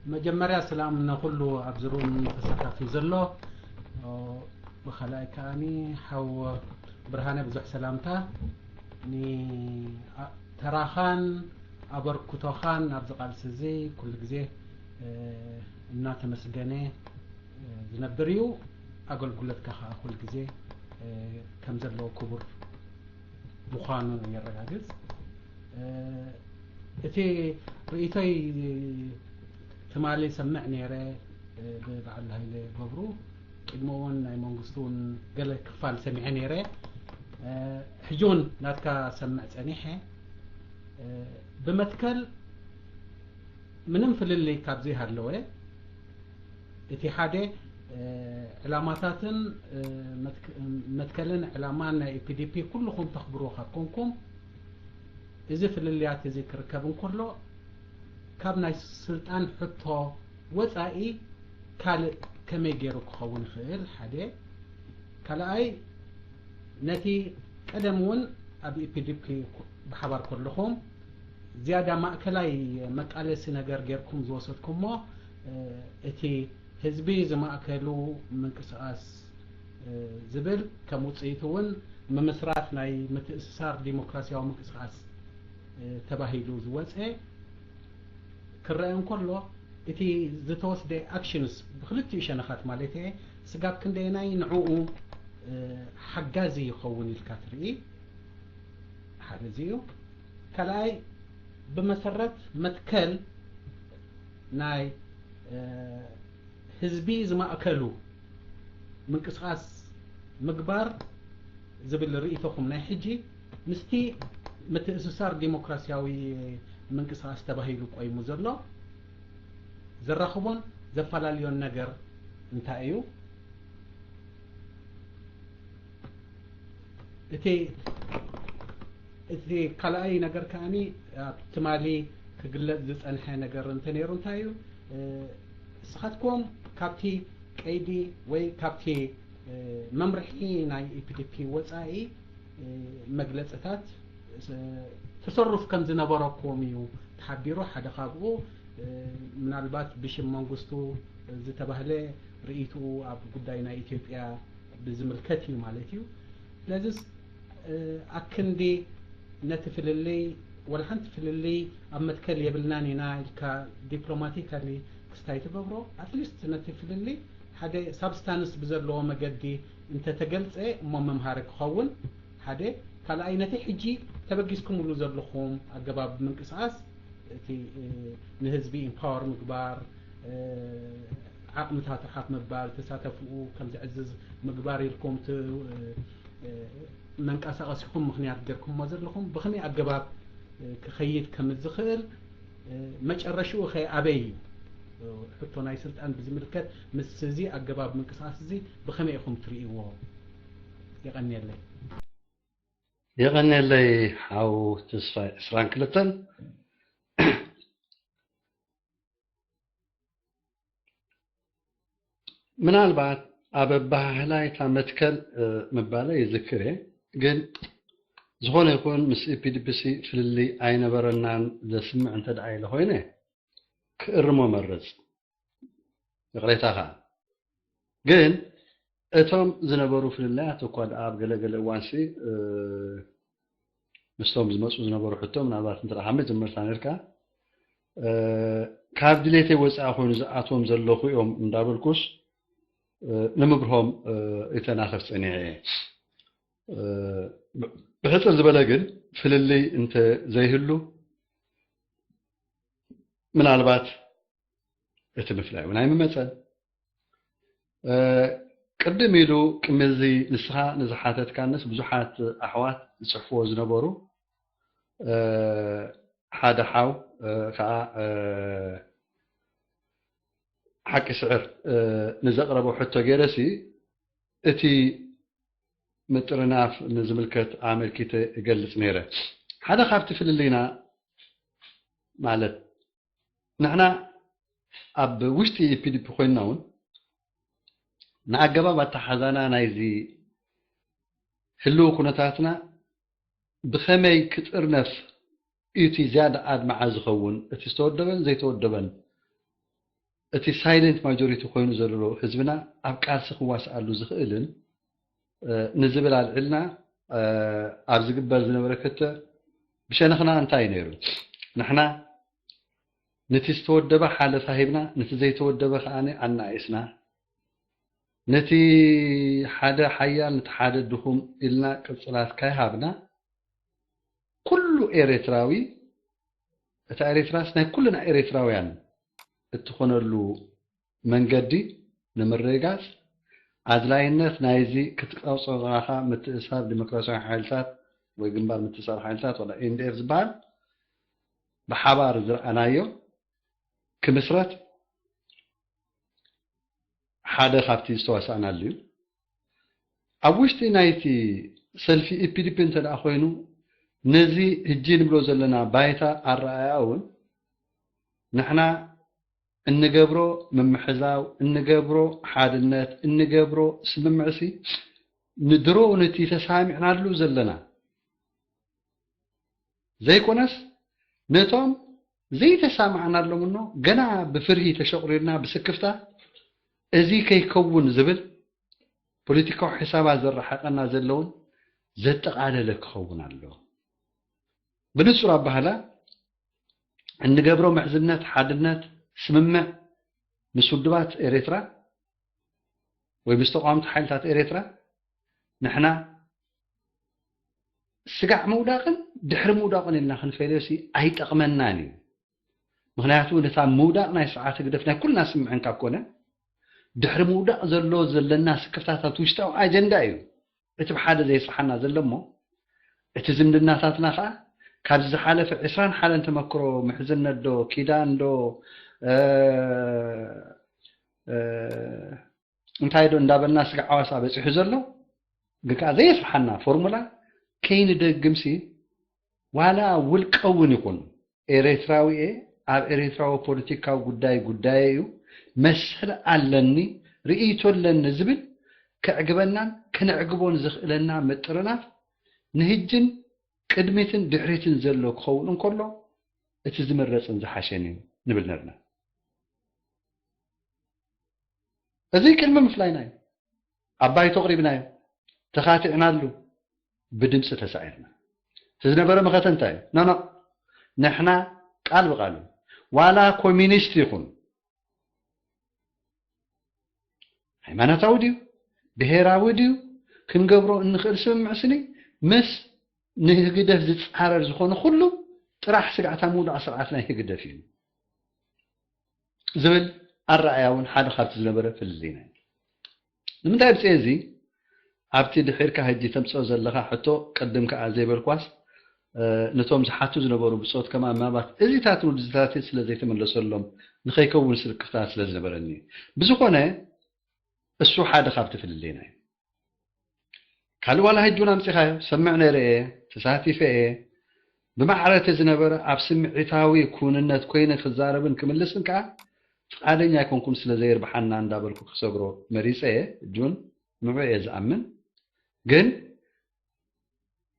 መጀመርያ ሰላም ንኹሉ ኣብዚ ሩም ተሳታፊ ዘሎ። ኦ፣ ብኻልኣይ ከኣኒ ሓው ብርሃነ ብዙሕ ሰላምታ። ን-፣ ኣ-፣ ተራኻን ኣበርክቶኻን ኣብዚ ቃልሲ እዚ ኩሉ ግዜ፣ እ፣ እናተመስገነ፣ እ፣ ዝነብር እዩ። ኣገልግሎትካ ከኣ ኩሉ ግዜ፣ እ፣ ከም ዘለዎ ክቡር ምዃኑ የረጋግጽ። እ፣ እቲ ርእይቶይ ትማሊ ሰምዕ ነይረ፣ እ፣ ብበዓል ሃይለ ገብሩ፣ ቅድሚ እውን ናይ መንግስቱ እውን ገለ ክፋል ሰሚዐ ነይረ። እ፣ ሕጂ እውን ናትካ ሰምዕ ጸኒሐ። እ፣ ብመትከል ምንም ፍልልይ ካብ ዘይሃለወ፣ እቲ ሓደ፣ እ፣ ዕላማታትን፣ እ፣ መትክ-፣ መትከልን ዕላማን ናይ ኢ ፒ ዲ ፒ ኩልኹም ተኽብርዎ ካብ ኮንኩም፣ እዚ ፍልልያት እዚ ክርከብ እንከሎ፣ ካብ ናይ ስልጣን ሕቶ ወጻኢ ካልእ ከመይ ገይሩ ክኸውን ይኽእል? ሓደ። ካልኣይ፣ ነቲ ቀደም እውን ኣብ ኢ ፒ ዲ ፒ ብሓባር ከለኹም ዝያዳ ማእከላይ መቃለሲ ነገር ጌርኩም ዝወሰድኩሞ፣ እ፣ እቲ ህዝቢ ዝማእከሉ ምንቅስቓስ፣ እ፣ ዝብል፣ ከም ውጽኢቱ እውን ምምስራት ናይ ምትእስሳር ዲሞክራሲያዊ ምንቅስቓስ፣ እ፣ ተባሂሉ ዝወጸ ክረአ እንከሎ፣ እቲ ዝተወስደ ኣክሽንስ ብክልቲኡ ሸነኻት ማለት እየ፣ ስጋብ ክንደየናይ ንዕኡ፣ እ፣ ሓጋዚ ይኸውን ኢልካ ትርኢ? ሓደ እዚ እዩ። ካልኣይ፣ ብመሰረት መትከል ናይ፣ እ፣ ህዝቢ ዝማእከሉ ምንቅስቓስ ምግባር ዝብል ርእይቶኹም ናይ ሕጂ ምስቲ ምትእስሳር ዲሞክራሲያዊ ምንቅስቓስ ተባሂሉ ቆይሙ ዘሎ ዘራኽቦን ዘፈላለዮን ነገር እንታይ እዩ? እቲ፣ እቲ ካልኣይ ነገር ከኣኒ ኣብ ትማሊ ክግለጽ ዝጸንሐ ነገር እንተነይሩ እንታይ እዩ? እ፣ ንስኻትኩም ካብቲ ቀይዲ ወይ ካብቲ፣ እ፣ መምርሒ ናይ ኢ ፒ ዲ ፒ ወጻኢ፣ እ፣ መግለጽታት፣ እ፣ ተሰሩፍ ከም ዝነበረኩም እዩ ተሓቢሩ። ሓደ ካብኡ፣ እ፣ ምናልባት ብሽም መንግስቱ ዝተባህለ ርእይትኡ ኣብ ጉዳይ ናይ ኢትዮጵያ ብዝምልከት እዩ ማለት እዩ። ስለዚስ፣ እ፣ ኣክንዲ ነቲ ፍልልይ፣ ወላ ሓንቲ ፍልልይ ኣብ መትከል የብልናን ኢና ኢልካ ዲፕሎማቲካሊ ክስታይ ትገብሮ፣ ኣትሊስት ነቲ ፍልልይ ሓደ ሳብስታንስ ብዘለዎ መገዲ እንተተገልጸ እሞ መምሃሪ ክኸውን ሓደ። ካልኣይ፣ ነቲ ሕጂ ተበጊስኩምሉ ዘለኹም ኣገባብ ምንቅስቓስ፣ እቲ፣ እ፣ ንህዝቢ ኢምፓወር ምግባር፣ እ፣ ዓቕምታቱ ሓፍ ምባል፣ ተሳተፍኡ ከም ዝዕዝዝ ምግባር ኢልኩም ት-፣ እ፣ እ፣ መንቀሳቐሲኹም ምኽንያት ጌርኩምዎ ዘለኹም ብኸመይ ኣገባብ፣ እ፣ ክኸይድ ከም ዝኽእል፣ እ፣ መጨረሽኡ ኸ ኣበይ እዩ? እ፣ ሕቶ ናይ ስልጣን ብዝምልከት ምስ እዚ ኣገባብ ምንቅስቓስ እዚ ብኸመይ ኢኹም ትርእይዎ? የቐንየለይ። የቐንየለይ ሓው ተስፋይ ዕስራን ክልተን። ምናልባት ኣብ ኣበሃህላይ እታ መትከል፣ እ፣ ምባለይ ይዝክር እየ። ግን ዝኾነ ይኹን ምስ ኢ ፒ ዲ ፒ ሲ ፍልልይ ኣይነበረናን ዘስምዕ እንተ ደኣ ኢለ ኮይነ ክእርሞ መርጽ። ይቕሬታ ከኣ። ግን እቶም ዝነበሩ ፍልልያት እኳ ደኣ ኣብ ገለ ገለ እዋንሲ፣ እ፣ ምስቶም ዝመጹ ዝነበሩ ሕቶ ምናልባት እንተ ደኣ ካብ መጀመርታ ነርካ፣ እ፣ ካብ ድሌተይ ወጻኢ ኮይኑ ዝኣትዎም ዘለኹ እዮም እንዳበልኩስ፣ እ፣ ንምብርሆም፣ እ፣ እተናኽፍ ጸኒሐ እየ። እ፣ ብ-፣ ብሕጽር ዝበለ ግን ፍልልይ እንተ ዘይህሉ ምናልባት እቲ ምፍላይ እውን ኣይምመጸን። እ፣ ቅድም ኢሉ ቅድሚ እዚ ንስኻ ንዝሓተትካንስ ብዙሓት ኣሕዋት ዝጽሕፍዎ ዝነበሩ፣ እ፣ ሓደ ሓው፣ እ፣ ከኣ፣ እ፣ ሓቂ ስዕር፣ እ፣ ንዘቕረቦ ሕቶ ገይረሲ እቲ ምጥርናፍ ንዝምልከት ኣመልኪተ እገልጽ ነይረ። ሓደ ካብቲ ፍልልይና ማለት ንሕና ኣብ ውሽጢ ኢ ፒ ዲ ፒ ኮይንና እውን ንኣገባብ ኣተሓዛና ናይዚ ህልው ኩነታትና ብኸመይ ክጥርነፍ እዩ እቲ ዝያዳ ኣድማዒ ዝኸውን፣ እቲ ዝተወደበን ዘይተወደበን እቲ ሳይለንት ማጆሪቲ ኮይኑ ዘሎ ህዝብና ኣብ ቃልሲ ክዋስኣሉ ዝኽእልን ንዝብል ኣልዕልና ኣብ ዝግበር ዝነበረ ክተ ብሸነኽና እንታይ ነይሩ? ንሕና ነቲ ዝተወደበ ሓለፋ ሂብና፣ ነቲ ዘይተወደበ ከኣ ኣናኢስና፣ ነቲ ሓደ ሓያል ነቲ ሓደ ድኹም ኢልና ቅጽላት ካይሃብና፣ ኩሉ ኤርትራዊ፣ እታ ኤርትራስ ናይ ኩልና ኤርትራውያን እትኾነሉ መንገዲ ንምርግጋጽ ኣድላይነት ናይዚ ክትቆጽሮ ዘለኻ ምትእስሳር ዲሞክራሲያዊ ሓይልታት ወይ ግንባር ምትእስሳር ሓይልታት ወላ ኤንዲኤፍ ዝበሃል ብሓባር ዝረኣናዮ ክምስረት ሓደ ካብቲ ዝተዋሳእናሉ እዩ። ኣብ ውሽጢ ናይቲ ሰልፊ ኢፒዲፒ እንተ ደኣ ኮይኑ ነዚ ህጂ ንብሎ ዘለና ባይታ ኣረኣእያ እውን ንሕና እንገብሮ ምምሕዛው፣ እንገብሮ ሓድነት፣ እንገብሮ ስምምዕሲ ንድሮ ነቲ ተሳሚዕናሉ ዘለና ዘይኮነስ ነቶም ዘይተሳማዕናሎም እኖ ገና ብፍርሂ ተሸቑሪርና ብስክፍታ እዚ ከይከውን ዝብል ፖለቲካዊ ሕሳባት ዘረሓቐና ዘለውን ዘጠቓለለ ክኸውን ኣለዎ። ብንጹር ኣባህላ እንገብሮ ምሕዝነት፣ ሓድነት፣ ስምምዕ ምስ ውድባት ኤርትራ ወይ ምስ ተቃወምቲ ሓይልታት ኤርትራ ንሕና ስጋዕ ምውዳቕን ድሕሪ ምውዳቕን ኢልና ክንፈልዮሲ ኣይጠቕመናን እዩ። ምኽንያቱ ነታ ምውዳቕ ናይ ስርዓት ህግደፍ ናይ ኩልና ስምዕን ካብ ኮነ ድሕሪ ምውዳቕ ዘሎ ዘለና ስክፍታታት ውሽጣዊ ኣጀንዳ እዩ። እቲ ብሓደ ዘየስርሓና ዘሎ እሞ እቲ ዝምድናታትና ከዓ ካብዚ ዝሓለፈ ዕስራን ሓደን ተመክሮ ምሕዝነት ዶ ኪዳን ዶ እንታይ ዶ እንዳበልና ስጋ ዓዋሳ በፂሑ ዘሎ ግን ከዓ ዘየስርሓና ፎርሙላ ከይንደግምሲ ዋላ ውልቀ እውን ይኹን ኤርትራዊ እየ ኣብ ኤርትራዊ ፖለቲካዊ ጉዳይ ጉዳየ እዩ መሰል ኣለኒ ርእይቶ ኣለኒ ዝብል ከዕግበናን ክነዕግቦን ዝኽእለና ምጥርናፍ ንህጅን ቅድሚትን ድሕሪትን ዘሎ ክኸውን እንከሎ እቲ ዝምረፅን ዝሓሸን እዩ ንብል ነርና። እዚ ቅድሚ ምፍላይና እዩ ኣብ ባይቶ ኣቕሪብናዮ ተኻቲዕናሉ ብድምፂ ተሳዒርና እቲ ዝነበረ መኸተ እንታይ እዩ ኖኖ ንሕና ቃል ብቃል እዩ ዋላ ኮሚኒስት ይኹን ሃይማኖታዊ ድዩ ብሄራዊ ድዩ ክንገብሮ እንኽእል ስምምዕ ስኒ ምስ ንህግደፍ ዝፃረር ዝኾነ ኩሉ ጥራሕ ስጋዕታ ምውዳቕ ስርዓት ናይ ህግደፍ እዩ ዝብል ኣረኣያ እውን ሓደ ካብቲ ዝነበረ ፍልልይና እዩ። ንምንታይ ብፅየ እዚ ኣብቲ ድሒርካ ሕጂ ተምፅኦ ዘለኻ ሕቶ ቅድም ከዓ ዘይበልኳስ ነቶም ዝሓቱ ዝነበሩ ብፆት ከማ ምናልባት እዚታት ውድዝታት ስለ ዘይተመለሰሎም ንኸይከውን ስልክፍታት ስለ ዝነበረኒ ብዝኾነ እሱ ሓደ ካብቲ ፍልልይና እዩ። ካልእ ዋላ ሕጂ እውን ኣምፂኻዮ ሰምዕ ነይረ እየ ተሳቲፈ እየ ብማዕረ እቲ ዝነበረ ኣብ ስምዒታዊ ክውንነት ኮይነ ክዛረብን ክምልስን ከዓ ፍቃደኛ ኣይኮንኩም ስለ ዘየርብሓና እንዳበልኩ ክሰግሮ መሪፀ እየ። ሕጂ እውን ንዑ እየ ዝኣምን። ግን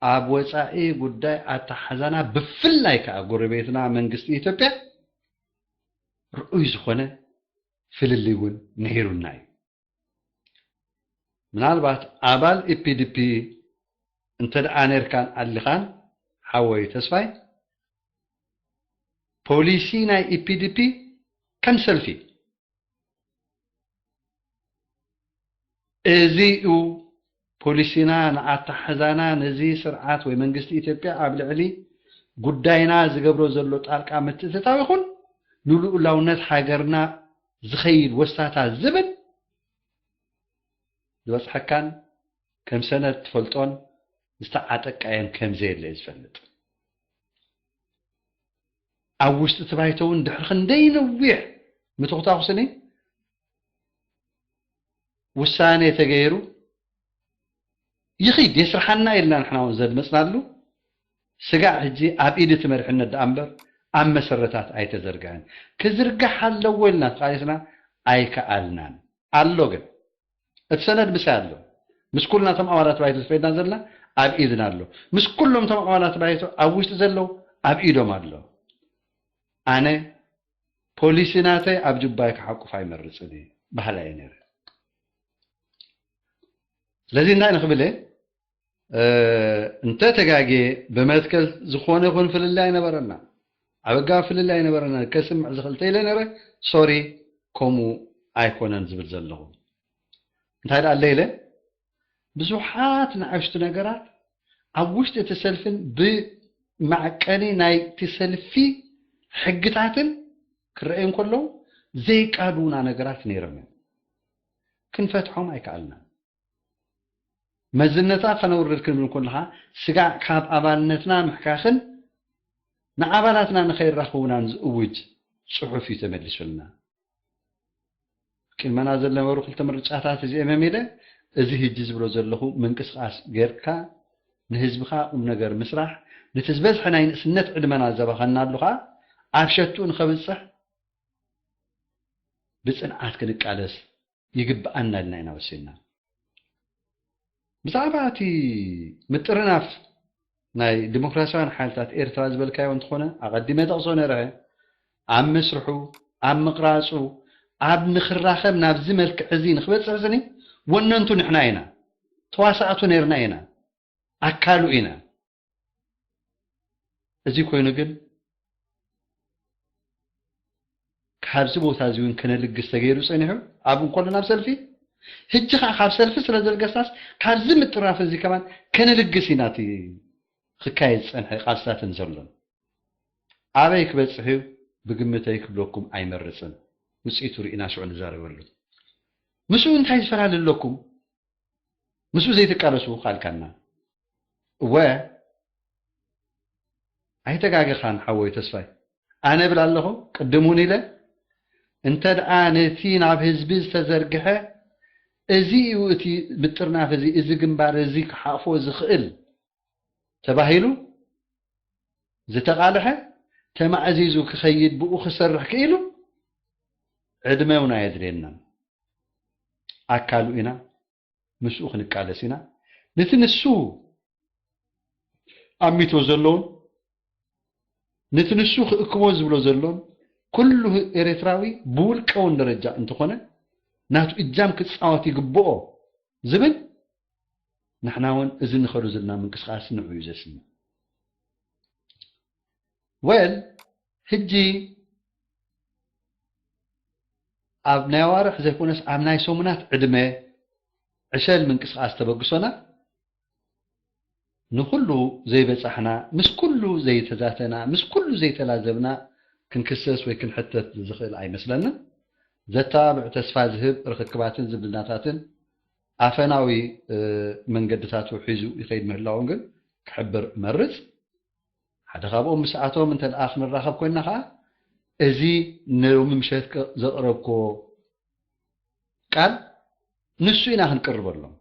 ኣብ ወፃኢ ጉዳይ ኣተሓዛና ብፍላይ ከዓ ጎረቤትና መንግስቲ ኢትዮጵያ ርኡይ ዝኾነ ፍልልይ እውን ነይሩና እዩ። ምናልባት ኣባል ኢፒዲፒ እንተ ደኣ ነርካን ኣሊኻን ሓወይ ተስፋይ ፖሊሲ ናይ ኢፒዲፒ ከም ሰልፊ እዚ እዩ ፖሊሲና ንኣተሓዛና ነዚ ስርዓት ወይ መንግስቲ ኢትዮጵያ ኣብ ልዕሊ ጉዳይና ዝገብሮ ዘሎ ጣልቃ ምትእትታው ይኹን ንልኡላውነት ሃገርና ዝኸይድ ወስታታ ዝብል ዝበፅሐካን ከም ሰነድ ትፈልጦን ዝተዓጠቃየን ከም ዘየለ እዩ ዝፈልጥ። ኣብ ውሽጢ እቲ ባይቶ እውን ድሕሪ ክንደይ ነዊሕ ምትኹታኹስኒ ውሳኔ ተገይሩ ይኺድ የስርሓና ኢልና ንሕና እውን ዘድመፅናሉ ስጋዕ ሕጂ ኣብ ኢድ እቲ መሪሕነት ደኣ እምበር ኣብ መሰረታት ኣይተዘርግሐን። ክዝርጋሕ ኣለዎ ኢልና ተቓሊስና ኣይከኣልናን። ኣሎ ግን እቲ ሰነድ ምሳይ ኣሎ። ምስ ኩልና እቶም ኣባላት ባይቶ ተፈይድና ዘለና ኣብ ኢድና ኣሎ። ምስ ኩሎም እቶም ኣባላት ባይቶ ኣብ ውሽጢ ዘለዉ ኣብ ኢዶም ኣሎ። ኣነ ፖሊሲ ናተይ ኣብ ጁባይ ክሓቁፍ ኣይመርጽን እየ በሃላይ እየ ነይረ። ስለዚ እንታይ ንኽብል እየ? እንተ ተጋግየ ብመትከል ዝኾነ ይኹን ፍልልይ ኣይነበረና፣ ኣብ ኣገባብ ፍልልይ ኣይነበረና፣ ከስምዕ ዝኽእል ተይለ ነረ፣ ሶሪ፣ ከምኡ ኣይኮነን ዝብል ዘለኹ። እንታይ ደኣ ኣለ ኢለ? ብዙሓት ንኣሽቱ ነገራት ኣብ ውሽጢ እቲ ሰልፍን ብመዕቀኒ ናይቲ ሰልፊ ሕግታትን ክረኣዩ እንከለዉ ዘይቃዱና ነገራት ነይሮም እዮም። ክንፈትሖም ኣይከኣልናን። መዝነታ ከነውርድ ክንብል ከለኻ ስጋዕ ካብ ኣባልነትና ምሕካኽን ንኣባላትና ንኸይራኽቡናን ዝእውጅ ጽሑፍ እዩ ተመሊሱልና። ቅድመና ዝነበሩ ክልተ ምርጫታት እዚኦም እዮም ኢለ፣ እዚ ህጂ ዝብሎ ዘለኹ ምንቅስቓስ ጌርካ ንህዝብኻ ቁም ነገር ምስራሕ፣ ነቲ ዝበዝሐ ናይ ንእስነት ዕድመና ዘባኸናሉ ኸኣ ኣብ ሸትኡ ንኸብጽሕ ብጽንዓት ክንቃለስ ይግብኣና ኢልና ኢና ወሲንና። ብዛዕባ እቲ ምጥርናፍ ናይ ዲሞክራሲያውያን ሓይልታት ኤርትራ ዝበልካዮ እንተኾነ፣ ኣቐዲመ ጠቕሶ ነርአ፣ ኣብ ምስርሑ፣ ኣብ ምቕራጹ፣ ኣብ ንኽራኸብ ናብዚ መልክዕ እዚ ንኽበጽሕ ስኒ ወነንቱ ንሕና ኢና፣ ተዋሳእቱ ነርና ኢና፣ ኣካሉ ኢና። እዚ ኮይኑ ግን ካብዚ ቦታ እዚ እውን ከነልግስ ተገይሩ ጸኒሑ፣ ኣብ እንከሎ ናብ ሰልፊ፣ ሕጂ ኸዓ ካብ ሰልፊ ስለ ዘልገስናስ ካብዚ ምጥራፍ እዚ ከማን ከነልግስ ኢና እቲ ክካየድ ዝጸንሐ ቃልስታትን ዘሎን። ኣበይ ክበጽሕ እዩ ብግምተይ ክብለኩም ኣይመርጽን። ውጽኢቱ ርኢና ሽዑ ንዛረበሉ። ምስኡ እንታይ ዝፈላለ ኣለኩም? ምስኡ ዘይትቃለሱ ካልካና። እወ ኣይተጋገኻን ሓወይ ተስፋይ። ኣነ ብል ኣለኹ፣ ቅድም እውን ኢለ፣ እንተ ደኣ ነቲ ናብ ህዝቢ ዝተዘርግሐ፣ እዚ እዩ እቲ ምጥርናፍ እዚ፣ እዚ ግንባር እዚ ክሓቕፎ ዝኽእል ተባሂሉ ዝተቓልሐ፣ ተማእዚዙ ክኸይድ፣ ብኡ ክሰርሕ ክኢሉ፣ ዕድመ እውን ኣየድልየናን። ኣካሉ ኢና፣ ምስኡ ክንቃለስ ኢና። ነቲ ንሱ ኣሚቶ ዘሎን ነቲ ንሱ ክእክቦ ዝብሎ ዘሎን ኩሉ ኤርትራዊ ብውልቀውን ደረጃ እንተኾነ ናቱ እጃም ክጻወት ይግብኦ ዝብል፣ ንሕና እውን እዚ ንኸዱ ዘለና ምንቅስቃስ ንዑ እዩ ዘስምዕ። ወል፣ ሕጂ ኣብ ናይ ኣዋርሕ ዘይኮነስ ኣብ ናይ ሰሙናት ዕድመ ዕሸል ምንቅስቃስ ተበግሶና፣ ንኹሉ ዘይበጻሕና፣ ምስ ኩሉ ዘይተዛተና፣ ምስ ኩሉ ዘይተላዘብና ክንክሰስ ወይ ክንሕተት ዝኽእል ኣይመስለንን። ዘተባብዕ፣ ተስፋ ዝህብ ርኽክባትን ዝምድናታትን ኣፈናዊ፣ እ፣ መንገድታቱ ሒዙ ይኸይድ ምህላዉ ግን ክሕብር እመርጽ። ሓደ ካብኦም ምስ ኣቶም እንተ ደኣ ክንራኸብ ኮይንና ኸኣ፣ እዚ ሎሚ ምሸት ዘቕረብክዎ ቃል ንሱ ኢና ክንቅርበሎም።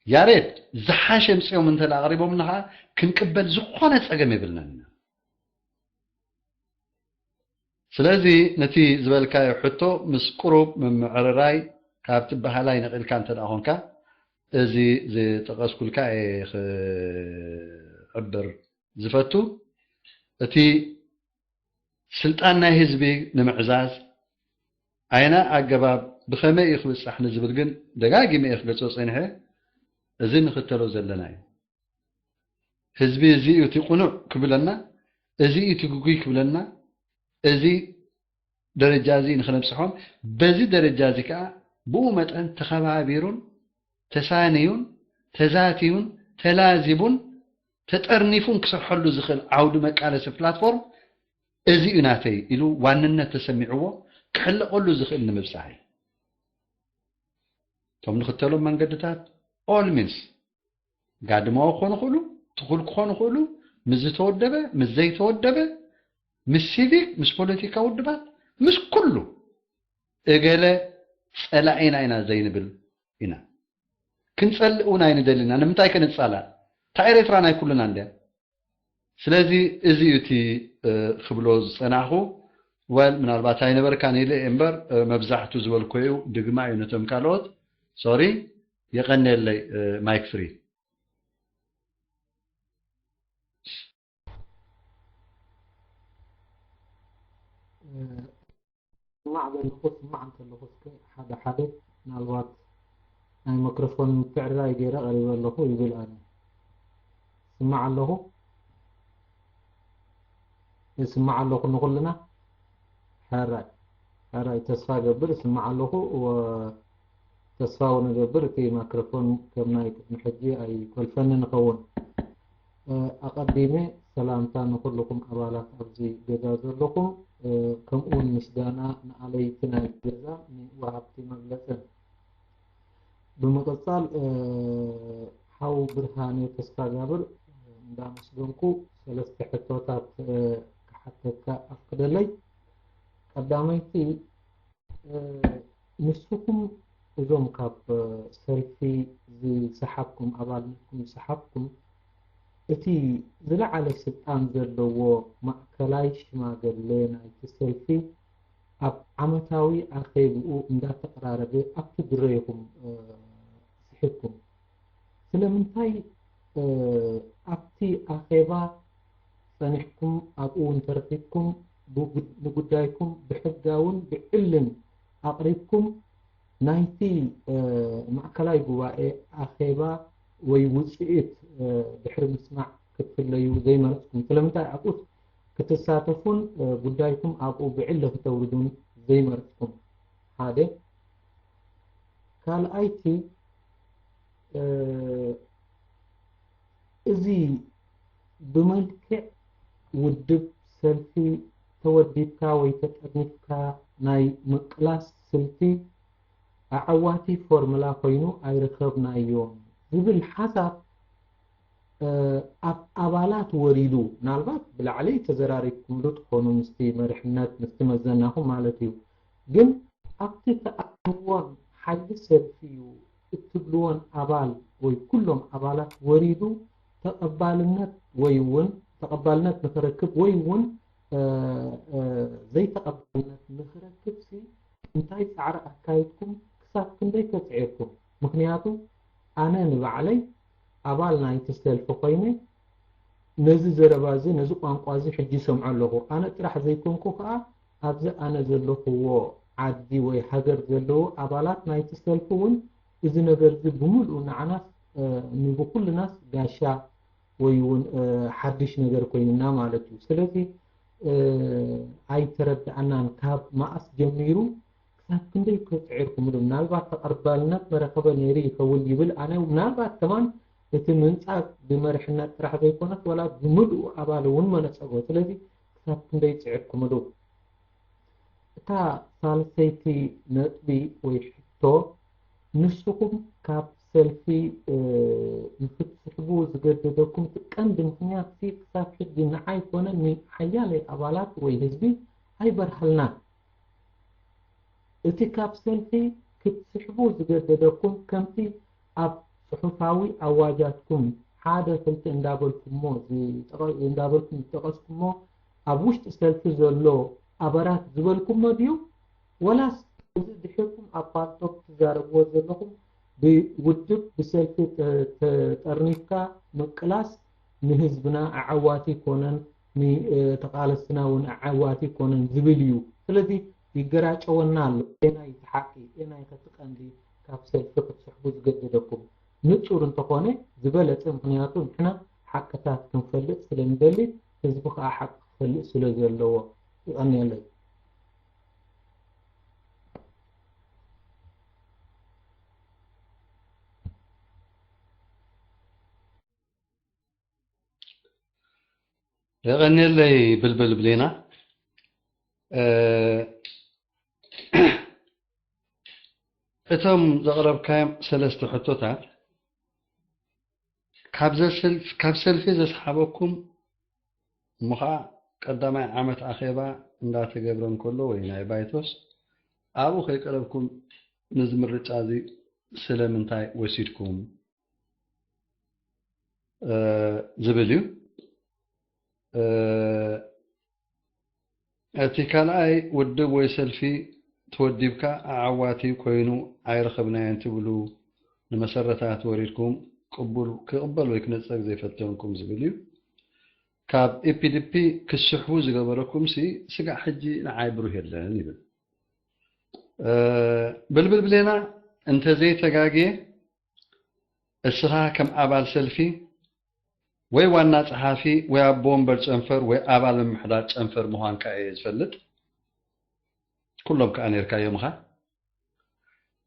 ያሬድ፣ ዝሓሸ ምጽኦም እንተ ኣቕሪቦምና ኸኣ ክንቅበል ዝኾነ ጸገም የብልናን ኢና። ስለዚ ነቲ ዝበልካዮ ሕቶ ምስ ቁሩብ ምምዕርራይ ካብቲ በሃላይ ነቒልካ እንተ ደኣ ኾንካ፣ እዚ ዝጠቐስኩልካ እየ ክሕብር ዝፈቱ። እቲ ስልጣን ናይ ህዝቢ ንምዕዛዝ ኣየናይ ኣገባብ ብኸመይ እዩ ክብጻሕ ንዝብል ግን ደጋጊመ እየ ክገልጾ ጸኒሐ። እዚ ንኽተሎ ዘለና እዩ። ህዝቢ እዚ እዩ እቲ ቅኑዕ ክብለና፣ እዚ እዩ እቲ ግጉይ ክብለና፣ እዚ ደረጃ እዚ ንኽነብጽሖም፣ በዚ ደረጃ እዚ ከኣ ብኡ መጠን ተኸባቢሩን ተሳንዩን ተዛትዩን ተላዚቡን ተጠርኒፉን ክሰርሐሉ ዝኽእል ዓውዲ መቃለሲ ፕላትፎርም እዚ እዩ ናተይ ኢሉ ዋንነት ተሰሚዕዎ ክሕለቐሉ ዝኽእል ንምብጻሕ እዩ። እቶም ንኽተሎም መንገድታት all means ጋድማዊ ክኾኑ ይኽእሉ፣ ትኹል ክኾኑ ይኽእሉ፣ ምስ ዝተወደበ፣ ምስ ዘይተወደበ፣ ምስ ሲቪክ፣ ምስ ፖለቲካ ውድባት፣ ምስ ኩሉ እገለ ጸላኢና ኢና ዘይንብል ኢና። ክንጸልእ እውን ኣይንደልን ኢና። ንምንታይ ከ ንጻላእ? እታ ኤርትራ ናይ ኩልና እንድያ። ስለዚ እዚ እዩ እቲ፣ እ፣ ክብሎ ዝጸናሕኩ። ወል ምናልባት ኣይነበርካን ኢለ እየ እምበር፣ እ፣ መብዛሕቱ ዝበልኮ እዩ፣ ድግማ እዩ ነቶም ካልኦት። ሶሪ፣ የቐንየለይ፣ እ፣ ማይክ ፍሪ። ስማዕ ዘለኹ፣ ስማዕ እንተለኹ፣ እስከ ሓደ ሓደ ምናልባት ናይ ማይክሮፎን ምትዕርራይ ገይረ ቀሪበ ኣለኹ ይብል ኣሎ። ስማዕ ኣለኹ፣ ይስማዕ ኣለኹ ንኹልና። ሕራይ፣ ሕራይ፣ ተስፋ ገብር፣ ይስማዕ ኣለኹ። ወ-፣ ተስፋ እውን እገብር እቲ ማይክሮፎን ከም ናይ ቅድሚ ሕጂ ኣይኮልፈንን ይኸውን። እ፣ ኣቐዲመ ሰላምታ ንኹልኹም ኣባላት ኣብዚ ገዛ ዘለኹም፣ እ፣ ከምኡ እውን ምስጋና ንኣለይቲ ናይ ገዛ ንወሃብቲ መግለጽን። ብምቕጻል፣ እ፣ ሓው ብርሃነ ተስፋጋብር፣ እ፣ እንዳመስገንኩ ሰለስተ ሕቶታት፣ እ፣ ክሓተካ ኣፍቅደለይ። ቀዳመይቲ፣ እ፣ ንስኹም እዞም ካብ፣ እ፣ ሰልፊ ዝሰሓብኩም፣ ኣባልነትኩም ዝሰሓብኩም፣ እቲ ዝለዓለ ስልጣን ዘለዎ ማእከላይ ሽማግለ ናይቲ ሰልፊ ኣብ ዓመታዊ ኣኼብኡ እንዳተቐራረበ ኣብቲ ድረ ኢኹም፣ እ፣ ስሒብኩም። ስለምንታይ፣ እ፣ ኣብቲ ኣኼባ ጸኒሕኩም ኣብኡ እውን ተረኺብኩም ብጉድ-፣ ንጉዳይኩም ብሕጋውን ብዕልን ኣቕሪብኩም ናይቲ፣ እ፣ ማእከላይ ጉባኤ ኣኼባ ወይ ውጽኢት፣ እ፣ ድሕሪ ምስማዕ ክትፍለዩ ዘይመረጽኩም? ስለምንታይ ኣብኡስ ክትሳተፉን፣ እ፣ ጉዳይኩም ኣብኡ ብዕሊ ክተውርዱን ዘይመረጽኩም? ሓደ። ካልኣይቲ፣ እ፣ እዚ ብመልክዕ ውድብ ሰልፊ ተወዲብካ ወይ ተጠርኒፍካ ናይ ምቅላስ ስልቲ ኣዐዋቲ ፎርሙላ ኮይኑ ኣይረኸብናዮን ዝብል ሓሳብ፣ እ፣ ኣብ ኣባላት ወሪዱ፣ ምናልባት ብላዕሊ ተዘራሪብኩምሉ ትኾኑ ምስቲ መሪሕነት፣ ምስቲ መዘናኹም ማለት እዩ። ግን ኣብቲ ትኣምንዎን ሓይሊ ሰልፊ እዩ እትብልዎን ኣባል ወይ ኩሎም ኣባላት ወሪዱ ተቐባልነት ወይ እውን ተቐባልነት ንኽረክብ ወይ እውን፣ እ፣ እ፣ ዘይተቐባልነት ንኽረክብ ሲ እንታይ ጻዕሪ ኣካይድኩም? ክሳብ ክንደይ ተጽዒርኩም? ምኽንያቱ ኣነ ንባዕለይ ኣባል ናይቲ ሰልፊ ኮይነ ነዚ ዘረባ እዚ፣ ነዚ ቋንቋ እዚ ሕጂ ይሰምዖ ኣለኹ። ኣነ ጥራሕ ዘይኮንኩ ከኣ ኣብዚ ኣነ ዘለኹዎ ዓዲ ወይ ሃገር ዘለዉ ኣባላት ናይቲ ሰልፊ እውን እዚ ነገር እዚ ብምልኡ ንዓናስ፣ እ፣ ንብኩልናስ ጋሻ ወይ እውን፣ እ፣ ሓድሽ ነገር ኮይኑና ማለት እዩ። ስለዚ፣ እ፣ ኣይተረድኣናን። ካብ መኣስ ጀሚሩ ክሳብ ክንደይ ከጽዒርኩምሉ? ምናልባት ተቐባልነት መረኸበ ነይሩ ይኸውን ይብል። ኣነ ምናልባት ከማን እቲ ምንጻግ ብመሪሕነት ጥራሕ ዘይኮነስ ዋላ ብምልኡ ኣባል እውን መነጸጎ። ስለዚ ክሳብ ክንደይ ጽዒርኩምሉ? እታ ሳልሰይቲ ነጥቢ ወይ ሕቶ፣ ንስኹም ካብ ሰልፊ፣ እ፣ ንክትስሕቡ ዝገደደኩም እቲ ቀንዲ ምኽንያት ሲ ክሳብ ሕጂ ንዓይ ኮነ ንሓያለይ ኣባላት ወይ ህዝቢ ኣይበርሃልናን። እቲ ካብ ሰልፊ ክትስሕቡ ዝገደደኩም ከምቲ ኣብ ጽሑፋዊ ኣዋጃትኩም ሓደ ክልተ እንዳበልኩሞ ዝጠቐ-፣ እንዳበልኩም ዝጠቐስኩሞ ኣብ ውሽጢ ሰልፊ ዘሎ ኣበራት ዝበልኩሞ ድዩ? ወላስ እዚ ድሒርኩም ኣብ ፓልቶክ ትዛረብዎ ዘለኹም ብውድብ ብሰልፊ ተ-፣ ተጠርኒፍካ ምቅላስ ንህዝብና ኣዓዋቲ ይኮነን፣ ን-፣ እ፣ ተቃለስትና እውን ኣዓዋቲ ይኮነን ዝብል እዩ። ስለዚ ይገራጨወና ኣሎ። ኤናይ እቲ ሓቂ፣ ኤናይ ከቲ ቀንዲ ካብ ሰልፊ ክትስሕቡ ዝገደደኩም? ንጹር እንተኾነ ዝበለጸ፣ ምኽንያቱ ንሕና ሓቅታት ክንፈልጥ ስለ ንደሊ፣ ህዝቢ ከኣ ሓቂ ክፈልጥ ስለ ዘለዎ። ይቐንየለይ። የቐንየለይ ብልብል ብሌና። እ፣ እቶም ዘቕረብካዮም ሰለስተ ሕቶታት ካብ ዘሰልፍ-፣ ካብ ሰልፊ ዘስሓበኩም እሞ ኸዓ ቀዳማይ ዓመት ኣኼባ እንዳተገብረ እንከሎ ወይ ናይ ባይቶስ ኣብኡ ከይቀረብኩም ነዚ ምርጫ እዚ ስለምንታይ ወሲድኩም? እ፣ ዝብል እዩ። እ፣ እቲ ካልኣይ ውድብ ወይ ሰልፊ ተወዲብካ ኣዓዋቲ ኮይኑ ኣይረኸብናዮን ትብሉ ንመሰረታት ወሪድኩም ቅቡል፣ ክቕበል ወይ ክነጸግ ዘይፈተንኩም ዝብል እዩ። ካብ ኢፒዲፒ ክስሕቡ ዝገበረኩምሲ ስጋዕ ሕጂ ንዓይ ብሩህ የለን ይብል። እ፣ ብልብል ብሌና እንተዘይተጋግየ እስኻ ከም ኣባል ሰልፊ ወይ ዋና ጸሓፊ ወይ ኣቦ ወንበር ጨንፈር ወይ ኣባል ምምሕዳር ጨንፈር ምዃንካ እየ ዝፈልጥ። ኩሎም ከኣ ነርካዮም ኢኻ።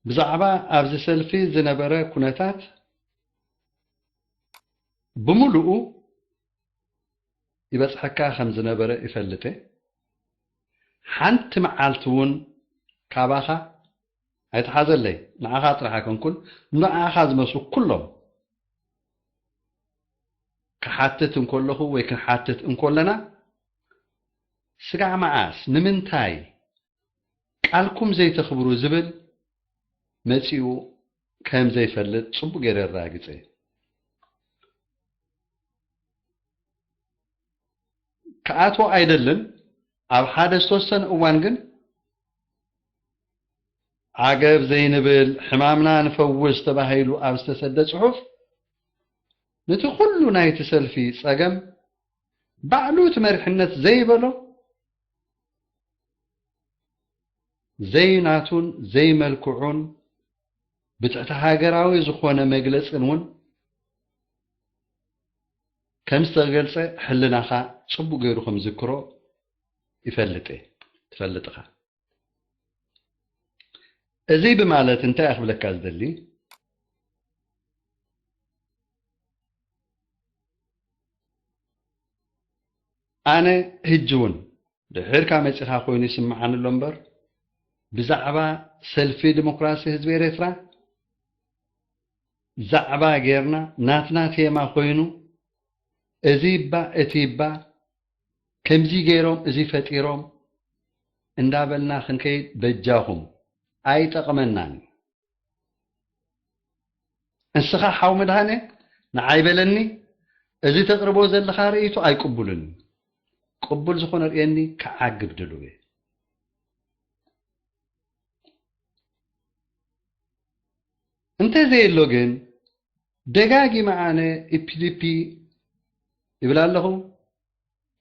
ብዛዕባ ኣብዚ ሰልፊ ዝነበረ ኩነታት ብምሉኡ ይበጽሐካ ከም ዝነበረ ይፈልጥ እየ። ሓንቲ መዓልቲ እውን ካባኻ ኣይትሓዘለይ፣ ንዓኻ ጥራሕ ኣይኮንኩን፣ ንዓኻ ዝመስሉ ኩሎም ክሓትት እንከለኹ ወይ ክንሓትት እንከለና፣ ስጋዕ መዓስ፣ ንምንታይ ቃልኩም ዘይተኽብሩ ዝብል መጺኡ ከም ዘይፈልጥ ጽቡቕ ገይረ ኣረጋግጸ። ክኣትዎ ኣይደልን። ኣብ ሓደ ዝተወሰነ እዋን ግን ዓገብ ዘይንብል ሕማምና ንፈውስ ተባሂሉ ኣብ ዝተሰደ ጽሑፍ፣ ነቲ ኩሉ ናይቲ ሰልፊ ጸገም ባዕሉ እቲ መሪሕነት ዘይበሎ፣ ዘይናቱን ዘይመልክዑን ብትሕቲ ሃገራዊ ዝኾነ መግለጽን እውን ከም ዝተገልጸ ሕልናኻ ጽቡቕ ገይሩ ከም ዝዝክሮ ይፈልጥ እየ፣ ትፈልጥ ኢኻ። እዚ ብማለት እንታይ እየ ክብለካ ዝደሊ? ኣነ ህጂ እውን ድሕርካ መጺኻ ኮይኑ ይስምዓኒ ኣሎ እምበር፣ ብዛዕባ ሰልፊ ዲሞክራሲ ህዝቢ ኤርትራ ዛዕባ ጌርና ናትና ቴማ ኮይኑ፣ እዚ ይባ እቲ ይባ፣ ከምዚ ገይሮም እዚ ፈጢሮም እንዳበልና ክንከይድ በጃኹም ኣይጠቕመናን። እስኻ ሓው መድሃኔ ንዓይ በለኒ፣ እዚ ተቕርቦ ዘለኻ ርእይቶ ኣይቅቡልን እዩ። ቅቡል ዝኾነ ርእየኒ ክዓግብ ድሉው እየ። እንተዘየሎ ግን ደጋጊመ ኣነ ኢፒዲፒ ይብል ኣለኹ፣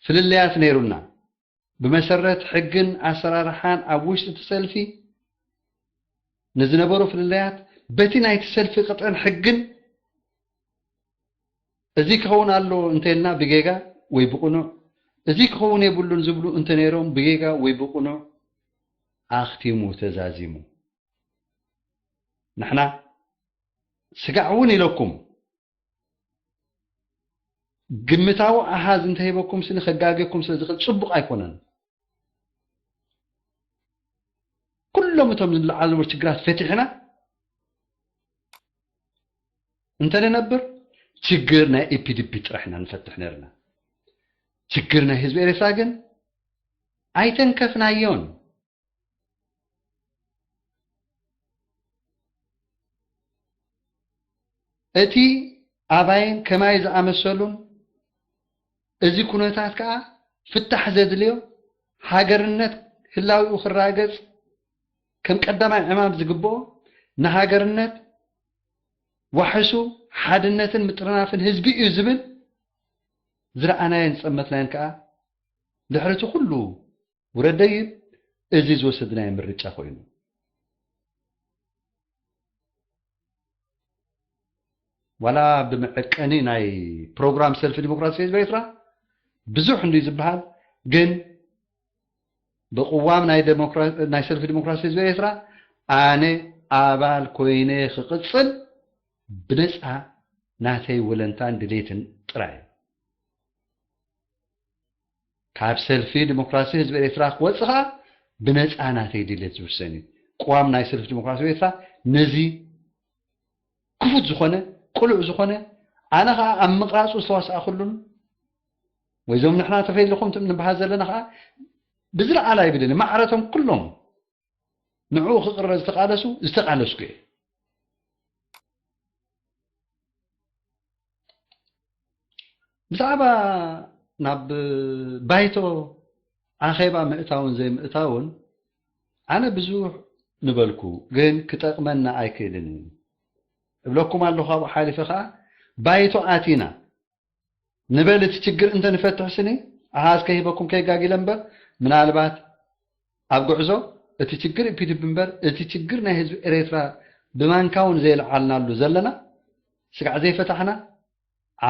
ፍልልያት ነይሩና። ብመሰረት ሕግን ኣሰራርሓን ኣብ ውሽጢ እቲ ሰልፊ ንዝነበሩ ፍልልያት በቲ ናይቲ ሰልፊ ቅጥዕን ሕግን እዚ ክኸውን ኣለዎ እንተልና ብጌጋ ወይ ብቕኑዕ፣ እዚ ክኸውን የብሉን ዝብሉ እንተነይሮም ብጌጋ ወይ ብቕኑዕ ኣኽቲሙ ተዛዚሙ። ንሕና ስጋዕ እውን ኢለኩም ግምታዊ ኣሃዝ እንተሂበኩም ስኒ ከጋግየኩም ስለ ዝኽእል ጽቡቕ ኣይኮነን። ኩሎም እቶም ዝለዓሉ ችግራት ፈቲሕና እንተንነብር ችግር ናይ ኢፒዲፒ ጥራሕ ኢና ንፈትሕ ነርና። ችግር ናይ ህዝቢ ኤርትራ ግን ኣይተንከፍናዮን። እቲ ኣባይን ከማይ ዝኣመሰሉን እዚ ኩነታት ከኣ ፍታሕ ዘድልዮ ሃገርነት ህላዊኡ ክራገጽ ከም ቀዳማይ ዕማም ዝግብኦ ንሃገርነት ዋሕሱ ሓድነትን ምጥርናፍን ህዝቢ እዩ ዝብል ዝረኣናዮን ዝጸመትናዮን ከኣ ድሕሪ እቲ ኩሉ ውረድ ደይብ እዚ ዝወሰድናዮ ምርጫ ኮይኑ። ዋላ ብመዐቀኒ ናይ ፕሮግራም ሰልፊ ዲሞክራሲ ህዝቢ ኤርትራ ብዙሕ እንዲ ዝበሃል፣ ግን ብቅዋም ናይ ዲሞክራ-፣ ናይ ሰልፊ ዲሞክራሲ ህዝቢ ኤርትራ ኣነ ኣባል ኮይነ ክቕጽል ብነጻ ናተይ ወለንታን ድሌትን ጥራይ እዩ። ካብ ሰልፊ ዲሞክራሲ ህዝቢ ኤርትራ ክወጽእ ከኣ ብነጻ ናተይ ድሌት ዝውሰን እዩ። ቅዋም ናይ ሰልፊ ዲሞክራሲ ህዝቢ ኤርትራ ነዚ ክፉት ዝኾነ፣ ቅሉዕ ዝኾነ፣ ኣነ ከኣ ኣብ ምቕራጹ ዝተዋስኣኹሉን ወይ እዞም ንሕና ተፈሊኹም ትም ንበሃል ዘለና ከኣ ብዝለዓለ ኣይብልን። ማዕረቶም ኩሎም ንዕኡ ክቕረ ዝተቓለሱ፣ ዝተቓለስኩ እየ። ብዛዕባ ናብ ባይቶ ኣኼባ ምእታውን ዘይምእታውን ኣነ ብዙሕ ንበልኩ፣ ግን ክጠቕመና ኣይክእልን እዩ እብለኩም ኣለኹ። ኣብኡ ሓሊፈ ከኣ ባይቶ ኣቲና ንበል እቲ ችግር እንተ ንፈትሕ ስኒ ኣሃዝ ከይበኩም ከይጋጊለ እምበር ምናልባት ኣብ ጉዕዞ እቲ ችግር ኢፒዲፒ እምበር እቲ ችግር ናይ ህዝቢ ኤርትራ ብማንካ እውን ዘይልዓልናሉ ዘለና ስጋዕ ዘይፈታሕና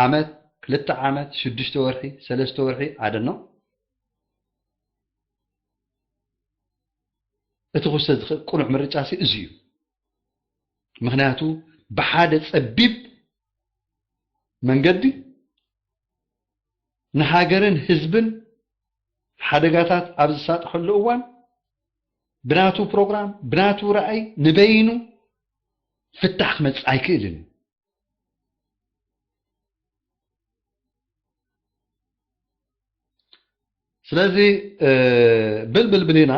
ዓመት ክልተ ዓመት ሽዱሽተ ወርሒ ሰለስተ ወርሒ ኣደኖ እቲ ክውሰድ ዝኽእል ቅኑዕ ምርጫ ሲ እዚ እዩ። ምኽንያቱ ብሓደ ጸቢብ መንገዲ ንሃገርን ህዝብን ሓደጋታት ኣብ ዝሳጥሐሉ እዋን ብናቱ ፕሮግራም ብናቱ ራእይ ንበይኑ ፍታሕ ክመጽእ ኣይክእልን እዩ። ስለዚ ብልብል ብሊና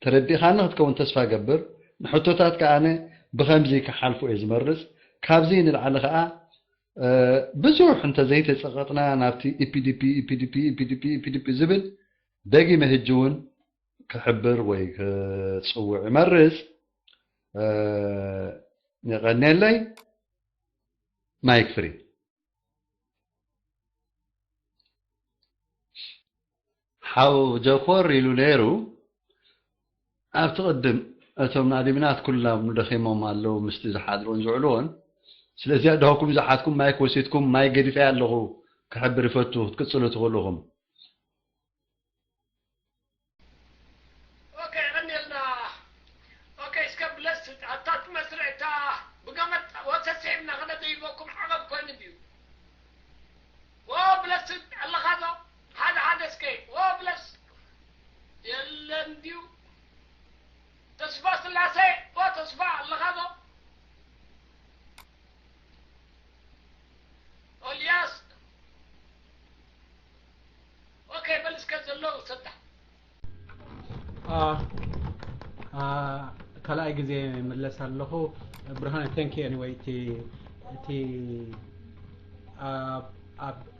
ተረዲእኻኒ ክትከውን ተስፋ ገብር። ንሕቶታት ከኣ ብኸምዚ ክሓልፉ እየ ዝመርጽ። ካብዚ ንላዕሊ ከኣ ብዙሕ እንተዘይተጸቐጥና ናብቲ ኢፒዲፒ ኢፒዲፒ ኢፒዲፒ ኢፒዲፒ ዝብል ደጊመ ህጂ እውን ክሕብር ወይ ክጽውዕ ይመርጽ። የቐንየለይ። ማይክ ፍሪ። ሓው ጀኮር ኢሉ ነይሩ። ኣብቲ ቅድም እቶም ናዲሚናት ኩሎም ደኺሞም ኣለዉ ምስቲ ዝሓድሩን ዝውዕልዎን። ስለዚ ኣድሆኩም ዝሓትኩም ማይክ ወሲድኩም ማይ ገዲፈ ኣለኹ ክሕብር ይፈቱ ክትቅጽሉ ትኽእሉ ኢኹም። ኦኬ የቐንየልና። ኦኬ እስከ ብለስ ኣታ ትመስርዕ እታ ብገመድ ወተሲዕና ክነደይበኩም ዓቐብ ኮይኑ ድዩ? ወ ብለስ ኣለኻ ዶ? ሓደ ሓደ እስከ ወ ብለስ የለን ድዩ? ተስፋ ስላሴ ወ ተስፋ ኣለኻ ዶ? ኦልያስ ኦኬ በል እስከ ዘሎ ውሰዳ። ካልኣይ ግዜ ይምለስ ኣለኹ። ብርሃነ thank you anyway እቲ እቲ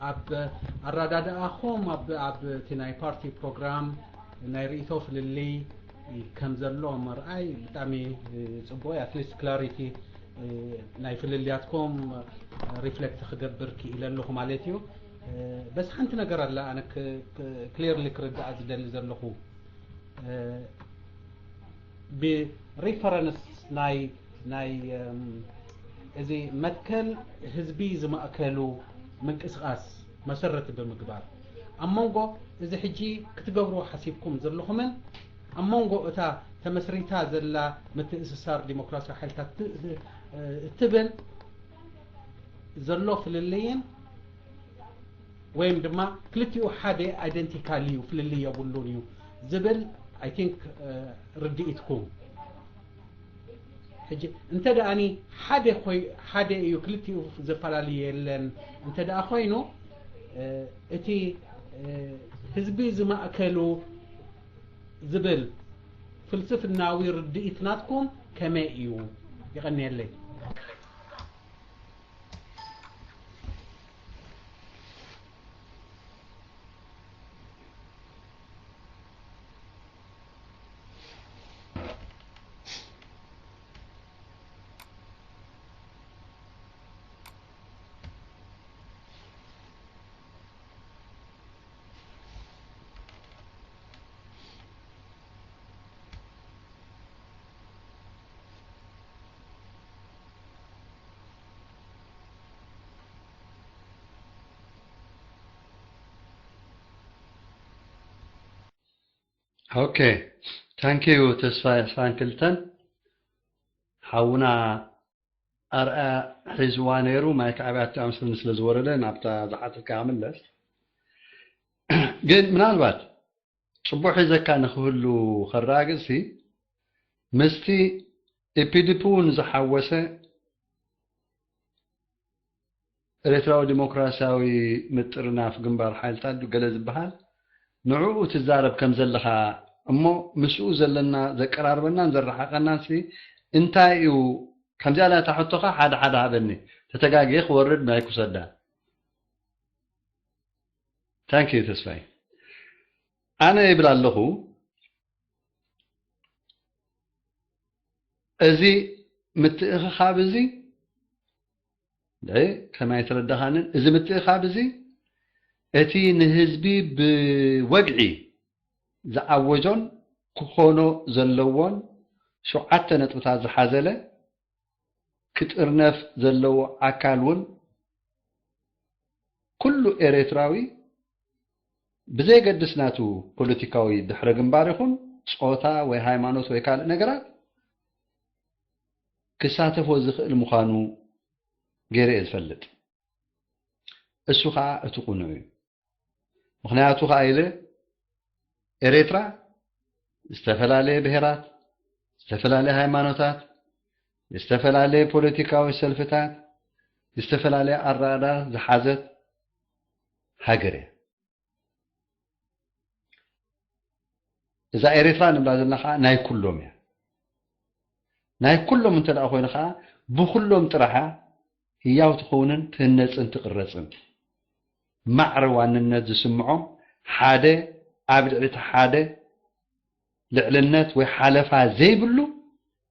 ኣብ ኣረዳድኣኹም ኣብ እቲ ናይ ፓርቲ ፕሮግራም ናይ ርእይቶ ፍልልይ ከም ዘሎ ምርኣይ ብጣዕሚ ፅቡቅ እዩ። At least clarity ናይ ፍልልያትኩም reflect ክገብር ክኢለ ኣለኹ ማለት እዩ። በስ ሓንቲ ነገር ኣላ ኣነ clearly ክርድኣ ዝደሊ ዘለኹ ብ reference ናይ ናይ እዚ መትከል ህዝቢ ዝማእከሉ ምንቅስቃስ መሰረት ብምግባር ኣብ መንጎ እዚ ሕጂ ክትገብርዎ ሓሲብኩም ዘለኹምን ኣብ መንጎ እታ ተመስሪታ ዘላ ምትእስሳር ዲሞክራሲያዊ ሓይልታት እትብል ዘሎ ፍልልይን ወይም ድማ ክልቲኡ ሓደ identical እዩ ፍልልይ የብሉን እዩ ዝብል I think ርድኢትኩም ሕጂ እንተ ደኣኒ ሓደ ኮይ ሓደ እዩ ክልቲኡ ዘፈላለየ የለን እንተ ደኣ ኮይኑ እቲ ህዝቢ ዝማእከሉ ዝብል ፍልስፍናዊ ርድኢት ናትኩም ከመይ እዩ? ይቐንየለይ። ኦኬ ታንኪዩ ተስፋ ዕስራን ክልተን ሓውና ኣርኣያ ሒዝዋ ነይሩ ማይክ ኣብያት ኣምስልን ስለ ዝወረደ ናብታ ዝሓተትካ ክምለስ ግን ምናልባት ጽቡቕ ሒዘካ ንክህሉ ከረጋግጽሲ ምስቲ ኢፒዲፒ እውን ዝሓወሰ ኤርትራዊ ዲሞክራሲያዊ ምጥርናፍ ግንባር ሓይልታት ድዩ ገለ ዝበሃል ንዕኡ ትዛረብ ከም ዘለኻ እሞ ምስኡ ዘለና ዘቀራርበናን ዘረሓቐናን ሲ እንታይ እዩ ከምዚኣ እያ እታ ሕቶኻ ሓደ ሓደ ሃበኒ ተተጋግየ ክወርድ ማይክ ውሰዳ ታንኪ ተስፋይ ኣነ ይብል ኣለኹ እዚ ምትእኽኻብ እዚ ከማይ ተረዳኻንን እዚ ምትእኻብ እዚ እቲ ንህዝቢ ብወግዒ ዝኣወጆን ክኾኖ ዘለዎን ሸውዓተ ነጥብታት ዝሓዘለ ክጥርነፍ ዘለዎ ኣካል እውን ኩሉ ኤርትራዊ ብዘየገድስ ናቱ ፖለቲካዊ ድሕረ ግንባር ይኹን ጾታ ወይ ሃይማኖት ወይ ካልእ ነገራት ክሳተፎ ዝኽእል ምዃኑ ገይረ እየ ዝፈልጥ። እሱ ኸኣ እቲ ቅኑዕ እዩ። ምኽንያቱ ኸኣ ኢለ ኤርትራ ዝተፈላለየ ብሄራት፣ ዝተፈላለየ ሃይማኖታት፣ ዝተፈላለየ ፖለቲካዊ ሰልፍታት፣ ዝተፈላለየ ኣረኣእያ ዝሓዘት ሃገር እያ። እዛ ኤርትራ ንብላ ዘለና ኸዓ ናይ ኩሎም እያ። ናይ ኩሎም እንተ ደኣ ኮይኑ ኸዓ ብኩሎም ጥራሓ ህያው ትኸውንን ትህነጽን ትቕረጽን። ማዕረ ዋንነት ዝስምዖም ሓደ ኣብ ልዕሊ እቲ ሓደ ልዕልነት ወይ ሓለፋ ዘይብሉ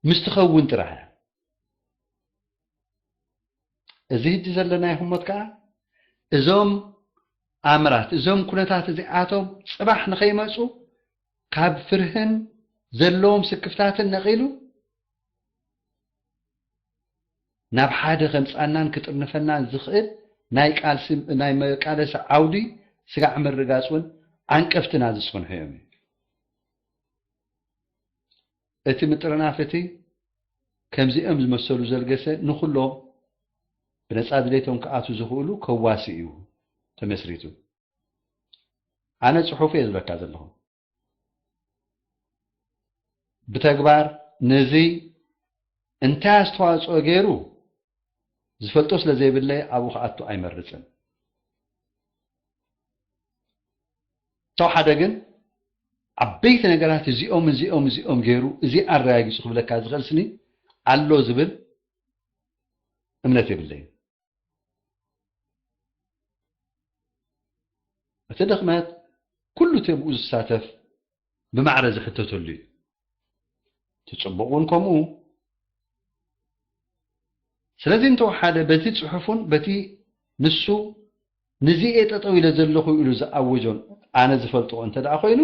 ምስ ትኸውን ጥራሕ እያ። እዚ ሕጂ ዘለናዮ ህሞት ከኣ እዞም ኣምራት፣ እዞም ኩነታት እዚኣቶም ጽባሕ ንኸይመጹ ካብ ፍርህን ዘለዎም ስክፍታትን ነቒሉ ናብ ሓደ ከምጻናን ክጥርንፈናን ዝኽእል ናይ ቃልሲ፣ ናይ መቃለሲ ዓውዲ ስጋዕ ምርጋጽ እውን ዓንቀፍትና ዝጸንሑ እዮም። እቲ ምጥርናፍ እቲ ከምዚኦም ዝመሰሉ ዘልገሰ ንኹሎም ብነጻ ድሌቶም ክኣትዉ ዝኽእሉ ከዋሲ እዩ ተመስሪቱ። ኣነ ጽሑፍ እየ ዝብለካ ዘለኹ። ብተግባር ነዚ እንታይ ኣስተዋጽኦ ገይሩ ዝፈልጦ ስለ ዘይብለይ ኣብኡ ክኣቱ ኣይመርጽን። ተው ሓደ ግን ዓበይቲ ነገራት እዚኦም እዚኦም እዚኦም ገይሩ እዚ ኣረጋጊጹ ክብለካ ዝኽእል ስኒ ኣሎ ዝብል እምነት የብለይን። እቲ ድኽመት ኩሉ እቲ ኣብኡ ዝሳተፍ ብማዕረ ዝሕተተሉ እዩ። እቲ ጽቡቕ እውን ከምኡ። ስለዚ እንተወሓደ በቲ ጽሑፉን በቲ ንሱ ንዚ እየ ጠጠው ኢለ ዘለኹ ኢሉ ዝኣወጆን ኣነ ዝፈልጦ እንተ ደኣ ኮይኑ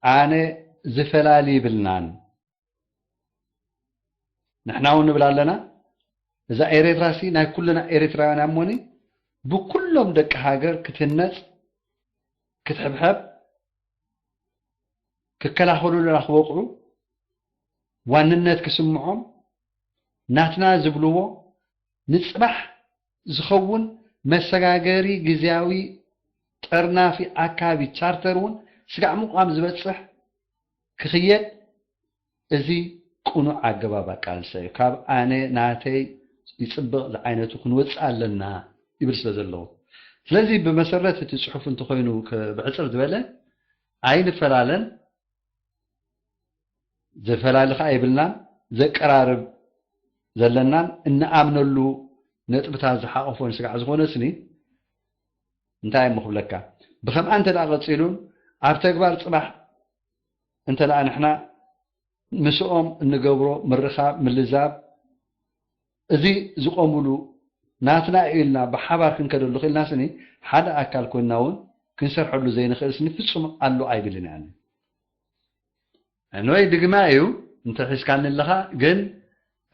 ኣነ ዝፈላሊ ይብልናን። ንሕና እውን ንብል ኣለና፣ እዛ ኤርትራሲ ናይ ኩልና ኤርትራውያን እያ እሞኒ ብኩሎም ደቂ ሃገር ክትህነጽ፣ ክትሕብሐብ፣ ክከላኸሉልና ክበቕዑ፣ ዋንነት ክስምዖም፣ ናትና ዝብልዎ ንጽባሕ ዝኸውን መሰጋገሪ ግዝያዊ ጠርናፊ ኣካቢ ቻርተር እውን ስጋዕ ምቋም ዝበጽሕ ክኽየድ እዚ ቅኑዕ ኣገባብ ኣቃልሳ እዩ። ካብ ኣነ ናተይ ይጽብቕ ዝዓይነቱ ክንወጽእ ኣለና ይብል ስለ ዘለዉ። ስለዚ ብመሰረት እቲ ጽሑፍ እንተኾይኑ ከ-፣ ብሕጽር ዝበለ ኣይንፈላለን፣ ዘፈላሊ ከኣ የብልናን፣ ዘቀራርብ ዘለናን እንኣምነሉ ነጥብታት ዝሓቆፎን ስጋዕ ዝኾነ ስኒ እንታይ እሞ ክብለካ፣ ብኸምኣ እንተ ደኣ ቀጺሉን ኣብ ተግባር ጽባሕ እንተ ደኣ ንሕና ምስኦም እንገብሮ ምርኻብ፣ ምልዛብ፣ እዚ ዝቆምሉ ናትና እዩ ኢልና ብሓባር ክንከደሉ ክኢልና ስኒ ሓደ ኣካል ኮይንና እውን ክንሰርሐሉ ዘይንኽእል ስኒ ፍጹም ኣሎ ኣይብልን እየ ኣነ። ንወይ ድግማ እዩ እንተ ሒዝካኒ ኣለኻ፣ ግን፣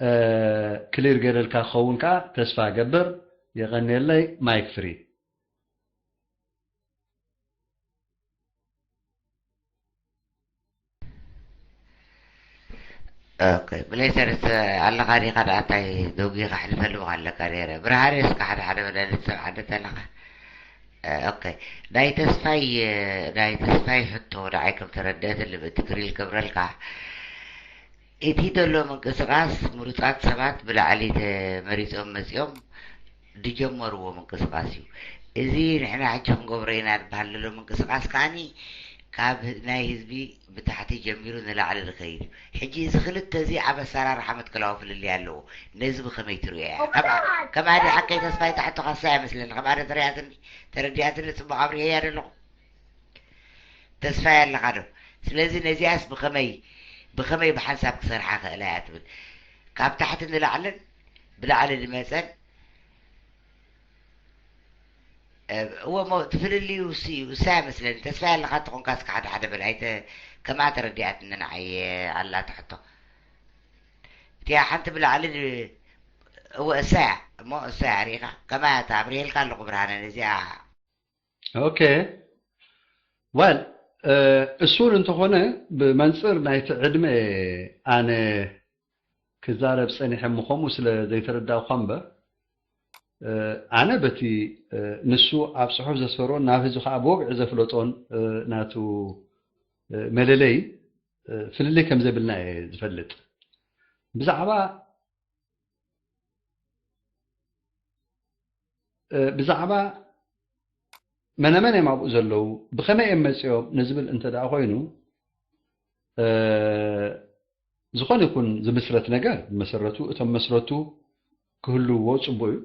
እ፣ ክሊር ገይረልካ ክኸውን ከኣ ተስፋ እገብር። የቐንየለይ። ማይክ ፍሪ። ኦኬ፣ ብሌዘር፣ ኣለኻ ዲኻ? ደኣ እንታይ ደጉኻ ኣሕልፈልዎ ኣለካ ነይረ። ብርሃነ፣ እስከ ሓደ ሓደ መዳልት ሰብ ሓደ ተለኻ። ኦኬ፣ ናይ ተስፋይ፣ ናይ ተስፋይ ሕቶ ንዓይ ከም ተረድአትኒ ብትግርይ ክገብረልካ። እቲ ዘሎ ምንቅስቃስ ምሩጻት ሰባት ብላዕሊ ተመሪጾም መጺኦም ዝጀመርዎ ምንቅስቃስ እዩ። እዚ ንሕና ሕጂ ክንገብሮ ኢና ዝበሃል ዘሎ ምንቅስቃስ ከኣኒ ካብ ናይ ህዝቢ ብታሕቲ ጀሚሩ ንላዕሊ ዝኸይድ እዩ። ሕጂ እዚ ክልተ እዚ ኣብ ኣሰራርሓ መትከላዊ ፍልልይ ኣለዎ። ነዚ ብኸመይ ትርእያ እያ? ከምኣ ከምኣ ድያ ሓቀይ ተስፋይ ትሓቶ ካሳ እያ መስለኒ። ከምኣ ዶ ተረዲኣትኒ ተረዲኣትኒ ጽቡቕ ኣብሪሀያ ዶ ኣለኹ? ተስፋይ ኣለኻ ዶ? ስለዚ ነዚኣስ ብኸመይ ብኸመይ ብሓንሳብ ክሰርሓ ክእላ እያ ትብል። ካብ ታሕቲ ንላዕልን ብላዕሊ ዝመጸን እወ፣ እሞ እቲ ፍልልዩ እሱ እዩ። እሳ መስለኒ ተስፋ ያለኻ ትኾንካ እስከ ሓደ ሓደ በል። ኣይተ-፣ ከምኣ ተረዲኣትኒ ንዓይ ኣላ ትሕቶ። እቲኣ ሓንቲ ብላዕሊ ድ-፣ እወ፣ እሳ እያ። እሞ እሳ እያ ርኢኻ። ከማያ እታ ኣብርሄልካ ኣለኹ ብርሃነ፣ ነዚኣ። ኦኬ። ዋል፣ እሱ እውን እንተኾነ ብመንፅር ናይቲ ዕድመ ኣነ ክዛረብ ፀኒሐ፣ እሞ ከምኡ ስለ ዘይተረዳእኳ እምበር፣ ኣነ በቲ ንሱ ኣብ ፅሑፍ ዘስፈሮን ናብ ህዝቢ ከዓ ብወግዒ ዘፍለጦን ናቱ መለለይ ፍልልይ ከም ዘብልና እየ ዝፈልጥ። ብዛዕባ ብዛዕባ መነመን እዮም ኣብኡ ዘለዉ፣ ብኸመይ እዮም መፂኦም ንዝብል እንተ ደኣ ኮይኑ፣ ዝኾነ ይኹን ዝምስረት ነገር ብመሰረቱ እቶም መስረቱ ክህልውዎ ፅቡቅ እዩ።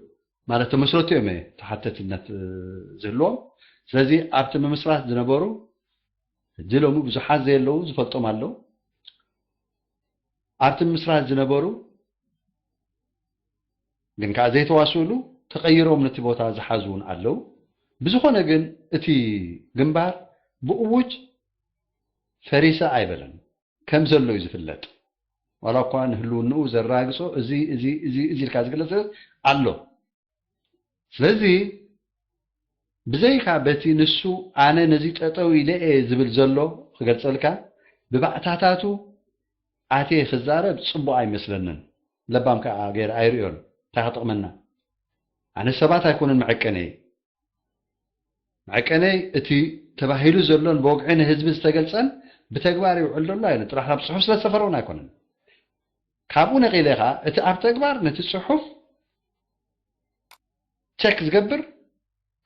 ማለት ተመስረቱ እዮም እየ ተሓተትነት ዝህልዎም። ስለዚ ኣብቲ ምምስራት ዝነበሩ ሕጂ ሎሚ ብዙሓት ዘየለዉ ዝፈልጦም ኣለዉ። ኣብቲ ምምስራት ዝነበሩ ግን ከዓ ዘይተዋስእሉ ተቐይሮም ነቲ ቦታ ዝሓዙ እውን ኣለዉ። ብዝኾነ ግን እቲ ግንባር ብእውጅ ፈሪሰ ኣይበለን፣ ከም ዘሎ እዩ ዝፍለጥ። ዋላ እኳ ንህልውንኡ ዘራግጾ እዚ እዚ እዚ እዚ ኢልካ ዝግለጽ ኣሎ። ስለዚ ብዘይካ በቲ ንሱ ኣነ ነዚ ጠጠው ኢለ እየ ዝብል ዘሎ ክገልጸልካ፣ ብባእታታቱ ኣትየ ክዛረብ ጽቡቕ ኣይመስለንን። ለባም ከዓ ገይረ ኣይርእዮን። እንታይ ክጠቕመና? ኣነ ሰባት ኣይኮነን መዐቀነይ። መዐቀነይ እቲ ተባሂሉ ዘሎን ብወግዒ ንህዝቢ ዝተገልጸን ብተግባር ይውዕል ዘሎ ኣይነ ጥራሕ ኣብ ጽሑፍ ስለ ዝሰፈረውን ኣይኮነን። ካብኡ ነቒለ ኸዓ እቲ ኣብ ተግባር ነቲ ጽሑፍ ቸክ ዝገብር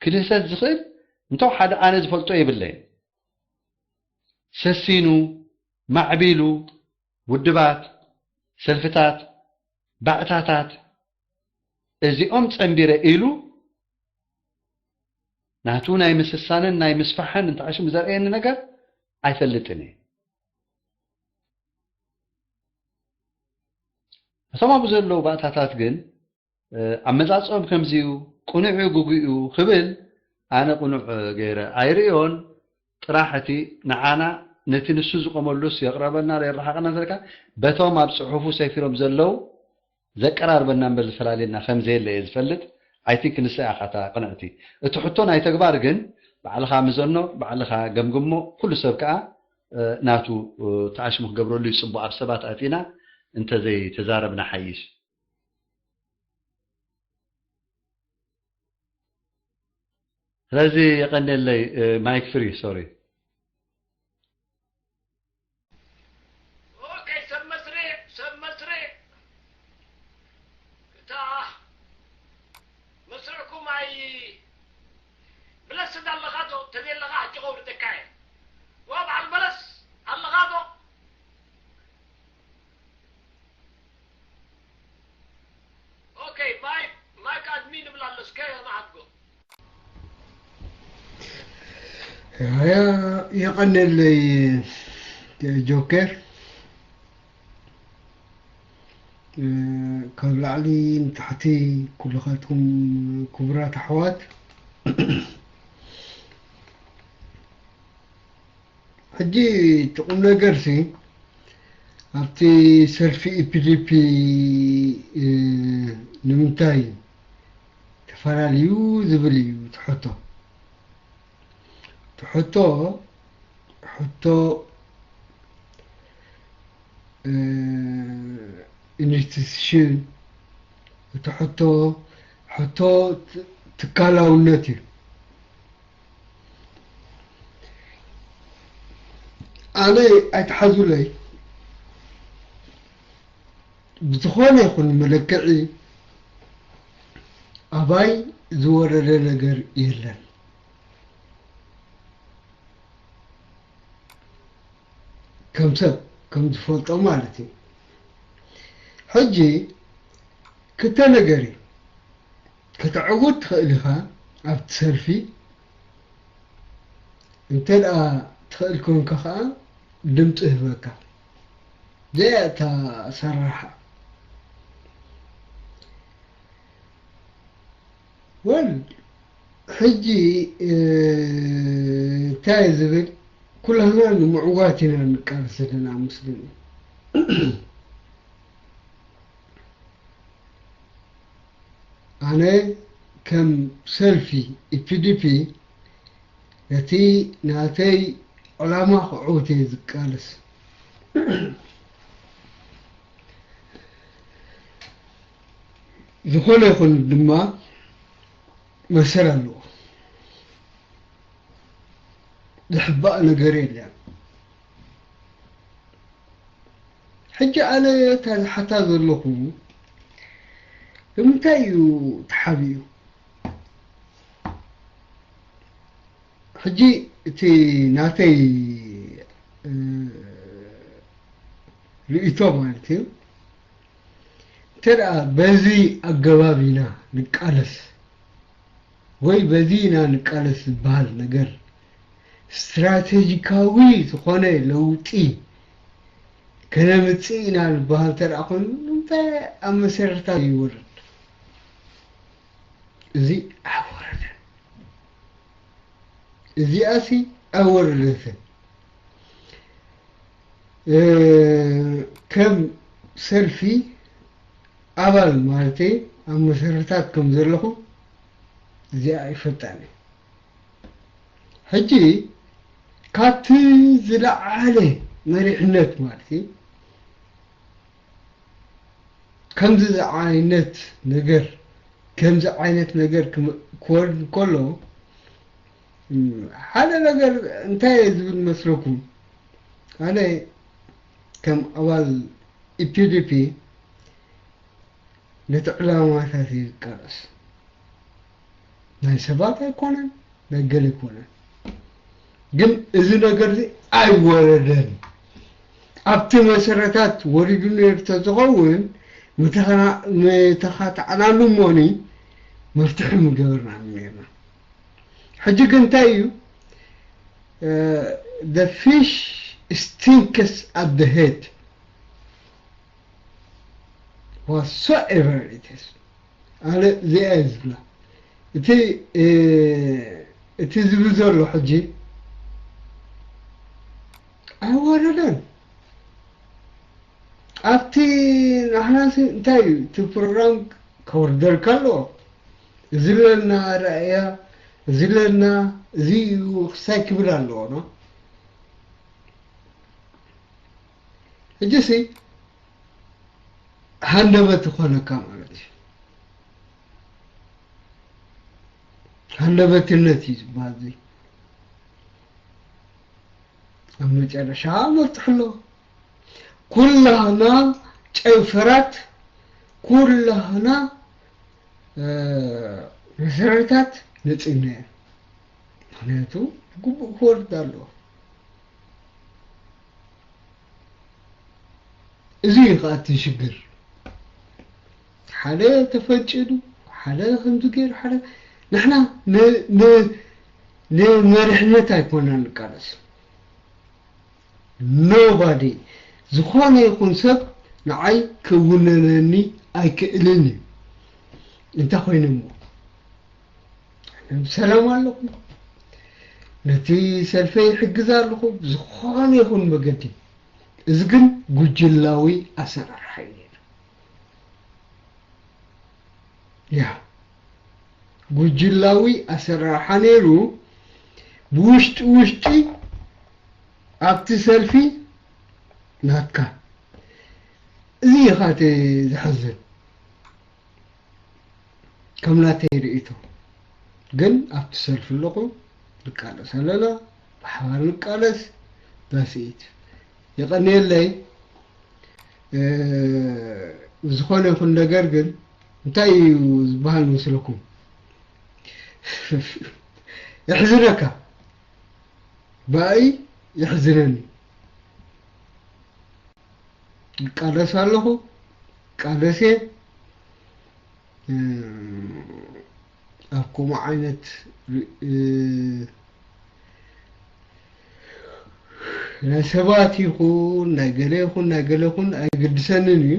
ክድህሰስ ዝኽእል እንተው ሓደ ኣነ ዝፈልጦ የብለይን። ሰሲኑ፣ ማዕቢሉ፣ ውድባት፣ ሰልፍታት፣ ባእታታት እዚኦም ጸንቢረ ኢሉ ናቱ ናይ ምስሳንን ናይ ምስፋሕን እንተዓሽሙ ዘርእየኒ ነገር ኣይፈልጥን እየ። እቶም ኣብኡ ዘለዉ ባእታታት ግን ኣመጻጽኦም ከምዚ እዩ፣ ቅኑዕ እዩ፣ ግጉይ እዩ ክብል ኣነ ቅኑዕ ገይረ ኣይርእዮን። ጥራሕ እቲ ንዓና ነቲ ንሱ ዝቆመሉስ የቕረበና ዶ የረሓቐና እንተልካ በቶም ኣብ ጽሑፉ ሰፊሮም ዘለዉ ዘቀራርበና እምበር ዝፈላልየና ከም ዘየለ እየ ዝፈልጥ። I think ንሳ ኢኻ እታ ቅንዕቲ። እቲ ሕቶ ናይ ተግባር ግን ባዕልኻ ምዘኖ፣ ባዕልኻ ገምግሞ፣ ኩሉ ሰብ ከኣ ናቱ ተኣሽሙ ክገብረሉ ይጽቡ። ኣብ ሰባት ኣቲና እንተዘይተዛረብና ሓይሽ። ስለዚ የቐንየለይ። ማይክ ፍሪ። ሶሪ። ኦኬ፣ ሰብ መስርዕ፣ ሰብ መስርዕ። እታ መስርዕኩም ኣይ ብለስ ኣለኻ ዶ? ተዘየለኻ ሕጂ ከውርደካ እየ። ዋ በዓል በለስ ኣለኻ ዶ? ኦኬ፣ ማይክ፣ ማይክ ኣድሚን እብል ኣሎ፣ እስከ ንዓድጎ። ያ፣ የቐንየለይ ጆከር። ካብ ላዕሊ ንታሕቲ ኩልኻትኩም ክቡራት ኣሕዋት፣ ሕጂ እቲ ቁም ነገርሲ ኣብቲ ሰልፊ ኢፒዲፒ ንምንታይ ተፈላለዩ ዝብል እዩ እቲ ሕቶ። እቲ ሕቶ ሕቶ ኢንስቲትዩሽን፣ እቲ ሕቶ ሕቶ ትካላውነት እዩ። ኣነ ኣይትሓዙለይ፣ ብዝኾነ ይኹን መለክዒ ኣባይ ዝወረደ ነገር የለን። ከም ሰብ ከም ዝፈልጦ ማለት እዩ። ሕጂ ክልተ ነገር እዩ። ከተዕውት ትኽእል ኢኻ ኣብቲ ሰልፊ፣ እንተ ደኣ ትኽእል ኮንካ ኸኣ ድምፂ ህበካ። ዘይ ኣታ ሰራሓ ወል ሕጂ እንታይ ዝብል? ኩላህና ንምዕዋት ኢና ንቃለስ ዘለና። ሙስሊም ኣነ ከም ሰልፊ ኢፒዲፒ ነቲ ናተይ ዕላማ ክዕውት እየ ዝቃለስ። ዝኾነ ይኹን ድማ መሰል ኣለዎ። ዝሕባእ ነገር የለን። ሕጂ ኣነ እታ ዝሓታ ዘለኹ ንምንታይ እዩ ተሓቢኡ? ሕጂ እቲ ናተይ ርእይቶ ማለት እዩ። እንተ ደኣ በዚ ኣገባብ ኢና ንቃለስ ወይ በዚ ኢና ንቃለስ ዝበሃል ነገር፣ ስትራቴጂካዊ ዝኾነ ለውጢ ከነምጽእ ኢና ዝበሃል እንተ ደኣ ኮይኑ፣ እንታይ ኣብ መሰረታ ይወርድ? እዚ ኣይወረደን። እዚኣሲ ኣይወረደትን። ከም ሰልፊ ኣባል ማለተይ ኣብ መሰረታት ከም ዘለኹ እዚኣ ኣይፈልጣን እየ። ሕጂ ካብቲ ዝለዓለ መሪሕነት ማለት እዩ ከምዚ ዓይነት ነገር ከምዚ ዓይነት ነገር ክወርድ ከሎ ሓደ ነገር እንታይ እየ ዝብል መስለኩም? ኣነ ከም ኣባል ኢፒዲፒ ነቲ ዕላማታት እየ ዝቃለስ። ናይ ሰባት ኣይኮነን፣ ናይ ገለ ኣይኮነን። ግን እዚ ነገር እዚ ኣይወረደን። ኣብቲ መሰረታት ወሪዱ ነይሩ ተዝኸውን ምተኻታዕናሉ እሞኒ መፍትሒ ምገበርና ነርና። ሕጂ ግን እንታይ እዩ? The fish stinks at the head, whatsoever it is. ኣነ እዚኣ እየ ዝብላ። እቲ እቲ ዝብል ዘሎ ሕጂ ኣይወረደን። ኣብቲ ንሕናሲ እንታይ እዩ እቲ ፕሮግራም ከወርደልካ ኣለዎ። እዚ ለና ረእያ፣ እዚ ለና፣ እዚ እዩ ክሳይ ክብል ኣለዎ። ኖ ሕጂ ሲ ሃንደበት ይኾነካ ማለት እዩ። ሃንደበትነት እዩ ዝበሃል እዚ። ኣብ መጨረሻ መፍትሒ ኣሎ። ኩላህና ጨንፈራት፣ ኩላህና መሰረታት ነፂና እያ። ምክንያቱ ግቡእ ክወርድ ኣለዎ። እዚ እዩ ከዓ እቲ ሽግር። ሓደ ተፈንጭሉ፣ ሓደ ከምዚ ገይሩ፣ ሓደ ንሕና ንመሪሕነት ኣይኮና ንቃለስ። ኖባዲ፣ ዝኾነ ይኹን ሰብ ንዓይ ክውነነኒ ኣይክእልን እዩ። እንታይ ኮይነ እሞ ሰላም ኣለኹ፣ ነቲ ሰልፈይ ይሕግዝ ኣለኹ ብዝኾነ ይኹን መገዲ። እዚ ግን ጉጅላዊ ኣሰራርሓ እዩ ነይሩ። ያ ጉጅላዊ ኣሰራርሓ ነይሩ። ብውሽጢ ውሽጢ ኣብቲ ሰልፊ ናትካ። እዚ ኢኻ እቲ ዘሕዝን። ከም ናተይ ርእይቶ ግን ኣብቲ ሰልፊ ኣለኹ፣ ንቃለስ ኣለና፣ ብሓባር ንቃለስ። ዳስኢት የቐንየለይ። ብዝኾነ ይኹን ነገር ግን እንታይ እዩ ዝበሃል መስለኩም? የሕዝነካ። ብኣይ የሕዝነኒ። ይቃለስ ኣለኹ፣ ቃለሴ ኣብ ከምኡ ዓይነት ናይ ሰባት ይኹን ናይ ገለ ይኹን ናይ ገለ ይኹን ኣይግድሰንን እዩ።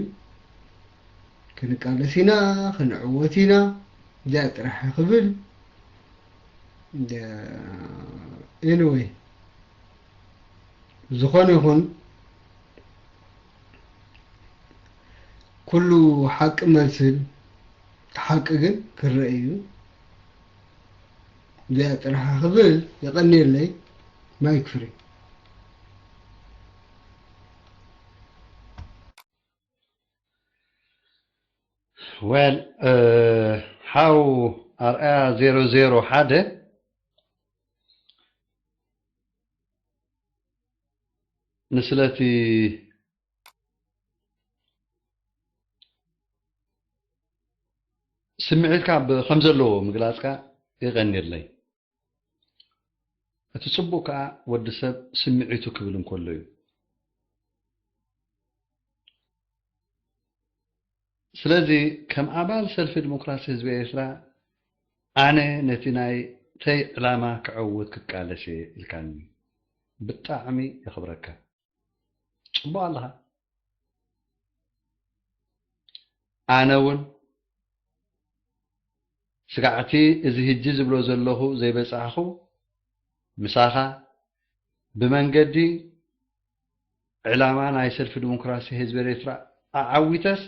ክንቃለስ ኢና፣ ክንዕወት ኢና። እዚኣ ጥራሕ ክብል Anyway፣ ዝኾነ ይኹን፣ ኩሉ ሓቂ መስል፣ እቲ ሓቂ ግን ክረአ እዩ። እዚኣ ጥራሕ ክብል። የቐንየለይ። ማይክ ፍሪ። Well፣ ሓው ኣርኣያ ዜሮ ዜሮ ሓደ ንስለቲ ስምዒትካ ከም ዘለዎ ምግላፅካ የቐንየለይ። እቲ ፅቡቕ ከዓ ወዲ ሰብ ስምዒቱ ክብል እንከሎ እዩ። ስለዚ ከም ኣባል ሰልፊ ዲሞክራሲ ህዝቢ ኤርትራ ኣነ ነቲ ናይተይ ዕላማ ክዕውት ክቃለስ እየ ኢልካኒ ብጣዕሚ የኽብረካ። ፅቡቕ ኣለኻ። ኣነ እውን ስጋዕቲ እዚ ህጂ ዝብሎ ዘለኹ ዘይበጻሕኹ ምሳኻ ብመንገዲ ዕላማ ናይ ሰልፊ ዲሞክራሲ ህዝቢ ኤርትራ ኣዓዊተስ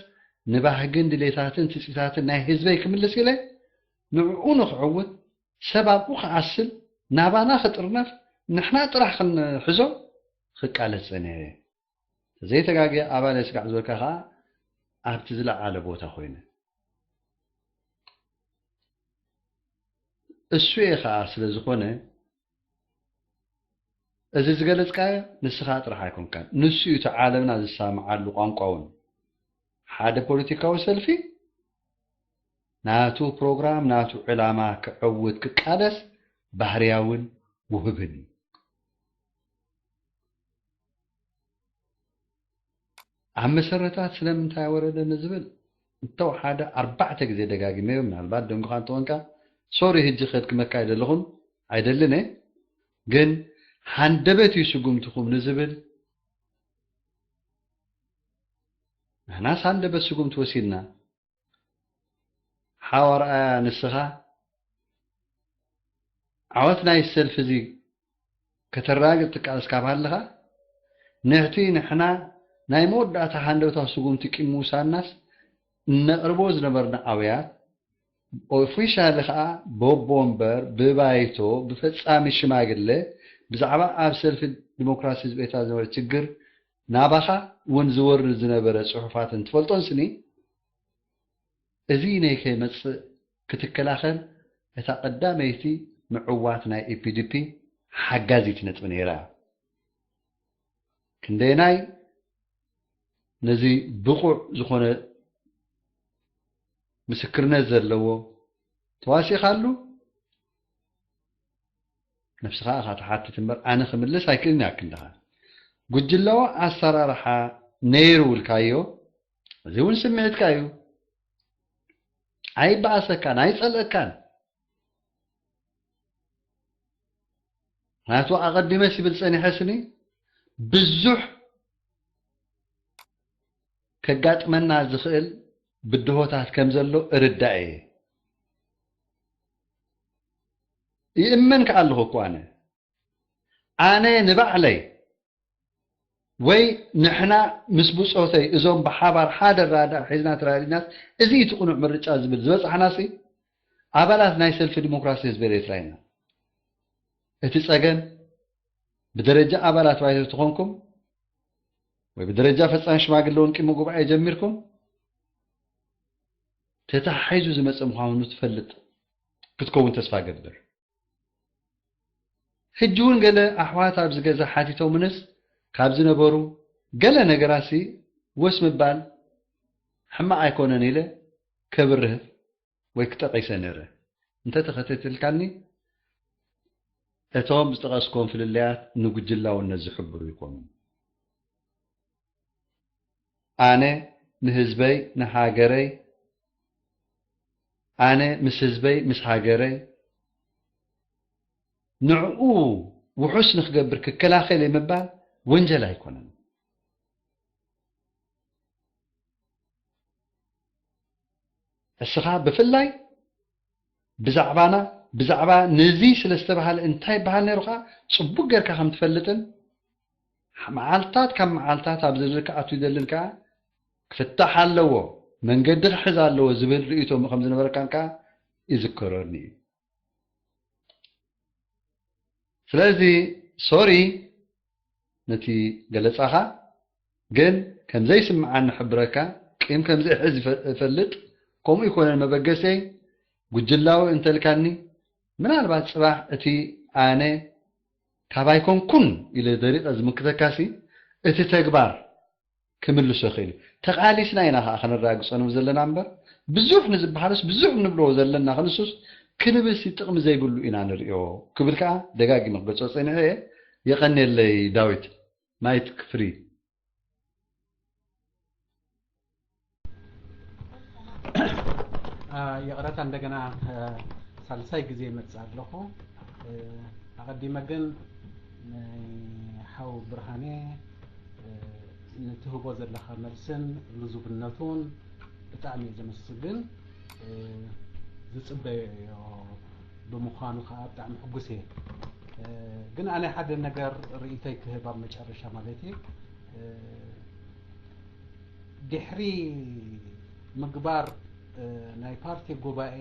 ንባህግን ድሌታትን ትጽቢታትን ናይ ህዝበይ ክምልስ ኢለ ንዕኡ ንኽዕውት ሰብ ኣብኡ ክዓስል ናባና ክጥርነፍ ንሕና ጥራሕ ክንሕዞ ክቃለስ ጸኒሐ እየ። ተዘይተጋግየ ኣባለ ስጋዕ ዝበልካ ከኣ ኣብቲ ዝለዓለ ቦታ ኮይነ እሱ እየ ከኣ ስለ ዝኾነ እዚ ዝገለጽካዮ ንስኻ ጥራሕ ኣይኮንካን፣ ንሱ እዩ እቲ ዓለምና ዝሰማማዓሉ ቋንቋ እውን። ሓደ ፖለቲካዊ ሰልፊ ናቱ ፕሮግራም ናቱ ዕላማ ክዕውት ክቃለስ ባህርያውን ውሁብን እዩ። ኣብ መሰረታት ስለምንታይ ወረደ ንዝብል እንተወሓደ ኣርባዕተ ግዜ ደጋጊመዮ፣ ምናልባት ደንጉኻ እንተኾንካ ሶሪ ህጂ ከድክመካ ኣይደለኹን ኣይደልን እየ፣ ግን ሃንደበት እዩ ስጉምትኹም ንዝብል ንሕናስ ሃንደበት ስጉምቲ ወሲድና። ሓው ኣርኣያ ንስኻ ዓወት ናይ ሰልፊ እዚ ከተራግጥ ትቃለስ ካብ ሃለኻ ንሕቲ ንሕና ናይ መወዳእታ ሃንደበታዊ ስጉምቲ ቂም ምውሳድናስ እነቕርቦ ዝነበርና ኣውያት ኦፊሻሊ ከኣ በቦ እምበር ብባይቶ ብፈጻሚ ሽማግለ ብዛዕባ ኣብ ሰልፊ ዲሞክራሲ ህዝቢ ኤርትራ ዝነበረ ችግር ናባኻ እውን ዝወርድ ዝነበረ ጽሑፋትን ትፈልጦን ስኒ እዚ ነይከይመጽእ ክትከላኸል እታ ቀዳመይቲ ምዕዋት ናይ ኢፒዲፒ ሓጋዚት ነጥቢ ነይራ። ክንደየናይ ነዚ ብቑዕ ዝኾነ ምስክርነት ዘለዎ ተዋሲእኻሉ ነብስኻ ኢኻ ትሓትት እምበር ኣነ ክምልስ ኣይክእልን እያ ክንድኻ። ጉጅላዊ ኣሰራርሓ ነይሩ ኢልካዮ፣ እዚ እውን ስምዒትካ እዩ። ኣይበኣሰካን ኣይጸልአካን። ምክንያቱ ኣቐዲመ ሲብል ጸኒሐ ስኒ ብዙሕ ከጋጥመና ዝኽእል ብድሆታት ከም ዘሎ እርዳእ እየ። ይእመን ከኣ ኣለኹ እኮ ኣነ። ኣነ ንባዕለይ ወይ ንሕና ምስ ብጾተይ እዞም ብሓባር ሓደ ራዳ ሒዝና ተራዲናስ እዚ እቲ ቅኑዕ ምርጫ ዝብል ዝበጻሕናሲ ኣባላት ናይ ሰልፊ ዲሞክራሲ ህዝቢ ኤርትራ ኢና። እቲ ጸገም ብደረጃ ኣባላት ባይቶ ተኾንኩም ወይ ብደረጃ ፈጻሚ ሽማግለ እውን ቅድሚ ጉባኤ ጀሚርኩም ተተሓሒዙ ዝመጸ ምዃኑ ትፈልጥ ክትከውን ተስፋ ገብር። ሕጂ እውን ገለ ኣሕዋት ኣብዚ ገዛ ሓቲቶምንስ ካብ ዝነበሩ ገለ ነገራሲ ወስ ምባል ሕማቕ ኣይኮነን ኢለ ከብርህ ወይ ክጠቒሰ ነይረ። እንተተኸታቲልካኒ እቶም ዝጠቐስኮም ፍልልያት ንጉጅላውነት ዝሕብሩ ይኮኑ። ኣነ ንህዝበይ ንሃገረይ ኣነ ምስ ህዝበይ ምስ ሃገረይ ንዕኡ ውሑስ ንክገብር ክከላኸል እየ ምባል ወንጀል ኣይኮነን። እስኻ ብፍላይ ብዛዕባና ብዛዕባ ነዚ ስለ ዝተባሃለ እንታይ ይበሃል ነይሩ ከዓ ጽቡቅ ጌርካ ከም ትፈልጥን፣ መዓልታት ካብ መዓልታት ኣብ ዝርዝር ክኣቱ ይደልን ከዓ ክፍታሕ ኣለዎ፣ መንገዲ ክሕዝ ኣለዎ ዝብል ርእይቶ ከም ዝነበረካን ከዓ ይዝከረኒ እዩ። ስለዚ ሶሪ ነቲ ገለጻኻ፣ ግን ከም ዘይስምዓኒ ክሕብረካ፣ ቂም ከም ዘይሕዝ ይፈ-፣ እፈልጥ። ከምኡ ይኮነን መበገሰይ፣ ጉጅላዊ እንተልካኒ፣ ምናልባት ጽባሕ እቲ ኣነ ካብ ኣይኮንኩን ኢለ ደሪቐ ዝምክተካሲ፣ እቲ ተግባር ክምልሶ ይኽእል እዩ። ተቓሊስና ኢና ከኣ ከነረጋግጾ ንብል ዘለና እምበር፣ ብዙሕ ንዝበሃልስ ብዙሕ ንብሎ ዘለና ክንሱስ ክንብልሲ ጥቕሚ ዘይብሉ ኢና ንርእዮ ክብል ከኣ ደጋጊመ ክገልጾ ጸኒሐ እየ። የቐንየለይ ዳዊት። ማይክ ፍሪ። አ፣ ይቕረታ እንደገና፣ አ፣ ሳልሳይ ግዜ ይመጽእ ኣለኹ። እ፣ ኣቐዲመ ግን ንሓው ብርሃኔ፣ እ፣ ንትህቦ ዘለኻ መልስን ልዙብነቱን ብጣዕሚ እየ ዘመስግን። እ፣ ዝጽበዮ ብምዃኑ ከዓ ብጣዕሚ ሕጉስ እየ። እ፣ ግን ኣነ ሓደ ነገር ርእይቶይ ክህብ ኣብ መጨረሻ ማለት እዩ። እ፣ ድሕሪ ምግባር፣ እ፣ ናይ ፓርቲ ጉባኤ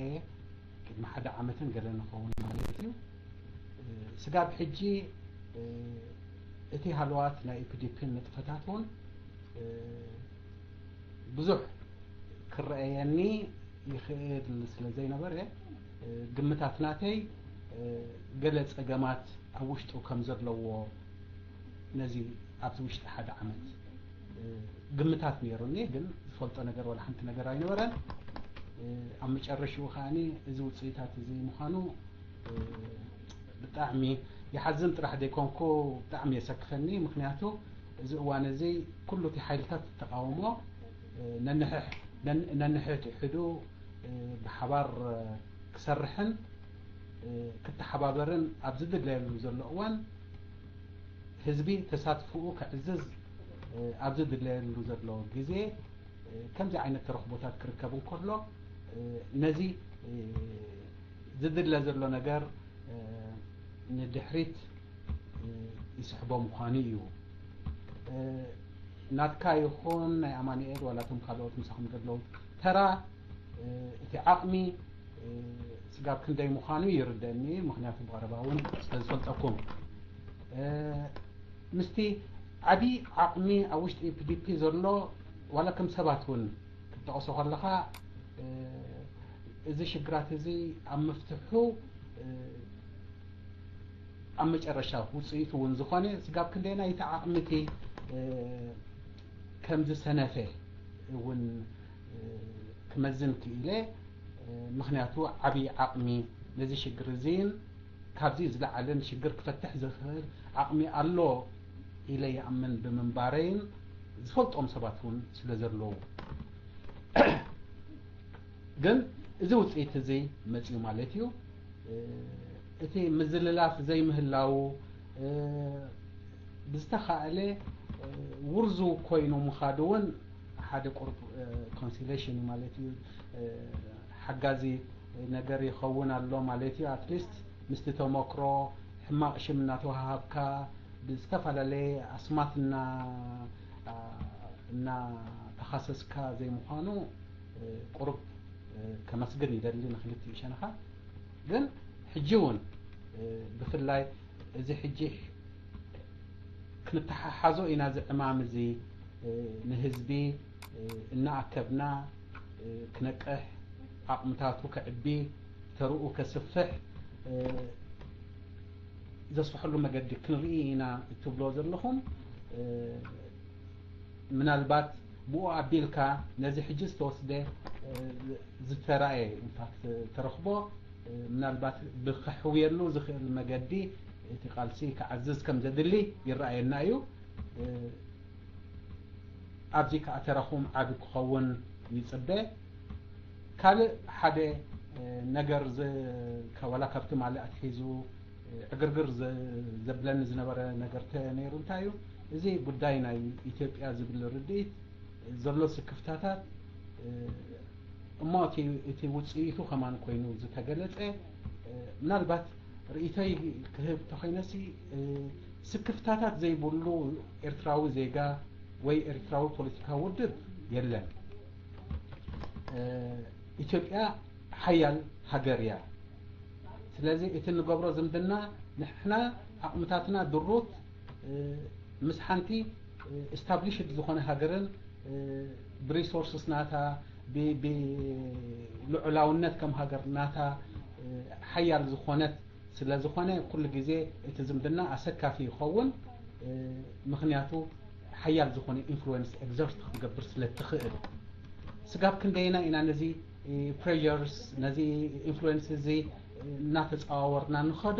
ቅድሚ ሓደ ዓመትን ገለ ንኸውን ማለት እዩ። እ፣ ስጋብ ሕጂ፣ እ፣ እቲ ሃለዋት ናይ ኢፒዲፒን ንጥፈታት እውን፣ እ፣ ብዙሕ ክረኣየኒ ይኽእል ስለ ዘይነበረ፣ እ፣ ግምታት ናተይ፣ እ፣ ገለ ጸገማት ኣብ ውሽጡ ከም ዘለዎ ነዚ ኣብዚ ውሽጢ ሓደ ዓመት፣ እ፣ ግምታት ነይሩኒ፣ ግን ዝፈልጦ ነገር ዋላ ሓንቲ ነገር ኣይነበረን። እ፣ ኣብ መጨረሽኡ ከኣኒ እዚ ውጽኢታት እዚ ምዃኑ፣ እ፣ ብጣዕሚ ይሓዝን ጥራሕ ዘይኮንኩ ብጣዕሚ የሰክፈኒ። ምኽንያቱ እዚ እዋን እዚ ኩሉ እቲ ሓይልታት ተቃውሞ፣ እ፣ ነንሕሕ-፣ ነን-፣ ነንሕድሕዱ፣ እ፣ ብሓባር፣ እ፣ ክሰርሕን፣ እ፣ ክተሓባበርን ኣብ ዝድለየሉ ዘሎ እዋን፣ ህዝቢ ተሳትፎኡ ከዕዝዝ፣ እ፣ ኣብ ዝድለየሉ ዘሎ ግዜ፣ እ፣ ከምዚ ዓይነት ተረኽቦታት ክርከብ እንከሎ፣ እ፣ ነዚ፣ እ፣ ዝድለ ዘሎ ነገር፣ እ፣ ንድሕሪት፣ እ፣ ይስሕቦ ምዃኑ እዩ። እ፣ ናትካ ይኹን ናይ ኣማኑኤል ዋላ እቶም ካልኦት ምሳኹም ዘለዉ ተራ፣ እ፣ እቲ ዓቕሚ፣ እ፣ ስጋብ ክንደይ ምዃኑ ይርደኒ፣ ምኽንያቱ ብቐረባ እውን ስለ ዝፈልጠኩም። እ፣ ምስቲ ዓቢ ዓቕሚ ኣብ ውሽጢ ፒዲፒ ዘሎ ዋላ ከም ሰባት እውን ክትጠቕሶ ከለኻ፣ እ፣ እዚ ሽግራት እዚ ኣብ ምፍትሑ፣ እ፣ ኣብ መጨረሻ ውጽኢቱ እውን ዝኾነ ስጋብ ክንደየናይ እቲ ዓቕሚ እቲ፣ እ፣ ከም ዝሰነፈ እውን፣ እ፣ ክመዝን ክኢለ። እ፣ ምኽንያቱ ዓቢ ዓቕሚ ነዚ ሽግር እዚን ካብዚ ዝለዓለን ሽግር ክፈትሕ ዝኽእል ዓቕሚ ኣሎ ኢለ ይኣምን ብምንባረይን ዝፈልጦም ሰባት እውን ስለ ዘለዉ። ግን እዚ ውጽኢት እዚ መጺኡ ማለት እዩ። እ፣ እቲ ምዝልላፍ ዘይምህላዉ፣ እ፣ ብዝተኻእለ፣ እ፣ ውርዙ ኮይኑ ምኻዱ እውን ሓደ ቁሩብ፣ እ፣ ኮንሲሌሽን እዩ ማለት እዩ። እ፣ ሓጋዚ ነገር ይኸውን ኣሎ ማለት እዩ። ኣትሊስት ምስቲ ተመክሮ ሕማቕ ሽም እናተወሃሃብካ ብዝተፈላለየ ኣስማት እና-፣ እናተኻሰስካ ዘይምዃኑ፣ እ፣ ቁሩብ፣ እ፣ ከመስግን ይደሊ ንክልቲኡ ሸነኻት። ግን ሕጂ እውን፣ እ፣ ብፍላይ እዚ ሕጂ ክንተሓሓዞ ኢና፣ እዚ ዕማም እዚ፣ እ፣ ንህዝቢ፣ እ፣ እናኣከብና፣ እ፣ ክነቅሕ፣ ዓቕምታቱ ከዕቢ፣ ተርኡ ከስፍሕ፣ እ፣ ዘስፍሐሉ መገዲ ክንርኢ ኢና እትብሎ ዘለኹም፣ እ፣ ምናልባት ብኡ ኣቢልካ ነዚ ሕጂ ዝተወስደ፣ እ፣ ዝተራእየ፣ ኢንፋክት፣ ተረኽቦ፣ እ፣ ምናልባት ብኸሕውየሉ ዝኽእል መገዲ እቲ ቃልሲ ክዓዝዝ ከም ዘድሊ ይረኣየና እዩ። እ፣ ኣብዚ ከኣ ተራኹም ዓቢ ክኸውን ይጽበ። ካልእ ሓደ፣ እ፣ ነገር ዝ-፣ ከ-፣ ዋላ ካብቲ ማልእ ኣትሒዙ፣ እ፣ ዕግርግር ዘ-፣ ዘብለኒ ዝነበረ ነገር ተ-፣ ነይሩ እንታይ እዩ? እዚ ጉዳይ ናይ ኢትዮጵያ ዝብል ርድኢት ዘሎ ስክፍታታት፣ እ፣ እሞ እቲ፣ እቲ ውጽኢቱ ከማን ኮይኑ ዝተገለጸ፣ ምናልባት ርእይቶይ ክህብ ተኾይነሲ፣ ስክፍታታት ዘይብሉ ኤርትራዊ ዜጋ ወይ ኤርትራዊ ፖለቲካዊ ውድብ የለን። ኢትዮጵያ ሓያል ሃገር እያ። ስለዚ እቲ ንገብሮ ዝምድና ንሕና ዓቕምታትና ድሩት ምስ ሓንቲ ኤስታብሊሽድ ዝኾነ ሃገርን ብሪሶርስስ ናታ ብልዑላውነት ከም ሃገር ናታ ሓያል ዝኾነት ስለ ዝኾነ ኩሉ ግዜ እቲ ዝምድና ኣሰካፊ ይኸውን። ምኽንያቱ ሓያል ዝኾነ ኢንፍሉወንስ ኤግዘርት ክትገብር ስለ ትኽእል። ስጋብ ክንደየና ኢና ነዚ ፕሬርስ ነዚ ኢንፍሉወንስ እዚ እናተፀዋወርና ንኸዶ?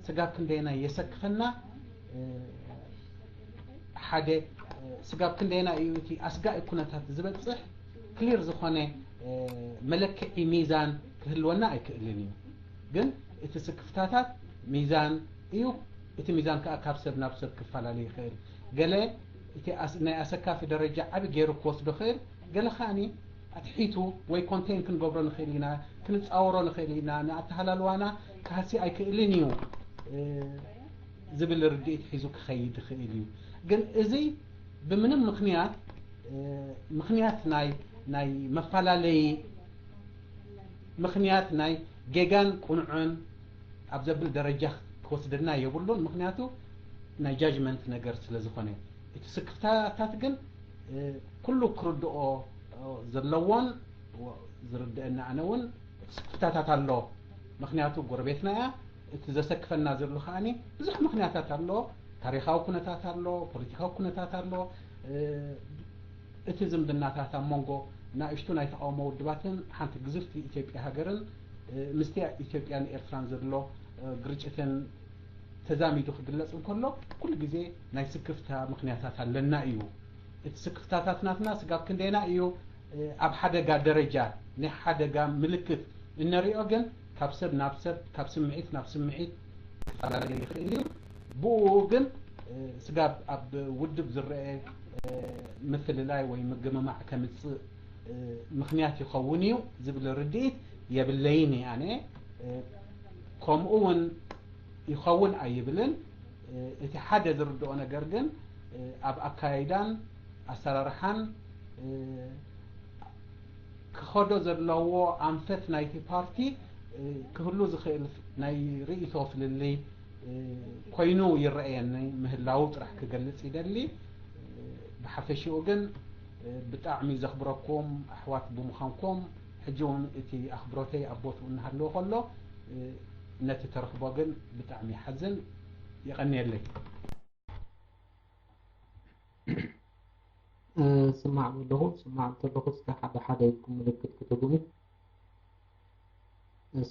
ስጋብ ክንደየና የሰክፈና? ሓደ ስጋብ ክንደየና እዩ እቲ ኣስጋኢ ኩነታት ዝበፅሕ ክሊር ዝኾነ መለክዒ ሚዛን ክህልወና ኣይክእልን እዩ። ግን እቲ ስክፍታታት ሚዛን እዩ። እቲ ሚዛን ከዓ ካብ ሰብ ናብ ሰብ ክፈላለ ይኽእል። ገለ እቲ ናይ ኣሰካፊ ደረጃ ዓቢ ገይሩ ክወስዶ ክእል፣ ገለ ከዓኒ ኣትሒቱ ወይ ኮንቴን ክንገብሮ ንኽእል ኢና፣ ክንፃወሮ ንኽእል ኢና፣ ንኣተሃላልዋና ክሃሲ ኣይክእልን እዩ ዝብል ርድኢት ሒዙ ክኸይድ ይኽእል እዩ። ግን እዚ ብምንም ምኽንያት ምኽንያት ናይ ናይ መፈላለዪ ምኽንያት ናይ ጌጋን ቁኑዕን ኣብ ዘብል ደረጃ ክወስደና የብሉን። ምኽንያቱ ናይ ጃጅመንት ነገር ስለ ዝኾነ፣ እቲ ስክፍታታት ግን ኩሉ ክርድኦ ዘለዎን ዝርድአና ኣነ እውን ስክፍታታት ኣሎ። ምኽንያቱ ጎረቤትና እያ። እቲ ዘሰክፈና ዘሎ ከዓኒ ብዙሕ ምኽንያታት ኣሎ። ታሪኻዊ ኩነታት ኣሎ፣ ፖለቲካዊ ኩነታት ኣሎ። እቲ ዝምድናታት ኣብ መንጎ ናእሽቱ ናይ ተቃውሞ ውድባትን ሓንቲ ግዝፍቲ ኢትዮጵያ ሃገርን ምስቲ ኢትዮጵያን ኤርትራን ዘሎ ግርጭትን ተዛሚዱ ክግለጽ እንከሎ ኩሉ ግዜ ናይ ስክፍታ ምኽንያታት ኣለና እዩ። እቲ ስክፍታታት ናትና ስጋብ ክንደየና እዩ ኣብ ሓደጋ ደረጃ ናይ ሓደጋ ምልክት እንሪኦ ግን ካብ ሰብ ናብ ሰብ ካብ ስምዒት ናብ ስምዒት ክፈላለ ይኽእል እዩ። ብኡ ግን ስጋብ ኣብ ውድብ ዝረአ ምፍልላይ ወይ ምግምማዕ ከምፅእ ምኽንያት ይኸውን እዩ ዝብል ርድኢት የብለይን ኣነ። ከምኡ እውን ይኸውን ኣይብልን። እቲ ሓደ ዝርድኦ ነገር ግን ኣብ ኣካያይዳን ኣሰራርሓን ክኸዶ ዘለዎ ኣንፈት ናይቲ ፓርቲ ክህሉ ዝኽእል ናይ ርእይቶ ፍልልይ ኮይኑ ይረኣየኒ ምህላው ጥራሕ ክገልጽ ይደሊ። ብሓፈሽኡ ግን ብጣዕሚ ዘኽብረኩም ኣሕዋት ብምዃንኩም ሕጂ እውን እቲ ኣኽብሮተይ ኣብ ቦትኡ እናሃለወ ከሎ ነቲ ተረኽቦ ግን ብጣዕሚ ይሓዝን። የቐንየለይ። ስማዕ ኣለኹ ስማዕ እንተለኹ እስከ ሓደ ሓደ ኢልኩም ምልክት ክትህቡኒ።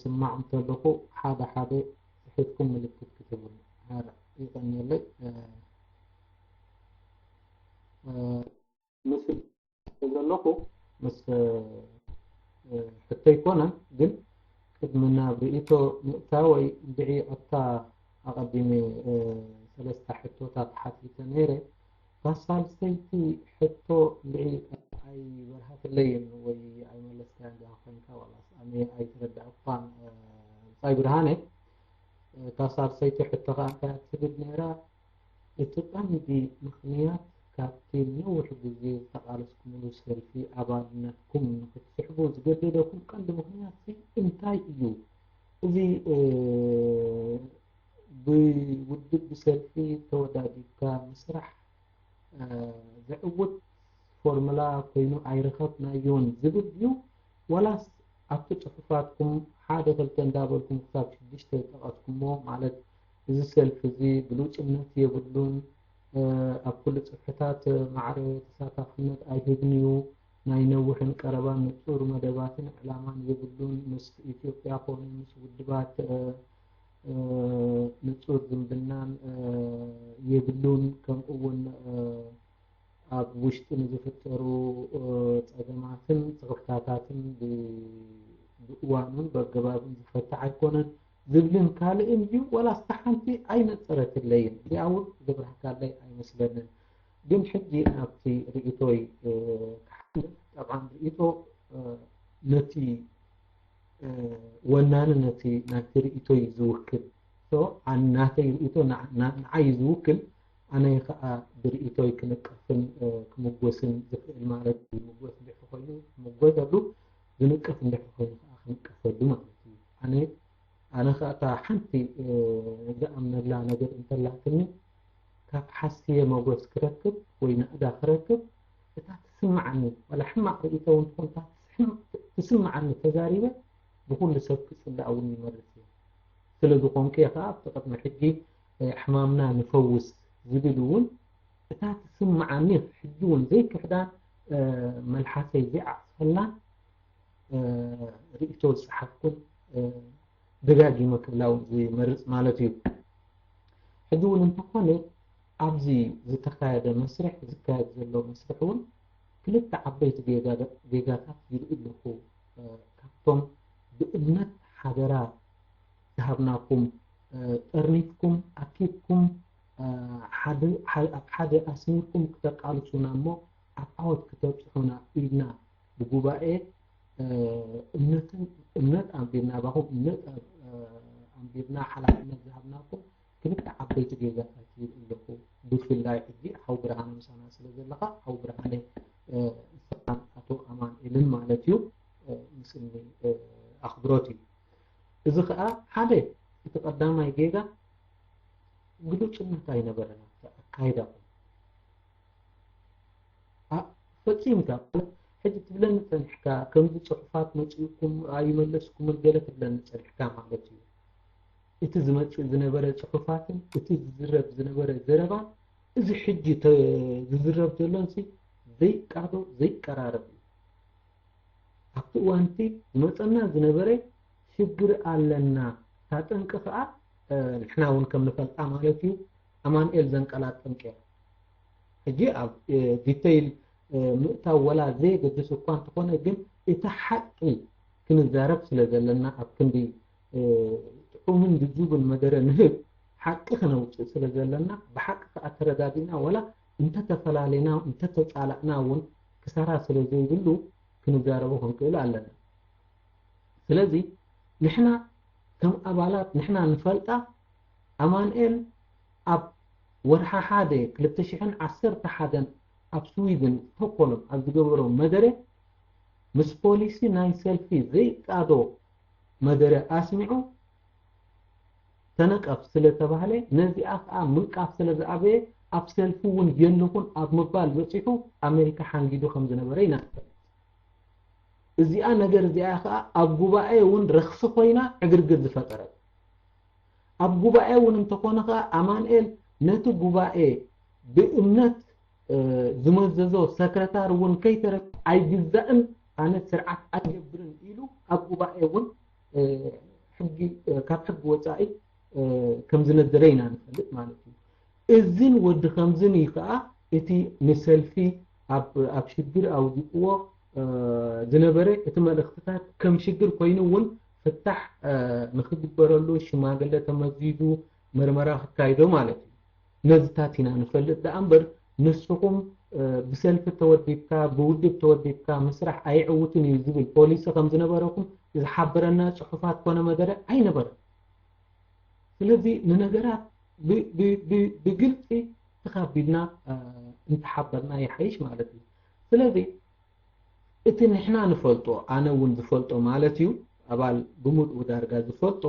ስማዕ እንተለኹ ሓደ ሓደ ጽሒፍኩም ምልክት ክትህቡኒ። ይቐንየለይ። ምስ ዘለኹ ምስ ሕቶ ኣይኮነን፣ ግን ቅድሚ ናብ ርእይቶ ምእታወይ እንድዒ ኣብታ ኣቐዲመ ሰለስተ ሕቶታት ሓቲተ ነይረ። እታ ሳልሰይቲ ሕቶ እንድዒ ኣይበርሃትለይን ወይ ኣይመለስካያን ዲኻ ኮይንካ ዋላስ ኣነ ኣይተረዳእኳን። ብጻይ ብርሃነ፣ እታ ሳልሰይቲ ሕቶ ከኣ እንታይ እያ ትብል ነይራ? እቲ ቀንዲ ምኽንያት ካብቲ ነዊሕ ግዜ ዝተቓለስኩምሉ ሰልፊ ኣባልነትኩም ንኽትስሕቡ ዝገደደኩም ቀንዲ ምኽንያትሲ እንታይ እዩ? እዚ ብውድብ ብሰልፊ ተወዳዲብካ ምስራሕ ዘዕውት ፎርሙላ ኮይኑ ኣይረኸብናዮን ዝብል ድዩ? ዋላስ ኣብቲ ጽሑፋትኩም ሓደ ክልተ እንዳበልኩም ክሳብ ሽዱሽተ ዝጠቐስኩሞ ማለት እዚ ሰልፊ እዚ ብሉጽነት የብሉን፣ ኣብ ኩሉ ጽፍሕታት ማዕረ ተሳታፍነት ኣይህብን እዩ፣ ናይ ነዊሕን ቀረባን ንጹር መደባትን ዕላማን የብሉን፣ ምስ ኢትዮጵያ ኮነ ምስ ውድባት ንጹር ዝምድናን የብሉን፣ ከምኡ እውን ኣብ ውሽጢ ንዝፍጠሩ ጸገማትን ጽቕፍታታትን ብእዋኑን ብኣገባብን ዝፈትሕ ኣይኮነን ዝብልን ካልእን እዩ ወላ ስታ ሓንቲ ኣይነጸረትለይን። እዚኣ እውን ዝብርሃካለይ ኣይመስለንን። ግን ሕጂ ናብቲ ርእይቶይ ክሓልፍ፣ ጠብዓን ርእይቶ ነቲ ወናኒ ነቲ ናይቲ ርእይቶ እዩ ዝውክል። So፣ ኣን-፣ ናተይ ርእይቶ ንዓ-፣ ና-፣ ንዓይ እዩ ዝውክል። ኣነ ከዓ ብርእይቶይ ክንቀፍን፣ እ፣ ክምጎስን ዝኽእል ማለት እዩ። ምጎስ እንድሕር ኮይኑ ክምጎሰሉ፣ ዝንቀፍ እንድሕር ኮይኑ ከዓ ክንቀፈሉ ማለት እዩ። ኣነ፣ ኣነ ከዓ እታ ሓንቲ፣ እ፣ ዝኣምነላ ነገር እንተላትኒ፣ ካብ ሓስየ መጎስ ክረክብ ወይ ናእዳ ክረክብ፣ እታ ትስምዓኒ፣ ዋላ ሕማቕ ርእይቶ እውን ትኾን፣ እታ ትስሕም-፣ ትስምዓኒ ተዛሪበ ብኹሉ ሰብ ክጽላእ እውን ይመርጽ እየ። ስለ ዝኾንኩ እየ ከዓ ኣብቲ ቅድሚ ሕጂ፣ እ፣ ሕማምና ንፈውስ ዝብል እውን እታ ትስምዓኒ ሕጂ እውን ዘይክሕዳ፣ እ፣ መልሓሰይ ዘይዓጽፈላ፣ እ፣ ርእይቶ ዝጸሓፍኩን፣ እ፣ ደጋጊመ ክብላ እውን ዝመርጽ ማለት እዩ። ሕጂ እውን እንተኾነ ኣብዚ ዝተኻየደ መስርሕ፣ ዝካየድ ዘሎ መስርሕ እውን ክልተ ዓበይቲ ጌጋ-፣ ጌጋታት ይርኢ ኣለኹ። እ፣ ካብቶም ብእምነት ሓደራ ዝሃብናኩም፣ እ፣ ጠርኒፍኩም፣ ኣኪብኩም፣ እ፣ ሓደ፣ ሓደ፣ ኣብ ሓደ ኣስሚርኩም ክተቃልሱና እሞ ኣብ ዓወት ክተብጽሑና ኢልና ብጉባኤ፣ እ፣ እምነትን፣ እምነት ኣንቢርና፣ ኣባኹም እምነት፣ እ፣ ኣንቢርና ሓላፍነት ዝሃብናኩም ክልተ ዓበይቲ ጌጋታት ይርኢ ኣለኹ። ብፍላይ ሕጂ ሓው ብርሃነ ምሳና ስለ ዘለኻ፣ ሓው ብርሃነ፣ እ፣ ንስኻን ኣቶ ኣማንኤልን ማለት እዩ፣ እ፣ ምስኒ፣ እ፣ ኣኽብሮት እዩ። እዚ ኸኣ ሓደ፣ እቲ ቀዳማይ ጌጋ ግሉጽነት ኣይነበረን ኣብቲ ኣካይዳኹም። ኣ-፣ ፈጺምካ። ሕጂ ትብለኒ ጸኒሕካ፣ ከምዚ ጽሑፋት መጺኡኩም ኣይመለስኩምን ገለ ትብለኒ ጸኒሕካ ማለት እዩ። እቲ ዝመጽእ ዝነበረ ጽሑፋትን እቲ ዝዝረብ ዝነበረ ዘረባን፣ እዚ ሕጂ ተ-፣ ዝዝረብ ዘሎንሲ ዘይቃዶ ዘይቀራረብ እዩ። ኣብቲ እዋንቲ ዝመጸና ዝነበረ ሽግር ኣለና። እታ ጠንቂ ከኣ፣ እ፣ ንሕና እውን ከም ንፈልጣ ማለት እዩ፣ ኣማኑኤል ዘንቀላ ጠንቂ እያ። ሕጂ ኣብ፣ እ፣ ዲተይል፣ እ፣ ምእታው ወላ ዘየገድስ እኳ እንተኾነ፣ ግን እቲ ሓቂ ክንዛረብ ስለ ዘለና፣ ኣብ ክንዲ፣ እ፣ ጥዑምን ልዙብን መደረ ንህብ፣ ሓቂ ክነውጽእ ስለ ዘለና፣ ብሓቂ ከኣ ተረዳዲእና፣ ወላ እንተተፈላለና፣ እንተተጻላእና እውን ክሳራ ስለ ዘይብሉ ክንዛረቦ ክንክእል ኣለና። ስለዚ ንሕና ከም ኣባላት ንሕና ንፈልጣ፣ ኣማኑኤል ኣብ ወርሒ ሓደ ክልተ ሽሕን ዓሰርተ ሓደን ኣብ ስዊድን ስቶኮልም ኣብ ዝገበሮ መደረ፣ ምስ ፖሊሲ ናይ ሰልፊ ዘይቃዶ መደረ ኣስሚዑ፣ ተነቀፍ ስለ ተባህለ፣ ነዚኣ ከኣ ምንቃፍ ስለ ዝኣበየ፣ ኣብ ሰልፊ እውን የለኹን ኣብ ምባል በጺሑ ኣሜሪካ ሓንጊዱ ከም ዝነበረ ኢና ንፈልጥ። እዚኣ ነገር እዚኣ ከኣ ኣብ ጉባኤ እውን ረኽሲ ኮይና ዕግርግር ዝፈጠረት። ኣብ ጉባኤ እውን እንተኾነ ከኣ ኣማኑኤል ነቲ ጉባኤ ብእምነት፣ እ፣ ዝመዘዞ ሰክረታሪ እውን ከይተረከ ኣይግዛእን፣ ኣነ ስርዓት ኣይገብርን ኢሉ ኣብ ጉባኤ እውን፣ እ፣ ሕጊ፣ እ፣ ካብ ሕጊ ወጻኢ፣ እ፣ ከም ዝነደረ ኢና ንፈልጥ ማለት እዩ። እዝን ወዲ ከምዝን እዩ ከኣ እቲ ንሰልፊ ኣብ፣ ኣብ ሽግር ኣውዲቕዎ፣ እ፣ ዝነበረ እቲ መልእኽትታት ከም ሽግር ኮይኑ እውን ፍታሕ፣ እ፣ ንኽግበረሉ ሽማግለ ተመዚዙ ምርመራ ክካይዶ ማለት እዩ። ነዚታት ኢና ንፈልጥ ደኣ እምበር ንስኹም፣ እ፣ ብሰልፊ ተወዲብካ፣ ብውድብ ተወዲብካ ምስራሕ ኣይዕውትን እዩ ዝብል ፖሊሲ ከም ዝነበረኩም ዝሓበረና ጽሑፋት ኮነ መደረ ኣይነበረን። ስለዚ ንነገራት ብ-፣ ብ-፣ ብ-፣ ብግልጺ ተኻቢድና፣ እ፣ እንተሓበርና ይሓይሽ ማለት እዩ። ስለዚ እቲ ንሕና ንፈልጦ፣ ኣነ እውን ዝፈልጦ ማለት እዩ፣ ኣባል ብምልኡ ዳርጋ ዝፈልጦ፣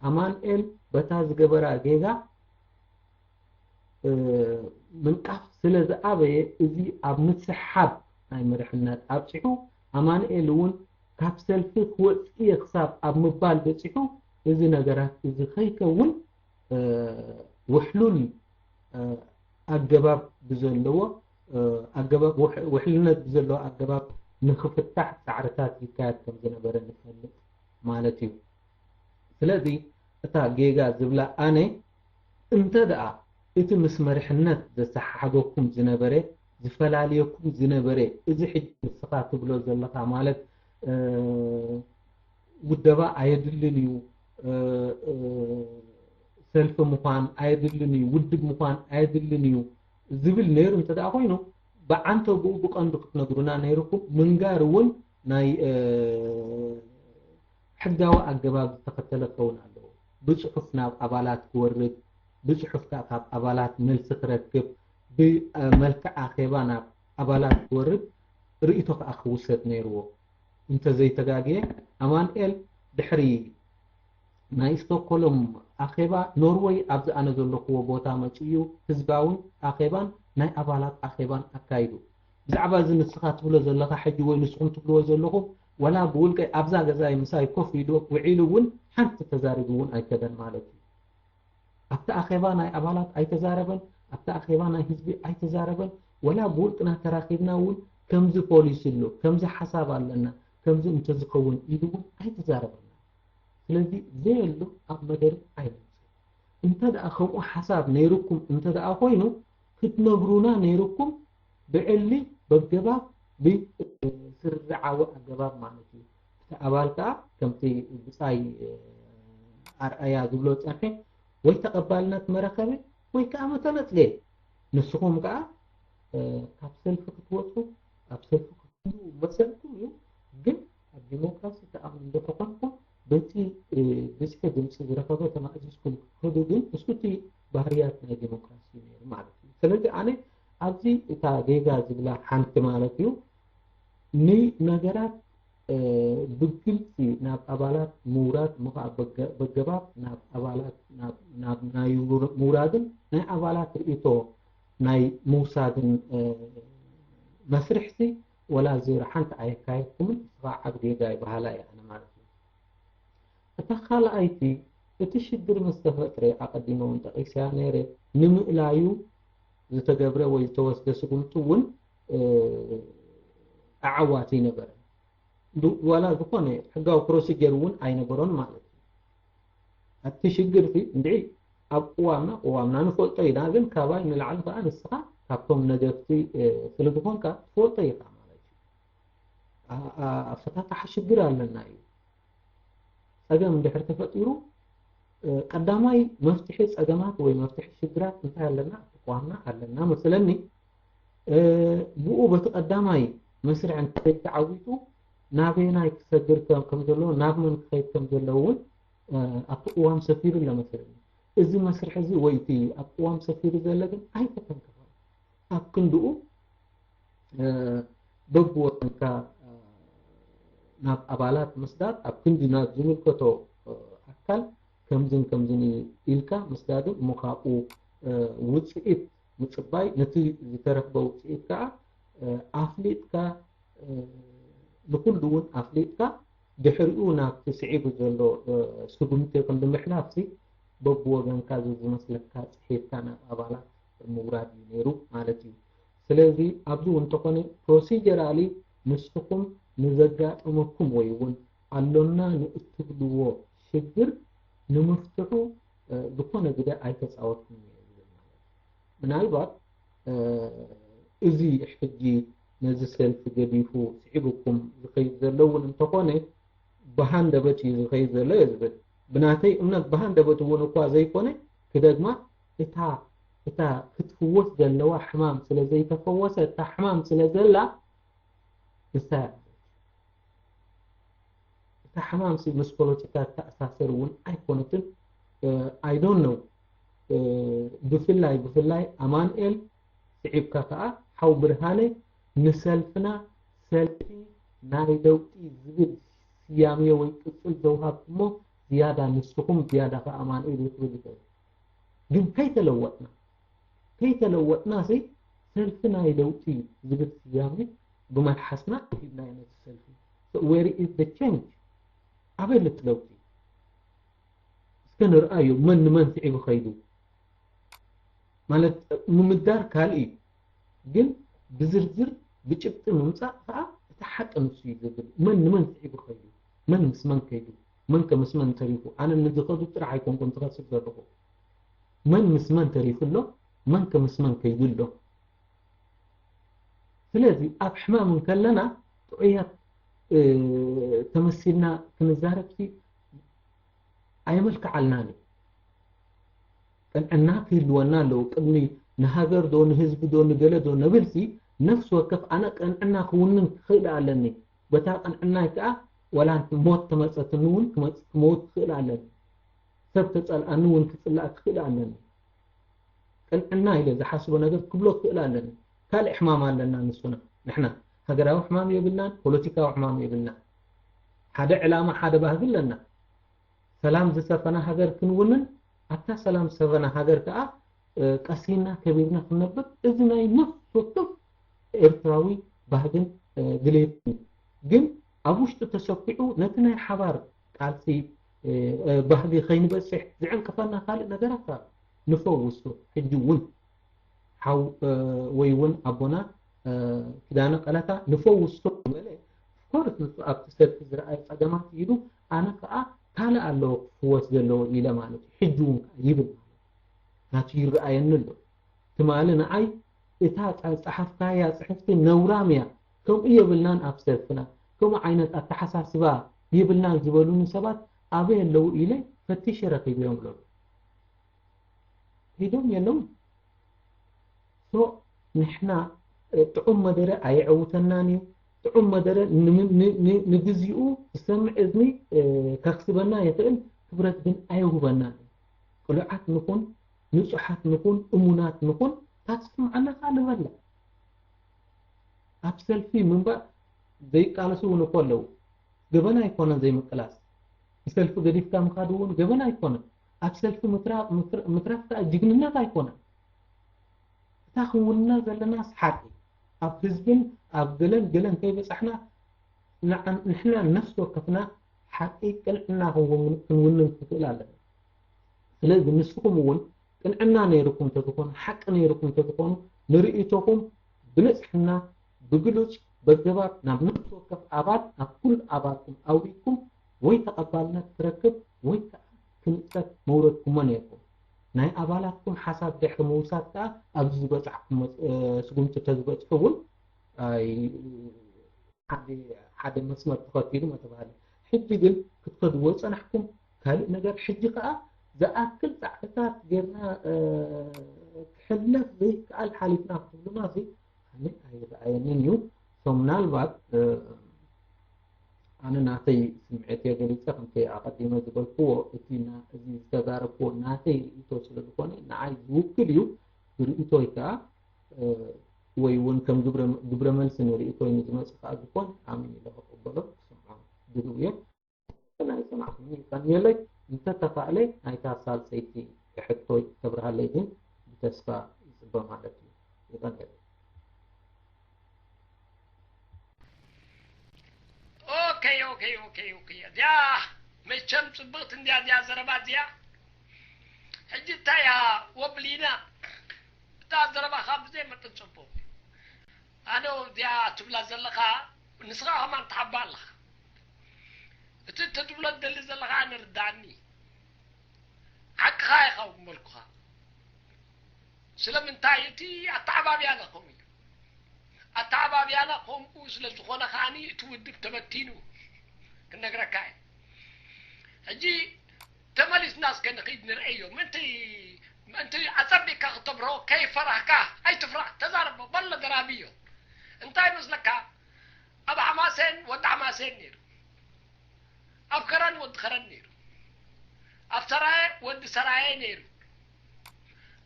ኣማኑኤል በታ ዝገበራ ጌጋ፣ እ፣ ምንቃፍ ስለ ዝኣበየ፣ እዚ ኣብ ምስሓብ ናይ መሪሕነት ኣብጺሑ፣ ኣማኑኤል እውን ካብ ሰልፊ ክወጽእ እየ ክሳብ ኣብ ምባል በጺሑ፣ እዚ ነገራት እዚ ከይከውን፣ እ፣ ውሕሉል፣ እ፣ ኣገባብ ብዘለዎ፣ እ፣ ኣገባብ ውሕ-፣ ውሕልነት ብዘለዎ ኣገባብ ንኽፍታሕ ጻዕርታት ይካየድ ከም ዝነበረ ንፈልጥ ማለት እዩ። ስለዚ እታ ጌጋ ዝብላ ኣነ፣ እንተ ደኣ እቲ ምስ መሪሕነት ዘሰሓሓገኩም ዝነበረ፣ ዝፈላልየኩም ዝነበረ፣ እዚ ሕጂ ንስኻ ትብሎ ዘለኻ ማለት፣ እ፣ ውደባ ኣየድልን እዩ፣ እ፣ እ፣ ሰልፊ ምዃን ኣየድልን እዩ፣ ውድብ ምዃን ኣየድልን እዩ ዝብል ነይሩ እንተ ደኣ ኮይኑ፣ ብዓንተብኡ ብቐንዱ ክትነግሩና ነይርኩም። ምንጋር እውን ናይ፣ እ፣ ሕጋዊ ኣገባብ ዝተኸተለ ክኸውን ኣለዎ። ብፅሑፍ ናብ ኣባላት ክወርድ፣ ብፅሑፍ ከዓ ካብ ኣባላት መልሲ ክረክብ፣ ብመልክዕ ኣኼባ ናብ ኣባላት ክወርድ ርእይቶ ከዓ ክውሰድ ነይርዎ። እንተዘይተጋግየ ኣማንኤል ድሕሪ ናይ ስቶክሆልም ኣኼባ ኖርወይ ኣብዚ ኣነ ዘለኹዎ ቦታ መፅኡ ህዝባዊ ኣኼባን ናይ ኣባላት ኣኼባን ኣካይዱ። ብዛዕባ እዚ ንስኻ ትብሎ ዘለኻ ሕጂ ወይ ንስኹም ትብልዎ ዘለኹም ዋላ ብውልቀይ ኣብዛ ገዛይ ምሳይ ኮፍ ኢሉ ውዒሉ እውን ሓንቲ ተዛሪቡ እውን ኣይከደን ማለት እዩ። ኣብቲ ኣኼባ ናይ ኣባላት ኣይተዛረበን፣ ኣብቲ ኣኼባ ናይ ህዝቢ ኣይተዛረበን፣ ወላ ብውልቅና ተራኺብና እውን ከምዚ ፖሊሲ ኣሎ፣ ከምዚ ሓሳብ ኣለና፣ ከምዚ እንተዝኸውን ኢሉ እውን ኣይተዛረበና። ስለዚ ዘየሎ ኣብ መደረ ኣይመፅእ። እንተ ደኣ ከምኡ ሓሳብ ነይርኩም እንተ ደኣ ኮይኑ ክትነግሩና ነይርኩም ብዕሊ በገባብ ብስርዓዊ ኣገባብ ማለት እዩ። እቲ ኣባል ከዓ ከምቲ ብፃይ ኣርኣያ ዝብሎ ፀንሐ ወይ ተቐባልነት መረኸበ ወይ ከዓ መተነፅገ። ንስኹም ከዓ ካብ ሰልፊ ክትወፁ ኣብ ሰልፊ ክትህሉ መሰልኩም እዩ። ግን ኣብ ዲሞክራሲ ተኣምኑ እንተኾንኩም በቲ ብዝሒ ድምፂ ዝረኸበ ተማእዚዝኩም ክትከዱ ግን እሱ እቲ ባህርያት ናይ ዲሞክራሲ እዩ ነይሩ ማለት እዩ። ስለዚ ኣነ ኣብዚ እታ ጌጋ ዝብላ ሓንቲ ማለት እዩ ንነገራት ብግልፂ ናብ ኣባላት ምውራድ ምኸዓ በገባብ ናብ ኣባላት ናብ ናይ ምውራድን ናይ ኣባላት ርእቶ ናይ ምውሳድን መስርሕሲ ወላ ዝር ሓንቲ ኣየካየድኩምን እስኻ ዓብ ጌጋ ይበሃላ እየ ኣነ ማለት እዩ። እታ ካልኣይቲ እቲ ሽግር ምስ ተፈጥረ ኣቐዲመ እውን ጠቒሰያ ነይረ ንምእላዩ ዝተገብረ ወይ ዝተወስደ ስጉምቲ እውን ኣዓዋቲ ይነበረ ዋላ ዝኾነ ሕጋዊ ፕሮሲጀር እውን ኣይነበሮን ማለት እዩ። ኣብቲ ሽግር እዚ እንድዒ ኣብ ቅዋምና ቅዋምና ንፈልጦ ኢና ግን ካባይ ንላዕሊ ከዓ ንስኻ ካብቶም ነገፍቲ ስለ ዝኾንካ ትፈልጦ ኢኻ ማለት እዩ። ኣፈታትሓ ሽግር ኣለና እዩ። ፀገም እንድሕር ተፈጢሩ ቀዳማይ መፍትሒ ፀገማት ወይ መፍትሒ ሽግራት እንታይ ኣለና? ቅዋምና ኣለና መስለኒ። ብኡ በቲ ቀዳማይ መስርዕ እንተዘይተዓዊቱ ናበየናይ ክሰግር ከም ዘሎ ናብ መን ክኸይድ ከም ዘለዎ እውን ኣብቲ ቅዋም ሰፊሩ ኣሎ መስለኒ። እዚ መስርሕ እዚ ወይ እቲ ኣብ ቅዋም ሰፊሩ ዘሎ ግን ኣይተተንከፈን። ኣብ ክንድኡ በብወገንካ ናብ ኣባላት ምስዳድ ኣብ ክንዲ ናብ ዝምልከቶ ኣካል ከምዝን ከምዝን ኢልካ ምስዳድን እሞ ካብኡ ውፅኢት ምፅባይ ነቲ ዝተረኽበ ውፅኢት ከዓ ኣፍሊጥካ ንኩሉ እውን ኣፍሊጥካ ድሕሪኡ ናብቲ ስዒቡ ዘሎ ስጉምቲ ክንዲ ምሕላፍሲ በብወገንካ ዝመስለካ ፅሒፍካ ናብ ኣባላት ምውራድ እዩ ነይሩ ማለት እዩ። ስለዚ ኣብዚ እውን እንተኾነ ፕሮሲጀራሊ ንስኹም ንዘጋጠመኩም ወይ እውን ኣሎና ንእትብልዎ ሽግር ንምፍትሑ ዝኾነ ግደ ኣይተፃወትኩም እዩ ዝብል ማለት እዩ። ምናልባት እዚ ሕጂ ነዚ ሰልፊ ገዲፉ ስዒቡኩም ዝኸይድ ዘሎ እውን እንተኾነ ብሃንደበት እዩ ዝኸይድ ዘሎ እየ ዝብል። ብናተይ እምነት ብሃንደበት እውን እኳ ዘይኮነ ክደግማ እታ እታ ክትፍወስ ዘለዋ ሕማም ስለ ዘይተፈወሰ እታ ሕማም ስለ ዘላ ንሳ እታ ሕማም ምስ ፖለቲካ ተኣሳሰር እውን ኣይኮነትን። I don't know ብፍላይ ብፍላይ ኣማንኤል ስዒብካ ከዓ ሓው ብርሃነ ንሰልፍና ሰልፊ ናይ ለውጢ ዝብል ስያሜ ወይ ቅፅል ዘውሃብኩሞ ዝያዳ ንስኹም ዝያዳ ከዓ ኣማንኤል እዩ ክብል ይኽእል። ግን ከይተለወጥና ከይተለወጥና ሲ ሰልፊ ናይ ለውጢ ዝብል ስያሜ ብመልሓስና ሂብናዮ ነቲ ሰልፊ። Where is the change? ኣበይ ለቲ ለውጢ? እስከ ንርኣዮ መን ንመን ስዒቡ ኸይዱ ማለት ምምዳር ካልእ እዩ። ግን ብዝርዝር ብጭብጢ ምምፃእ ከዓ እቲ ሓቂ ንሱ እዩ ዝብል መን ንመን ስዒቡ ኸይዱ መን ምስ መን ከይዱ መን ከ ምስ መን ተሪፉ ኣነ ንዝኸዱ ጥራሕ ኣይኮንኩን ዝኸስብ ዘለኹ መን ምስ መን ተሪፉ ኣሎ መን ከ ምስ መን ከይዱ ኣሎ። ስለዚ ኣብ ሕማም እንከለና ጥዑያት ተመሲልና ክንዛረብሲ ኣየመልክዓልናን እዩ። ቅንዕና ክህልወና ኣለዎ። ቅድሚ ንሃገር ዶ ንህዝቢ ዶ ንገለ ዶ ነብልሲ ነፍሲ ወከፍ ኣነ ቅንዕና ክውንን ክኽእል ኣለኒ። በታ ቅንዕናይ ከዓ ወላ ሞት ተመጸትኒ እውን ክመጽ ክመውት ክኽእል ኣለኒ። ሰብ ተጸልኣኒ እውን ክጽላእ ክኽእል ኣለኒ። ቅንዕና ኢለ ዝሓስቦ ነገር ክብሎ ክኽእል ኣለኒ። ካልእ ሕማም ኣለና ንሱና ንሕና። ሃገራዊ ሕማም የብልናን፣ ፖለቲካዊ ሕማም የብልናን። ሓደ ዕላማ፣ ሓደ ባህጊ ኣለና። ሰላም ዝሰፈና ሃገር ክንውንን፣ ኣብታ ሰላም ዝሰፈና ሃገር ከኣ ቀሲና ከቢርና ክንነብር፣ እዚ ናይ ነፍሲ ወከፍ ኤርትራዊ ባህግን ድሌትን። ግን ኣብ ውሽጡ ተሰኪዑ ነቲ ናይ ሓባር ቃልሲ ባህጊ ከይንበጽሕ ዝዕንቅፈና ካልእ ነገራት ኣሎ። ንፈውሶ። ሕጂ እውን ሓው ወይ እውን ኣቦና ኪዳነ ቀለታ ንፈውሶ ዝበለ፣ ኦፍኮርስ ንሱ ኣብቲ ሰልፊ ዝረኣየ ጸገማት ኢሉ፣ ኣነ ከኣ ካልእ ኣለዎ ክፍወስ ዘለዎ ኢለ ማለት እዩ። ሕጂ እውን ከኣ ይብል ማለት እዩ። ናቱ ይረኣየኒ ኣሎ። ትማሊ ንዓይ እታ ጸሓፍካያ ጽሕፍቲ ነውራም እያ፣ ከምኡ የብልናን ኣብ ሰልፍና፣ ከምኡ ዓይነት ኣተሓሳስባ የብልናን ዝበሉኒ ሰባት ኣበይ ኣለዉ ኢለ ፈቲሸ ረኺበዮም ኣለኹ። ሒዶም የለውን። ሶ ንሕና ጥዑም መደረ ኣየዕውተናን እዩ። ጥዑም መደረ ንግዜኡ ዝሰምዕ እዝኒ ከክስበና ይኽእል፣ ክብረት ግን ኣየውህበናን እዩ። ቅሉዓት ንኹን፣ ንጹሓት ንኹን፣ እሙናት ንኹን፣ እታ ትስምዓና ከኣ ንበላ። ኣብ ሰልፊ ምንባር ዘይቃለሱ እውን እኮ ኣለዉ። ገበን ኣይኮነን ዘይምቅላስ። ንሰልፊ ገዲፍካ ምኻድ እውን ገበን ኣይኮነን። ኣብ ሰልፊ ምትራፍ ከኣ ጅግንነት ኣይኮነን። እታ ክንውንና ዘለና ሓቂ ኣብ ህዝብን ኣብ ገለን ገለን ከይበጻሕና ንሕና ነፍሲ ወከፍና ሓቂ ቅንዕና ክንውንን ክንክእል ኣለና። ስለዚ ንስኹም እውን ቅንዕና ነይርኩም እንተዝኾነ፣ ሓቂ ነይርኩም እንተዝኾኑ፣ ንርእይቶኹም ብንጽሕና፣ ብግሉጽ፣ በገባብ ናብ ነፍሲ ወከፍ ኣባል፣ ናብ ኩሉ ኣባልኩም ኣውሪድኩም ወይ ተቐባልነት ክረክብ ወይ ከኣ ክንጸግ መውረድኩሞ ነይርኩም። ናይ ኣባላትኩም ሓሳብ ድሕሪ ምውሳድ ከኣ ኣብዚ ዝበጻሕኩሞ ስጉምቲ ተዝበጽሑ እውን ኣይ ሓደ ሓደ መስመር ተኸቲሉ ምተባህለ። ሕጂ ግን ክትኸድዎ ጸናሕኩም ካልእ ነገር። ሕጂ ከኣ ዝኣክል ጻዕርታት ጌርና ክሕለፍ ዘይከኣል ሓሊፍና ክትብሉና እዚ ኣነ ኣይረኣየንን እዩ። ሶ ምናልባት ኣነ ናተይ ስምዒት እየ ገሊጸ፣ ከምቲ ኣቐዲመ ዝበልክዎ እቲ እዚ ዝተዛረብክዎ ናተይ ርእይቶ ስለ ዝኾነ ንዓይ ዝውክል እዩ። ብርእይቶይ ከኣ ወይ እውን ከም ግብረ መልሲ ንርእይቶይ ንዝመጽእ ከኣ ዝኾነ ኣሚን ኢለ ክቕበሎ ክሰምዖ ድልው እየ። ናይ ሰማዕኩምኒ ይቀንየለይ። እንተተኻእለ ናይታ ሳልሰይቲ ሕቶይ ተብርሃለይ ግን ብተስፋ ይጽበ ማለት እዩ። ይቀንየለይ። ኦኬ ኦኬ ኦኬ ኦኬ እዚኣ መቸም ጽብቕቲ እንዲያ እዚኣ ዘረባ እዚኣ። ሕጂ እንታይ እያ ወብሊና እታ ዘረባኻ ብዘይ መጠን ጽቡቕ። ኣነ እዚኣ ትብላ ዘለኻ ንስኻ ከማን ትሓባ ኣለኻ። እቲ እትብሎ ትደሊ ዘለኻ ኣነ ርዳእኒ። ሓቅኻ ኢኻ መልኩኻ። ስለምንታይ እቲ ኣተዓባብያና ከምኡ እዩ። ኣተዓባብያና ከምኡ ስለ ዝኾነ ከዓኒ እቲ ውድብ ተበቲኑ ክነግረካ እየ። ሕጂ ተመሊስና እስከ ንኺድ ንርአዮ። ምእንቲ ምእንቲ ኣጸቢቕካ ክተብርሆ ከይፈራህካ ኣይትፍራሕ። ተዛረቦ በሎ ደራብዮ። እንታይ መስለካ ኣብ ሓማሴን ወዲ ሓማሴን ነይሩ። ኣብ ከረን ወዲ ከረን ነይሩ። ኣብ ሰራየ ወዲ ሰራየ ነይሩ።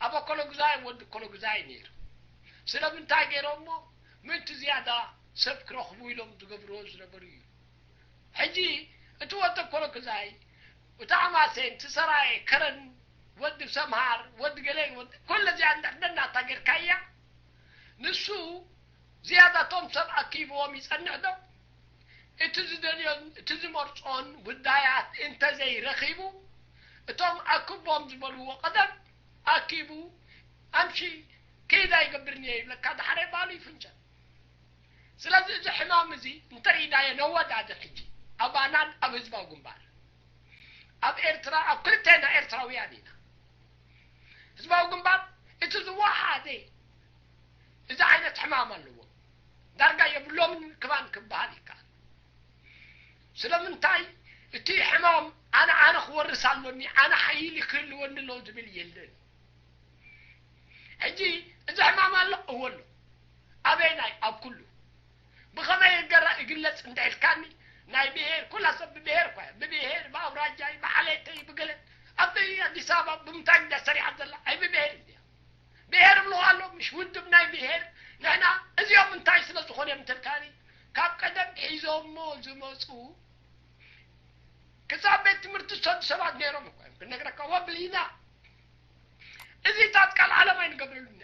ኣብ ኣኮለጉዛይ ወዲ ኮለጉዛይ ነይሩ። ስለምንታይ ገይሮሞ? ምእንቲ ዝያዳ ሰብ ክረኽቡ ኢሎም ዝገብርዎ ዝነበሩ እዩ። ሕጂ እቲ ወዲ ኮለጉዛይ፣ እቲ ኣማሴን፣ እቲ ሰራየ፣ ከረን፣ ወዲ ሰምሃር፣ ወዲ ገሌን፣ ወዲ ኩሉ እዚኣ እንድሕር ደናታ ጌርካያ፣ ንሱ ዝያዳቶም ሰብ ኣኪብዎም ይጸንሕ ዶ? እቲ ዝደልዮን እቲ ዝመርጾን ጉዳያት እንተዘይረኺቡ፣ እቶም ኣክቦም ዝበልዎ ቀደም ኣኪቡ ኣምሺ ክይዳ ይገብርኒ እየ ይብለካ፣ ዳሕራይ ባሉ ይፍንጨል። ስለዚ እዚ ሕማም እዚ እንተርኢናዮ ነወዳድር ሕጂ ኣባናን ኣብ ህዝባዊ ግንባር ኣብ ኤርትራ ኣብ ክልቴና ኤርትራውያን ኢና። ህዝባዊ ግንባር እቲ ዝወሓደ እዚ ዓይነት ሕማም ኣለዎ። ዳርጋ የብሎምን ክባን ክበሃል ይከኣል። ስለምንታይ እቲ ሕማም ኣነ ኣነ ክወርስ ኣሎኒ ኣነ ሓይሊ ክህልወኒ ኣሎ ዝብል የለን። ሕጂ እዚ ሕማም ኣሎ እወ ኣሎ። ኣበይናይ ኣብ ኩሉ ብኸመይ ገራ እግለጽ እንድሕልካኒ ናይ ብሄር፣ ኩላ ሰብ ብብሄር እኳ እያ። ብብሄር፣ ብኣውራጃይ፣ ብዓሌተይ፣ ብገለ። ኣብ ኣዲስ ኣበባ ብምንታይ እንድያ ሰሪዓ ዘላ? ኣይ ብብሄር እንድያ። ብሄር እብልዋ ኣሎ፣ ምሽ ውድብ ናይ ብሄር። ንሕና እዚኦም እንታይ ስለ ዝኾኑ እዮም እንትልካኒ፣ ካብ ቀደም ሒዞሞ ዝመፁ ክሳብ ቤት ትምህርቲ ዝሰዱ ሰባት ነይሮም እኮ እዮም። ክነግረካ ወብሊና፣ እዚ ታት ቃል ዓለም ኣይንገብረሉን።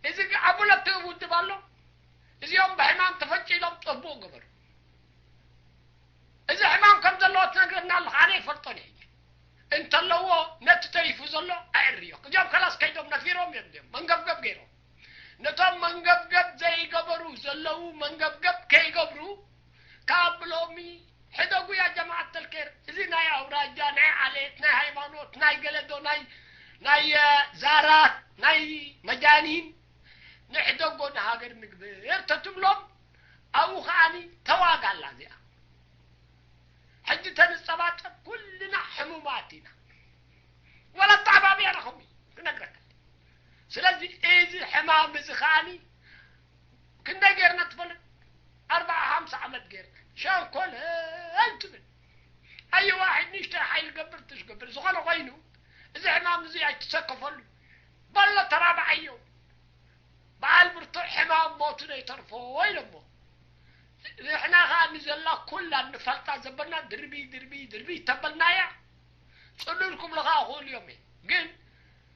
እዚ ግ-፣ ኣብ ሁለት ውድብ ኣሎ። እዚኦም ብሕማም ተፈጭሎም ጠቦ ገበሩ። እዚ ሕማም ከም ዘለዎ ትነግረና ኣለኻ። ኣነ ይፈልጦን እየ። እንተለዎ ነቲ ተሪፉ ዘሎ ኣዕርዮ። እዚኦም ከላስ ከይዶም ነፊሮም እዮም። እዚኦም መንገብገብ ገይሮም። ነቶም መንገብገብ ዘይገበሩ ዘለዉ መንገብገብ ከይገብሩ ካብ ሎሚ ሕደጉ ያ ጀማዓት ተልኬር። እዚ ናይ ኣውራጃ፣ ናይ ዓሌት፣ ናይ ሃይማኖት፣ ናይ ገለዶ፣ ናይ፣ ናይ፣ እ፣ ዛራት፣ ናይ መጃኒን ንሕደጎ ንሃገር ንግብር ተትብሎም ኣብኡ ከዓኒ ተዋጋ ኣላ እዚኣ። ሕጂ ተንጸባጸብ ኩልና ሕሙማት ኢና። ወላ ኣተዓባብያና ከምኡ እዩ ክነግረካ። ስለዚ እዚ ሕማም እዚ ከዓኒ ክንደይ ጌርና ትፈልጥ? ኣርባዓ ሓምሳ ዓመት ጌርና። ሸንኮለል ትብል። ኣየ ዋሒድ ንእሽተይ ሓይሊ ገብር ትሽገብር። ዝኾነ ኮይኑ እዚ ሕማም እዚ ኣይትሰከፈሉ። በሎ ተራብዓዮ። በዓል ብርቱዕ ሕማም ሞቱ ዘይተርፎ ኢሎሞ። ንሕና ኸዓ ንዘላ ኩላ ንፈልጣ ዘበልና ድርቢ፣ ድርቢ፣ ድርቢ ተበልናያ። ጽሉል ክብሉኻ ይኽእሉ እዮም። ግን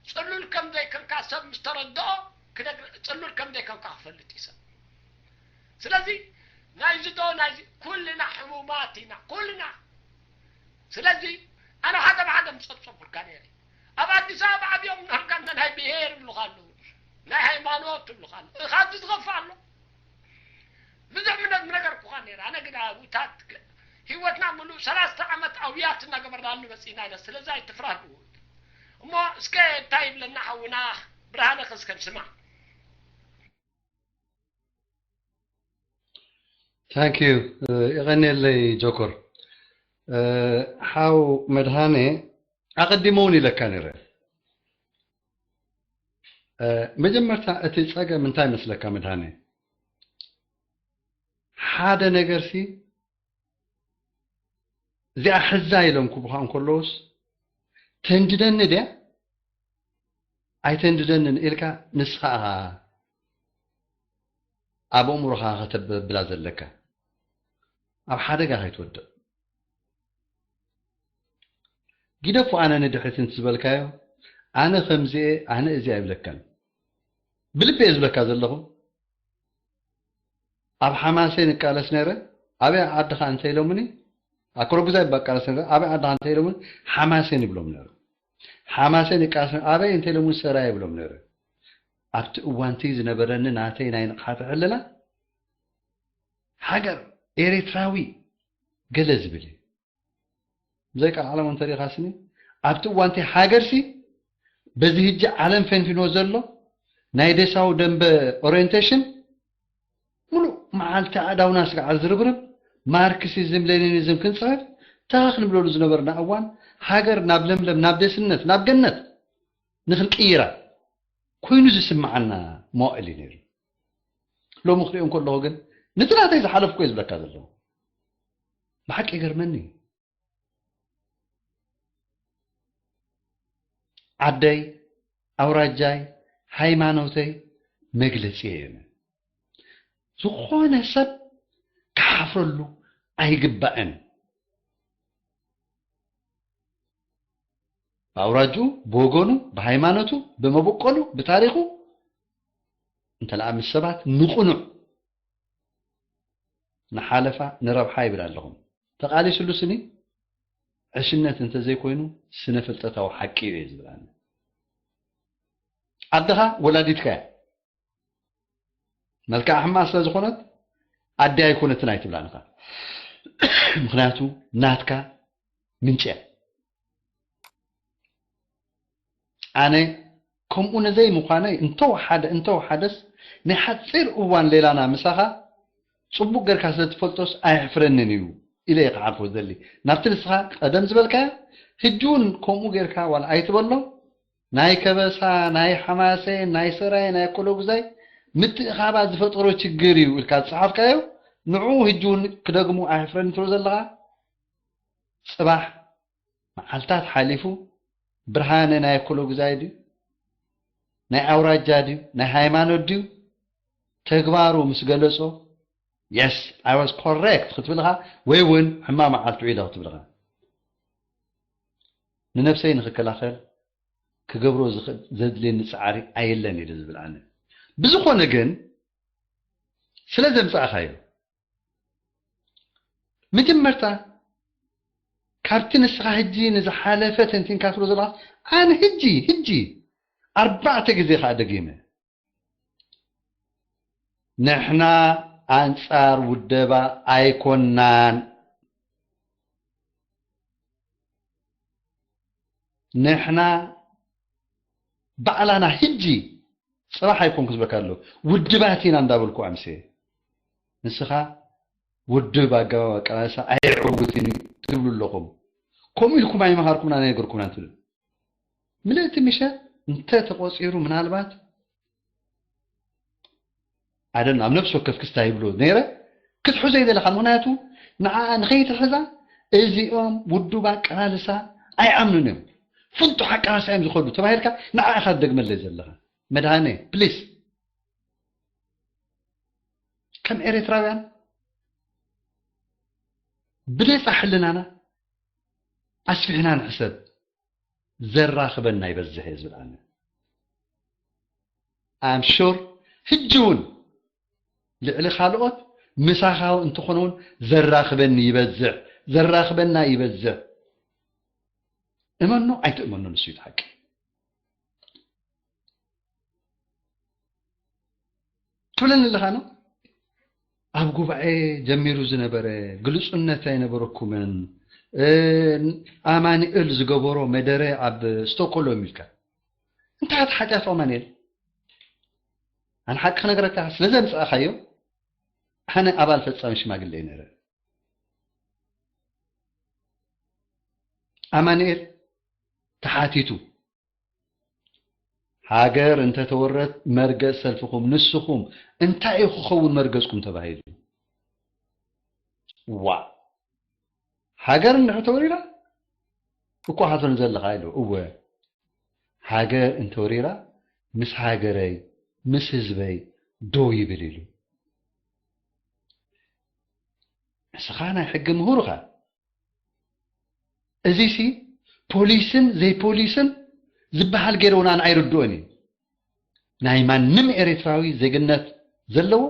ጽሉል ከም ዘይከንካ ሰብ ምስ ተረድኦ፣ ክነግር-፣ ጽሉል ከም ዘይከንካ ክፈልጥ እዩ ሰብ። ስለዚ ናይዚ ዶ ናይዚ፣ ኩልና ሕሙማት ኢና፣ ኩልና። ስለዚ ኣነ ሓደ ብሓደ ምጸብጸብኩልካ ነይረ። ኣብ ኣዲስ ኣበባ ዓብዮም ናርካ እንተ ናይ ብሄር ይብሉኻ ኣለዉ፣ ናይ ሃይማኖት ይብሉኻ ኣለዉ። ካብዚ ዝኸፍእ ኣሎ? ብዙሕ ምነ-፣ ምነገርኩኻ ነይረ። ኣነ ግን ኣብታት ግ-፣ ህይወትና ምሉእ ሰላሳ ዓመት ኣውያት እናገበርናሉ መጺእና ኢና። ስለዚ ኣይትፍራህ ብኡ። እሞ እስከ እንታይ ይብለና ሓውና ብርሃነ ከስከም ስማዕ። Thank you። እ፣ የቐንየለይ ጆኮር። እ፣ ሓው መድሃኔ ኣቐዲመ እውን ኢለካ ነይረ። እ፣ መጀመርታ እቲ ጸገም እንታይ መስለካ መድሃኔ? ሓደ ነገርሲ እዚኣ ሕዛ ኢሎም ክብኻ እንከለውስ ተንድደኒ ድያ ኣይተንድደንን ኢልካ ንስኻ ኢኻ ኣብ ኣእምሮኻ ከተብላ ዘለካ። ኣብ ሓደጋ ከይትወድቕ። ግደፉ ኣነ ንድሕሪት እንት ዝበልካዮ፣ ኣነ ከምዚ'የ፣ ኣነ እዚ ኣይብለካን። ብልቢ እየ ዝብለካ ዘለኹ። ኣብ ሓማሴን እቃለስ ነይረ፣ ኣበይ ዓድኻ እንተኢሎምኒ፣ ኣኮረጉዛይ እባ እቃለስ ነይረ፣ ኣበይ ዓድኻ እንተኢሎምኒ፣ ሓማሴን ይብሎም ነይረ። ሓማሴን እቃለስ ነይረ፣ ኣበይ እንተኢሎምኒ፣ ሰራየ ይብሎም ነይረ። ኣብቲ እዋንቲ ዝነበረኒ ናተይ ናይ ንቕሓተ ሕልና፣ ሃገር ኤሪትራዊ ገለ ዝብል እዩ። ብዘይ ቃል ዓለም እንተሪኻስኒ፣ ኣብቲ እዋንቲ ሃገርሲ በዚ ህጂ ዓለም ፈንፊኖ ዘሎ ናይ ደሳው ደንበ ኦሪየንቴሽን፣ ሙሉእ መዓልቲ ኣእዳውና ስጋዕ ዝርብርብ፣ ማርክሲዝም ሌኒኒዝም ክንጽሕፍ፣ ተኸኽ ንብለሉ ዝነበርና እዋን፣ ሃገር ናብ ለምለም፣ ናብ ደስነት፣ ናብ ገነት ንኽንቅይራ ኮይኑ ዝስምዓና መዋእል እዩ ነይሩ። ሎሚ ክሪኦ እንከለኹ ግን፣ ነቲ ናተይ ዝሓለፍኩ እየ ዝብለካ ዘለኹ። ብሓቂ ይገርመኒ እዩ። ዓደይ፣ ኣውራጃይ፣ ሃይማኖተይ መግለጺ እየ። ዝኾነ ሰብ ክሓፍረሉ ኣይግባእን። ብኣውራጅኡ፣ ብወገኑ፣ ብሃይማኖቱ፣ ብመበቆሉ፣ ብታሪኹ፣ እንተለኣ ምስ ሰባት ንቕኑዕ፣ ንሓለፋ፣ ንረብሓ ይብል ኣለኹም። ተቓሊስሉ ስኒ ዕሽነት እንተዘይኮይኑ ስነ ፍልጠታዊ ሓቂ እዩ እየ ዝብል ኣነ። ዓድኻ ወላዲትካ እያ። መልክዓ ሕማቕ ስለ ዝኾነት ኣደ ኣይኮነትን ኣይትብላን ኢኻ። ምኽንያቱ ናትካ ምንጪ እያ። ኣነ ከምኡ ነዘይ ምዃነይ እንተወሓደ እንተወሓደስ ናይ ሓፂር እዋን ሌላና ምሳኻ ፅቡቕ ጌርካ ስለ ትፈልጦስ ኣየሕፍረንን እዩ ኢለ እየ ክሓልፎ ዝደሊ። ናብቲ ንስኻ ቀደም ዝበልካዮ ሕጂ እውን ከምኡ ጌርካ ዋላ ኣይትበሎ። ናይ ከበሳ፣ ናይ ሓማሴን፣ ናይ ሰራየ፣ ናይ ኮሎጉዛይ ምትእኻባት ዝፈጠሮ ችግር እዩ ኢልካ ዝፀሓፍካዮ ንዑ ህጂ እውን ክደግሙ ኣይሕፍረን ትብሎ ዘለኻ። ጽባሕ መዓልታት ሓሊፉ ብርሃነ ናይ ኣኮሎጉዛይ ድዩ፣ ናይ ኣውራጃ ድዩ፣ ናይ ሃይማኖት ድዩ፣ ተግባሩ ምስ ገለጾ፣ yes, I was correct ክትብልኻ፣ ወይ እውን ሕማቕ መዓልቲ ውዒለ ክትብልኻ። ንነብሰይ ንኽከላኸል ክገብሮ ዝኽእል ዘድልየኒ ጻዕሪ ኣየለን ኢለ ዝብል ኣነ። ብዝኾነ ግን ስለ ዘምጻእካዮ፣ መጀመርታ ካብቲ ንስኻ ህጂ ንዝሓለፈ ተንቲንካ ትብሎ ዘለኻ፣ ኣነ ህጂ ህጂ ኣርባዕተ ግዜ ከኣ ደጊመ፣ ንሕና ኣንጻር ውደባ ኣይኮናን። ንሕና ባዕላና ህጂ ጽባሕ ኣይኮንኩ ዝበካ ኣሎ፣ ውድባት ኢና እንዳበልኩ ኣምሴ። ንስኻ ውድብ ኣገባብ ኣቀላልሳ ኣይዕውትን እዩ ትብሉ ኣለኹም። ከምኡ ኢልኩም ኣይመሃርኩምና ኣይነገርኩምና ትብል። ምልእቲ ምሸት እንተ ተቆጺሩ ምናልባት ኣደን ኣብ ነፍሲ ወከፍ ክስታ ይብሎ ነይረ ክትሕዞ ይደለኻ። ምኽንያቱ ንዓኣ ንኸይትሕዛ እዚኦም ውዱብ ኣቀላልሳ ኣይኣምኑን እዮም። ፍንጡሕ ኣቀላልሳ እዮም ዝኸዱ ተባሂልካ ንዓ ኢኻ ትደግመለይ ዘለኻ። መድሃኔ ፕሊስ፣ ከም ኤርትራውያን ብነጻ ሕልናና ኣስፊሕና ንሕሰብ። ዘራኽበና ይበዝሕ እየ ዝብል ኣነ። ኣም ሹር ሕጂ እውን ልዕሊ ካልኦት ምሳኻ እንተኾነ እውን ዘራኽበኒ ይበዝሕ፣ ዘራኽበና ይበዝሕ። እመኖ ኣይትእመኖ ንሱ እዩ እቲ ሓቂ። ትብለኒ ኣለኻ ነው። ኣብ ጉባኤ ጀሚሩ ዝነበረ ግልጹነት ኣይነበረኩምን። እ፣ ኣማኑኤል ዝገበሮ መደረ ኣብ ስቶኮሎም ኢልካ። እንታይ እቲ ሓጢኣቱ ኣማኑኤል? ኣነ ሓቂ ክነግረካ ስለ ዘምጻእካዮ፣ ኣነ ኣባል ፈጻሚ ሽማግሌ እየ ነይረ። ኣማኑኤል ተሓቲቱ፣ ሃገር እንተተወረት መርገጽ ሰልፍኹም ንስኹም እንታይ እዩ ክኸውን መርገጽኩም ተባሂሉ። ዋ፣ ሃገር እንድሕር ተወሪራ እኮ ሓቶን ዘለኻ ኢሉ። እወ፣ ሃገር እንተወሪራ ምስ ሃገረይ ምስ ህዝበይ ደው ይብል ኢሉ። ንስኻ ናይ ሕጊ ምሁር ኢኻ። እዚሲ ፖሊስን ዘይፖሊስን ዝበሃል ገይረ እውን ኣነ ኣይርድኦን እዩ። ናይ ማንም ኤርትራዊ ዜግነት ዘለዎ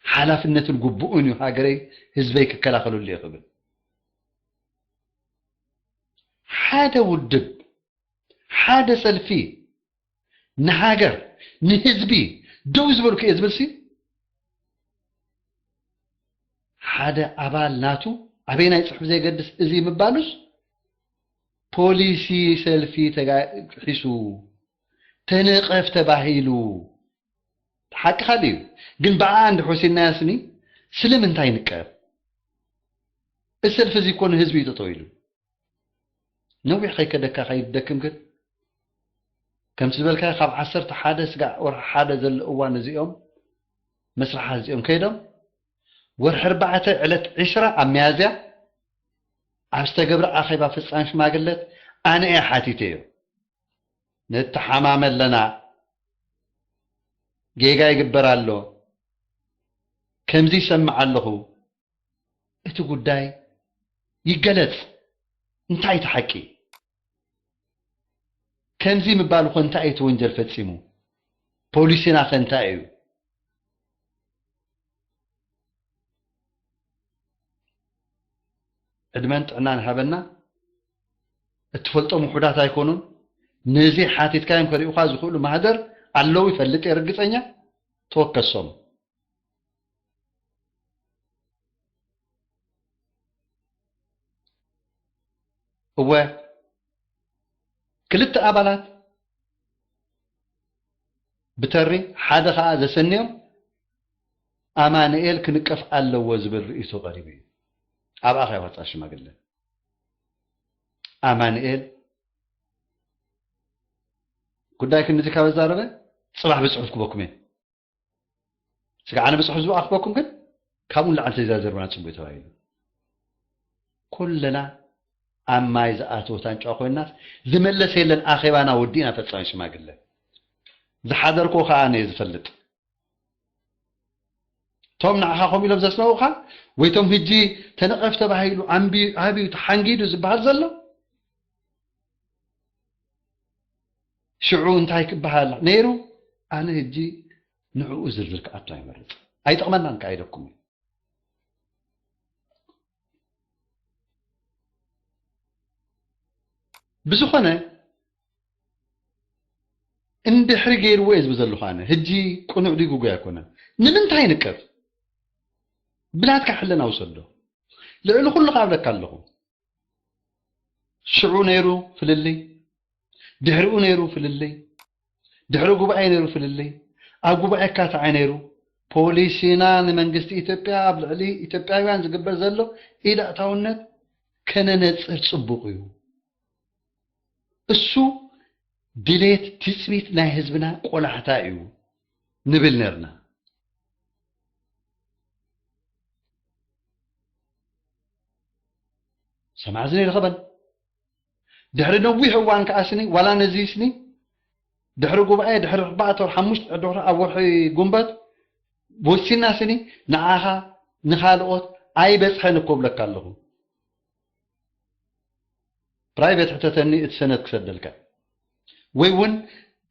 ሓላፍነትን ግቡእን እዩ፣ ሃገረይ ህዝበይ ክከላኸለሉ እየ ክብል። ሓደ ውድብ፣ ሓደ ሰልፊ ንሃገር ንህዝቢ ደው ዝበልኩ እየ ዝብልሲ፣ ሓደ ኣባል ናቱ ኣበየናይ ጽሑፍ ዘይገድስ እዚ ምባሉስ፣ ፖሊሲ ሰልፊ ተጋሒሱ፣ ተነቐፍ ተባሂሉ። ሓቅኻ እዩ። ግን ብኣ እንድሕር ወሲድናያ ስኒ ስለምንታይ ንቀፍ? እዚ ሰልፊ እዚ እኮ ንህዝቢ እዩ ጠጠው ኢሉ። ነዊሕ ከይከደካ ከይደክም ግን፣ ከምቲ ዝበልካዮ ካብ ዓሰርተ ሓደ ስጋዕ ወርሒ ሓደ ዘሎ እዋን እዚኦም መስርሓት እዚኦም ከይዶም፣ ወርሒ ኣርባዕተ ዕለት ዕስራ ኣብ ሚያዝያ ኣብ ዝተገብረ ኣኼባ ፈጻሚ ሽማግለት ኣነ እየ ሓቲተዮ። ንተሓማመ ኣለና፣ ጌጋ ይግበር ኣሎ፣ ከምዚ ይሰምዕ ኣለኹ፣ እቲ ጉዳይ ይገለጽ። እንታይ እቲ ሓቂ? ከምዚ ምባል እኮ እንታይ እዩ እቲ ወንጀል ፈጺሙ? ፖሊሲና ከ እንታይ እዩ? ዕድመን ጥዕናን ሃበና። እትፈልጦም ውሑዳት ኣይኮኑን። ነዚ ሓቲትካዮም ከሪኡኻ ዝኽእሉ ማህደር ኣለዉ፣ ይፈልጥ እየ ርግጸኛ። ተወከሶም። እወ፣ ክልተ ኣባላት ብተሪ ሓደ ኸኣ ዘሰንዮም ኣማኑኤል ክንቀፍ ኣለዎ ዝብል ርእይቶ ቀሪቡ እዩ። ኣብኣ ኸኣ ይወጽእ ሽማግለ። ኣማኑኤል ጉዳይ ክንዚ ካብ ዘዛረበ ጽባሕ ብጽሑፍ ክበኩም እየ። ስጋዕ ኣነ ብጽሑፍ ዝበኣኽበኩም ግን ካብኡ ንላዕሊ ተዘርዘርና ጽቡቅ ተባሂሉ። ኩለና ኣብ ማይ ዝኣተወት ኣንጭዋ ኮይናስ ዝመለሰ የለን። ኣኼባና ወዲእና ፈጻሚ ሽማግለ። ዝሓደርክዎ ከኣ ኣነ እየ ዝፈልጥ። እቶም ንዓኻ ከምኡ ኢሎም ዘስነቑኻ ወይ እቶም ህጂ ተነቐፍ ተባሂሉ ዓንቢ-፣ ዓብዩ ተሓንጊዱ ዝበሃል ዘሎ ሽዑ እንታይ ክበሃል ነይሩ? ኣነ ህጂ ንዕኡ ዝርዝር ክኣቱ ኣይመርጽ። ኣይጠቕመናን ከኣ ኢለኩም። ብዝኾነ እንድሕሪ ገይርዎ እየ ዝብል ዘለኹ ኣነ። ህጂ ቅኑዕ ድዩ ግጉይ ኣይኮነን። ንምንታይ ንቀፍ? ብናትካ ሕልና ውሰዶ። ልዕሊ ኩሉ ከኣ እብለካ ኣለኹ። ሽዑ ነይሩ ፍልልይ፣ ድሕሪኡ ነይሩ ፍልልይ፣ ድሕሪ ጉባኤ ነይሩ ፍልልይ፣ ኣብ ጉባኤ ኣካታዓይ ነይሩ። ፖሊሲና ንመንግስቲ ኢትዮጵያ ኣብ ልዕሊ ኢትዮጵያውያን ዝግበር ዘሎ ኢድ ኣእታውነት ከነነጽር ጽቡቕ እዩ። እሱ ድሌት ትጽቢት ናይ ህዝብና ቆላሕታ እዩ ንብል ነርና። ሰማዕዝኒ ይረኸበን። ድሕሪ ነዊሕ እዋን ከኣ ስኒ፣ ዋላ ነዚ ስኒ፣ ድሕሪ ጉባኤ፣ ድሕሪ ኣርባዕተ ወር፣ ሓሙሽተ፣ ድሕሪ ኣብ ወርሒ ጉንበት ወሲና ስኒ፣ ንዓኻ ንኻልኦት ኣይበጽሐን እኮ እብለካ ኣለኹ። ፕራይቬት ሕተተኒ፣ እቲ ሰነድ ክሰደልካ። ወይ እውን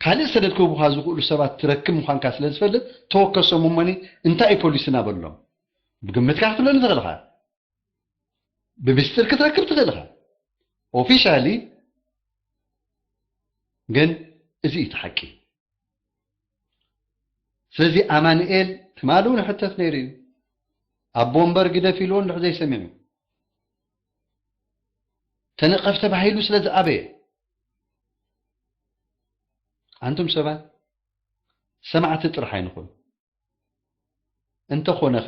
ካልእ ሰነድ ክህቡኻ ዝኽእሉ ሰባት ትረክብ ምዃንካ ስለ ዝፈልጥ፣ ተወከሶም እሞኒ፣ እንታይ እዩ ፖሊስና በሎም። ብግምትካ ክትብለኒ ትኽእል ኢኻ። ብሚስጥር ክትረክብ ትኽእል ኢኻ። ኦፊሻሊ ግን እዚ እዩ እቲ ሓቂ። ስለዚ ኣማኑኤል ትማሊ እውን ሕተት ነይሩ እዩ። ኣቦ እምበር ግደፍ ኢልዎ እንድሕር ዘይሰሚዑ። ተነቐፍ ተባሂሉ ስለ ዝኣበየ። ኣንቱም ሰባት ሰማዕቲ ጥራሕ ኣይንኹን። እንተኾነኸ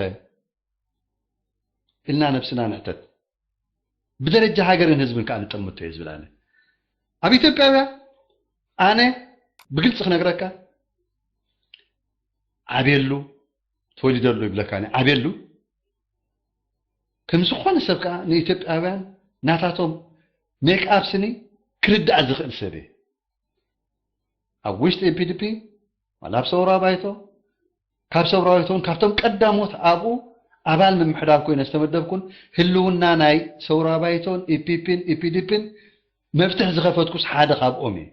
ኢልና ነብስና ንሕተት። ብደረጃ ሃገርን ህዝብን ከኣ ንጠምቶ እየ ዝብል ኣነ። ኣብ ኢትዮጵያውያን ኣነ ብግልጺ ክነግረካ ዓብየሉ፣ ተወሊደሉ ይብለካ፣ ኣነ ዓብየሉ። ከም ዝኾነ ሰብ ከኣ ንኢትዮጵያውያን ናታቶም ሜክኣፕ ስኒ ክርዳእ ዝኽእል ሰብ እየ። ኣብ ውሽጢ ኢፒዲፒ፣ ዋላ ኣብ ሰውራ ባይቶ፣ ካብ ሰውራ ባይቶን ካብቶም ቀዳሞት ኣብኡ ኣባል ምምሕዳር ኮይነ ዝተመደብኩን ህልውና ናይ ሰውራ ባይቶን ኢፒፒን ኢፒዲፒን መፍትሕ ዝኸፈትኩስ ሓደ ካብኦም እየ።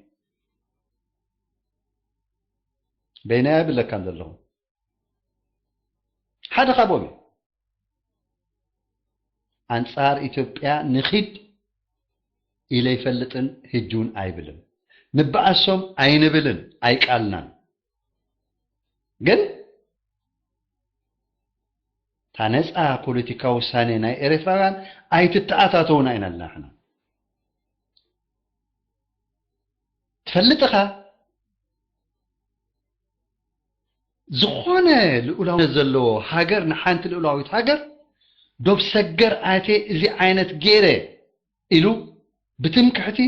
በይነይ ኣይብለካን ዘለኹ። ሓደ ካብኦም እየ። ኣንጻር ኢትዮጵያ ንኺድ ኢለ ይፈልጥን ህጂ እውን ኣይብልን። ንበኣሶም ኣይንብልን፣ ኣይቃልናን። ግን እታ ነጻ ፖለቲካዊ ውሳኔ ናይ ኤርትራውያን ኣይትተኣታተውና ኢና ኣለና ንሕና። ትፈልጥ ኢኻ፣ ዝኾነ ልኡላውነት ዘለዎ ሃገር፣ ንሓንቲ ልኡላዊት ሃገር ዶብ ሰገር ኣትየ እዚ ዓይነት ገይረ ኢሉ ብትምክሕቲ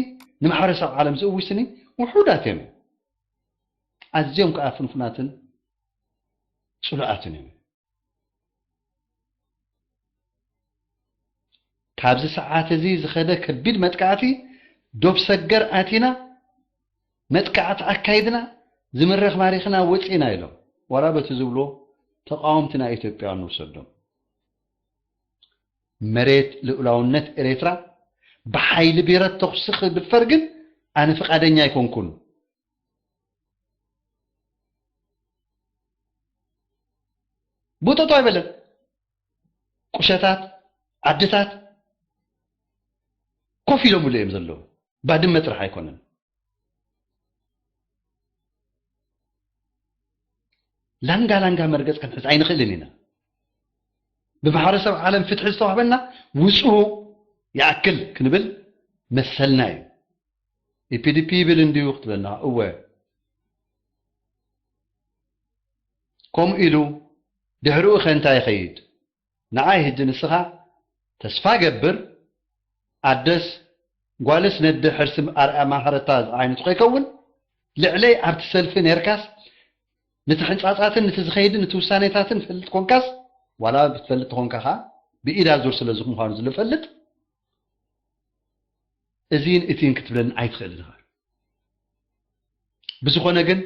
ንማሕበረሰብ ዓለም ዝእውጅ ስኒ ውሑዳት እዮም። ኣዝዮም ከኣ ፍንፉናትን ጽሉኣትን እዮም። ካብዚ ሰዓት እዚ ዝኸደ ከቢድ መጥቃዕቲ ዶብ ሰገር ኣቲና፣ መጥቃዕቲ ኣካይድና፣ ዝምረኽ ማሪኽና ወጺና ኢሎም። ዋላ በቲ ዝብሎ ተቃወምቲ ናይ ኢትዮጵያ ንውሰዶም። መሬት ልኡላውነት ኤርትራ ብሓይሊ ብረት ተኹሲ ክድፈር ግን ኣነ ፍቃደኛ ኣይኮንኩን። ቡጠጦ ኣይበለን። ቁሸታት፣ ዓድታት ኮፍ ኢሎምሉ እዮም ዘለዉ። ባድመ ጥራሕ ኣይኮነን። ላንጋ ላንጋ መርገጽ ክንሕዝ ኣይንኽእልን ኢና። ብማሕበረሰብ ዓለም ፍትሒ ዝተዋህበና ውጽኡ ይኣክል ክንብል መሰልና እዩ። ኢፒዲፒ ይብል እንድዩ ክትብለና፣ እወ። ከምኡ ኢሉ ድሕሪኡ ከ እንታይ ይኸይድ? ንዓይ ህጂ ንስኻ ተስፋ ገብር፣ ኣደስ ጓልስ ነደ ሕርሲ ኣርኣያ ማህረታ ዝዓይነቱ ከይከውን፣ ልዕለይ ኣብቲ ሰልፊ ኔርካስ፣ ነቲ ሕንጻጻትን ነቲ ዝኸይድን ነቲ ውሳኔታትን ፈልጥ ኮንካስ፣ ዋላ ብትፈልጥ ተኾንካ ኸዓ ብኢድ ኣዙር ስለ ዝኾንካ ዝፈልጥ እዚን እቲን ክትብለኒ ኣይትኽእልን ኢኻ። ብዝኾነ ግን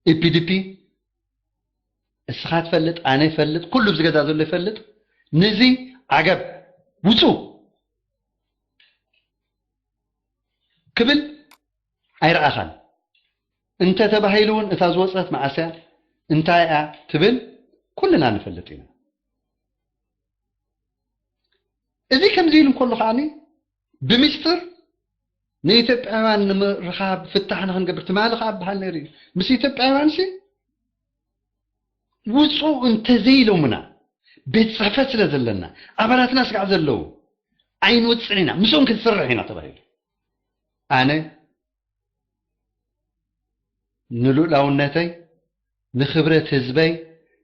ኢፒዲፒ እስኻ ትፈልጥ፣ ኣነ ይፈልጥ፣ ኩሉ ኣብዚ ገዛ ዘሎ ይፈልጥ። ንዚ ዓገብ ውፁ ክብል ኣይረኣኻን። እንተ ተባሂሉ እውን እታ ዝወፀት መዓስ እያ፣ እንታይ እያ ትብል ኩልና ንፈልጥ ኢና። እዚ ከምዚ ኢሉ እንከሎ ከዓኒ ብምስጢር ንኢትዮጵያውያን ንምርኻብ ፍታሕ ንክንገብር ትማሊ ከዓ በሃል ነይሩ እዩ። ምስ ኢትዮጵያውያን ሲ ውፁ እንተዘይሎምና ቤት ፅሕፈት ስለ ዘለና ኣባላትና ስጋዕ ዘለዉ ኣይንውፅን ኢና፣ ምስኦም ክንስርሕ ኢና ተባሂሉ። ኣነ ንሉእላውነተይ፣ ንኽብረት ህዝበይ፣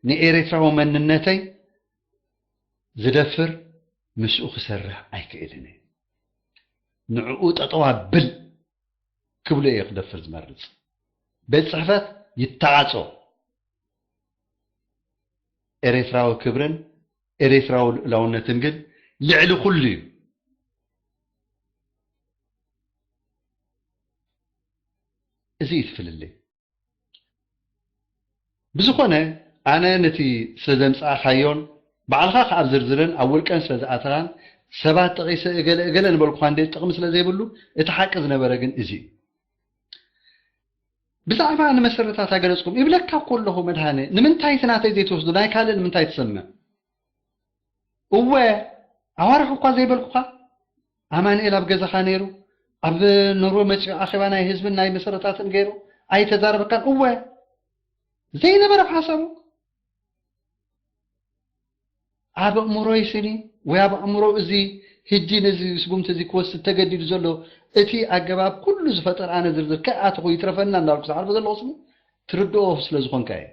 ንኤርትራዊ መንነተይ ዝደፍር ምስኡ ክሰርሕ ኣይክእልን እየ። ንዕኡ ጠጠው ኣብል ክብሎ እየ ክደፍር ዝመርጽ። ቤት ጽሕፈት ይተዓጾ። ኤርትራዊ ክብርን ኤርትራዊ ልኡላውነትን ግን ልዕሊ ኩሉ እዩ። እዚ እዩ እቲ ፍልልይ። ብዝኾነ ኣነ ነቲ ስለ ዘምጻእካዮን ባዕልኻ ከኣ ኣብ ዝርዝርን ኣብ ውልቀን ስለ ዝኣተኻን ሰባት ጠቒሰ እገለ እገለ ንበልኩኻ እንደ ጥቕሚ ስለ ዘይብሉ እቲ ሓቂ ዝነበረ ግን እዚ እዩ። ብዛዕባ ንመሰረታት ኣገለጽኩም ይብለካ እኮ ኣለኹ መድሃነ፣ ንምንታይ እቲ ናተይ ዘይትወስዱ ናይ ካልእ ንምንታይ ትሰምዕ? እወ ኣዋርሕ እኳ ዘይበልኩኻ ኣማንኤል ኣብ ገዛኻ ነይሩ ኣብ ኖርወ መጺኡ ኣኼባ ናይ ህዝብን ናይ መሰረታትን ገይሩ ኣይተዛረበካን። እወ ዘይነበረ ሓሳቡ ኣብ ኣእምሮይ ስኒ ወይ ኣብ ኣእምሮ እዚ ህጂ ነዚ ስጉምቲ እዚ ክወስድ ተገዲዱ ዘሎ እቲ ኣገባብ ኩሉ ዝፈጠር ኣነ ዝርዝር ከይኣተኹ ይትረፈና እንዳልኩ ዝሓልፎ ዘለኹ ስኒ ትርድኦ ስለ ዝኾንካ እየ።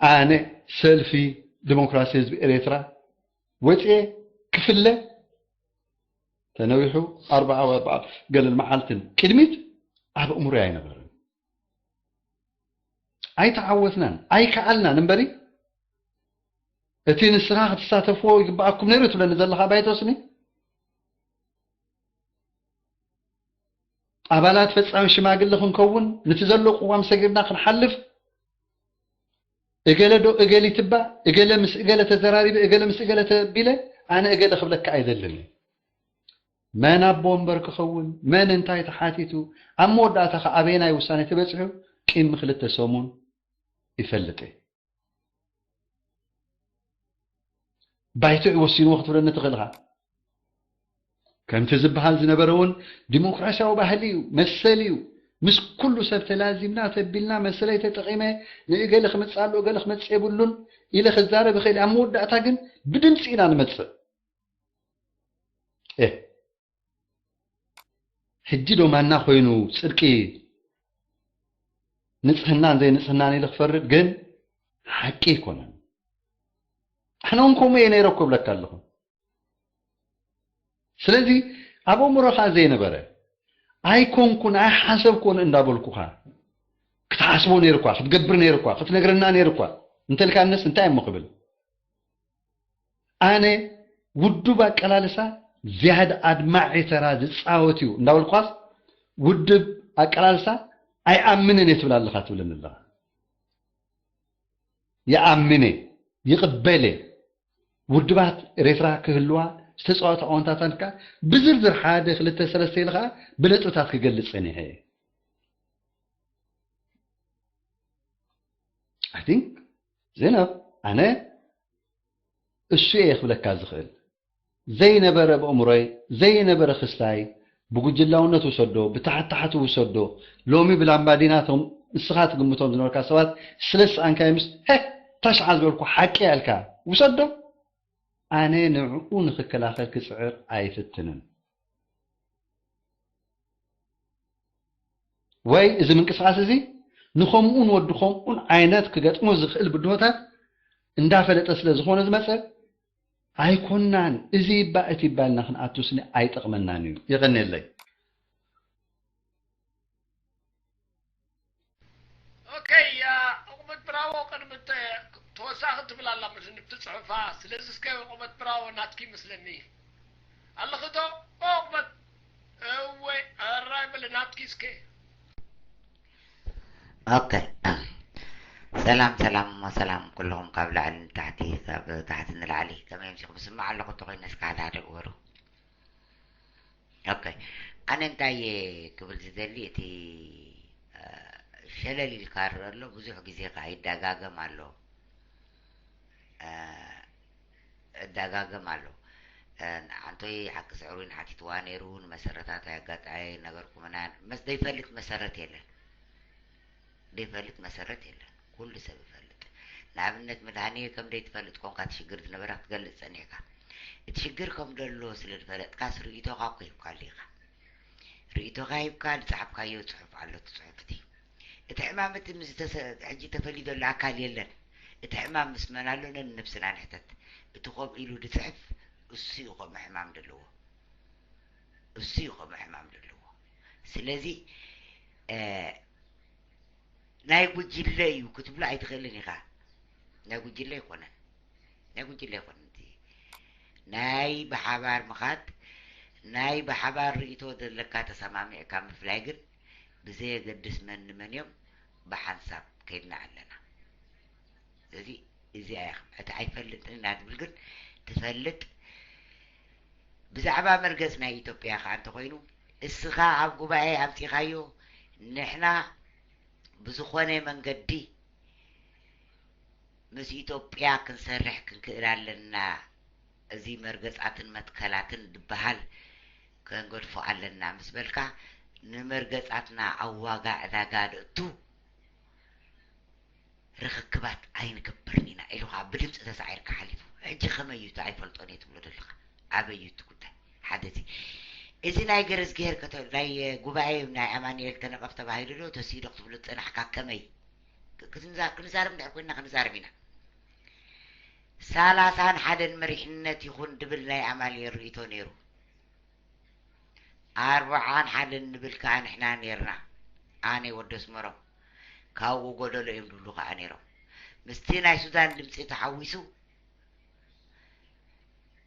ኣነ ሰልፊ ዲሞክራሲ ህዝቢ ኤርትራ ወፅኤ ክፍለ ተነዊሑ ኣርባዓ ወይ ኣርባዓ ገለን መዓልትን ቅድሚት ኣብ ኣእምሮይ ኣይነበረን። ኣይተዓወትናን ኣይከኣልናን እምበሪ እቲ ንስኻ ክትሳተፍዎ ይግበኣኩም ነይሩ ትብለኒ ዘለኻ ባይቶ ስኒ ኣባላት ፈጻሚ ሽማግለ ክንከውን ንቲ ዘሎ ቅዋም ሰጊርና ክንሓልፍ እገለ ዶ እገሊት እባ እገለ ምስ እገለ ተዘራሪበ እገለ ምስ እገለ ተቢለ ኣነ እገለ ክብለካ ኣይደልን። መን ኣቦ ወንበር ክኸውን መን እንታይ ተሓቲቱ ኣብ መወዳእታ ከ ኣበየናይ ውሳኔ ተበጺሑ ቂሚ ክልተ ሰሙን ይፈልጥ እየ። ባይቶ እዩ ወሲንዎ ክትብለኒ ትኽእል ኢኻ። ከምቲ ዝበሃል ዝነበረ እውን ዲሞክራሲያዊ ባህሊ እዩ፣ መሰል እዩ። ምስ ኩሉ ሰብ ተላዚምና ተቢልና መሰለይ ተጠቒመ ንእገለ ክመፅእ ኣለዎ እገለ ክመፅእ የብሉን ኢለ ክዛረብ ይኽእል እየ። ኣብ መወዳእታ ግን ብድምፂ ኢና ንመፅእ። ሕጂ ዶ ማና ኮይኑ ጽድቂ ንጽህናን ዘይንጽህናን ኢሉ ክፈርድ ግን ሓቂ ኣይኮነን። ኣነ እውን ከምኡ እየ ነይረ እኮ እብለካ ኣለኹ። ስለዚ ኣብ ኣእምሮኻ ዘይነበረ ኣይኮንኩን ኣይሓሰብኩን እንዳበልኩኻ ክትሓስቦ ነይርኳ ክትገብር ነይርኳ ክትነግረና ነይርኳ እንተልካንስ እንታይ እሞ ክብል ኣነ ውዱብ ኣቀላልሳ ዝያድ ኣድማዒ ተራ ዝፃወት እዩ እንዳበልኳስ ውድብ ኣቀላልሳ ኣይኣምንን እየ ትብል ኣለኻ ትብለኒ ኣለኻ። ይኣምን እየ፣ ይቕበል እየ። ውድባት ኤርትራ ክህልዋ ዝተፃወታ ኣወንታታት ከዓ ብዝርዝር ሓደ ክልተ ሰለስተ ኢለ ከዓ ብነጥብታት ክገልፅ ፀኒሐ እየ። I think ዜናብ ኣነ እሱ እየ ክብለካ ዝኽእል ዘይነበረ ብእምሮይ ዘይነበረ ክስታይ ብጉጅላውነት ውሰዶ ብታሕታሕቲ ውሰዶ ሎሚ ብላምባዲና ቶም ንስኻ ትግምቶም ዝነበርካ ሰባት ስለ ዝሰኣንካዮ ምስ ሄ ታሽዓ ዝበልኩ ሓቂ ያልካ ውሰዶ ኣነ ንዕኡ ንክከላኸል ክፅዕር ኣይፍትንን ወይ እዚ ምንቅስቃስ እዚ ንኸምኡን ወዲ ከምኡን ዓይነት ክገጥሞ ዝኽእል ብድሆታት እንዳፈለጠ ስለ ዝኾነ ዝመፀ ኣይኮናን እዚ ይባ እቲ ይባ ኢልና ክንኣቱ ስኒ ኣይጠቕመናን እዩ የቐንየለይ። Okay, ሳኽ ትብል ኣላ መስኒ ብቲ ጽሑፋ። ስለዚ እስከ ቁበት ብራዎ ናትኪ ይመስለኒ። ኣለኺ ዶ? ቁበት። እወ፣ ኣራይ በለ ናትኪ እስከ። ኦኬ። ሰላም፣ ሰላም፣ ሰላም ኩልኹም ካብ ላዕሊ ንታሕቲ፣ ካብ ታሕቲ ንላዕሊ። ከመይ ኣምሲኹም? ዝስማዕ ኣለኹ እንተኾይነ እስከ ሓደ ሓደ ግበሩ። ኦኬ። ኣነ እንታይ እየ ክብል ዝደሊ፣ እቲ፣ እ፣ ሸለል ኢልካ እርእ ኣሎ፣ ብዙሕ ግዜ ከኣ ይደጋገም ኣሎ። እ፣ እደጋገም ኣሎ። እ፣ ንዓንቶይ ሓቂ ስዕሩይ ንሓቲትዋ ነይሩ፣ ንመሰረታት ኣየጋጣየ ነገርኩምና። መስ-፣ ዘይፈልጥ መሰረት የለን። ዘይፈልጥ መሰረት የለን። ኩሉ ሰብ ይፈልጥ። ንኣብነት መድሃኒየ ከም ዘይትፈልጥ ኮንካ እቲ ሽግር ዝነበረ ክትገልጽ ጸኒሕካ። እቲ ሽግር ከም ደሎ ስለ ዝፈለጥካስ ርእይቶኻ እኮ ሂብካሉ ኢኻ። ርእይቶኻ ሂብካ ዝጸሓፍካዮ ጽሑፍ ኣሎ። እቲ ጽሑፍ እቲ፣ እቲ ሕማም እቲ ምስ ዝተሰ-፣ ሕጂ ተፈልዩ ዘሎ ኣካል የለን። እቲ ሕማም ምስ መን ኣሎ ነንነብስና ንሕተት። እቲ ከምኡ ኢሉ ዝጽሕፍ እሱ እዩ ከምኡ ሕማም ዘለዎ። እሱ እዩ ከምኡ ሕማም ዘለዎ። ስለዚ፣ እ፣ ናይ ጉጅለ እዩ ክትብሎ ኣይትኽእልን ኢኻ። ናይ ጉጅለ ኣይኮነን። ናይ ጉጅለ ኣይኮነን። እቲ ናይ ብሓባር ምኻድ፣ ናይ ብሓባር ርእይቶ ዘለካ ተሰማሚዕካ ምፍላይ ግን ብዘየገድስ መን ንመን እዮም ብሓንሳብ ከይድና ኣለና። ስለዚ እዚኣ እያ። እቲ ኣይፈልጥን ኢና ትብል ግን ትፈልጥ። ብዛዕባ መርገጽ ናይ ኢትዮጵያ ከኣ እንተኾይኑ፣ እስኻ ኣብ ጉባኤ ኣምጺኻዮ፣ ንሕና ብዝኾነ መንገዲ ምስ ኢትዮጵያ ክንሰርሕ ክንክእል ኣለና፣ እዚ መርገጻትን መትከላትን ዝበሃል ከንገድፎ ኣለና ምስ በልካ፣ ንመርገጻትና ኣብ ዋጋ ዕዳጋ ደእቱ ርኽክባት ኣይንገብርን ኢና ኢሉ ከዓ ብድምፂ ተሳዒርካ ሓሊፉ። ሕጂ ከመይ እዩ እቲ ኣይፈልጦን እየ ትብሎ ዘለኻ? ኣበይ እዩ እቲ ጉዳይ? ሓደ እዚ፣ እዚ ናይ ገረዝግሄር ከተ-፣ ናይ ጉባኤ ናይ ኣማኑኤል ተነቐፍ ተባሂሉ ዶ ተሲዶ ክትብሎ ዝፀናሕካ ከመይ? ክ-፣ ክንዛ-፣ ክንዛረብ እንድሕር ኮይንና ክንዛረብ ኢና። ሰላሳን ሓደን መሪሕነት ይኹን ድብል ናይ ኣማኑኤል ርእይቶ ነይሩ። ኣርብዓን ሓደን ንብል ከኣ ንሕና ኔርና። ኣነ ወዲ ኣስመሮም፣ ካብኡ ጎደሎ እዮም ድብሉ ከኣ ኔሮም። ምስቲ ናይ ሱዳን ድምጺ ተሓዊሱ፣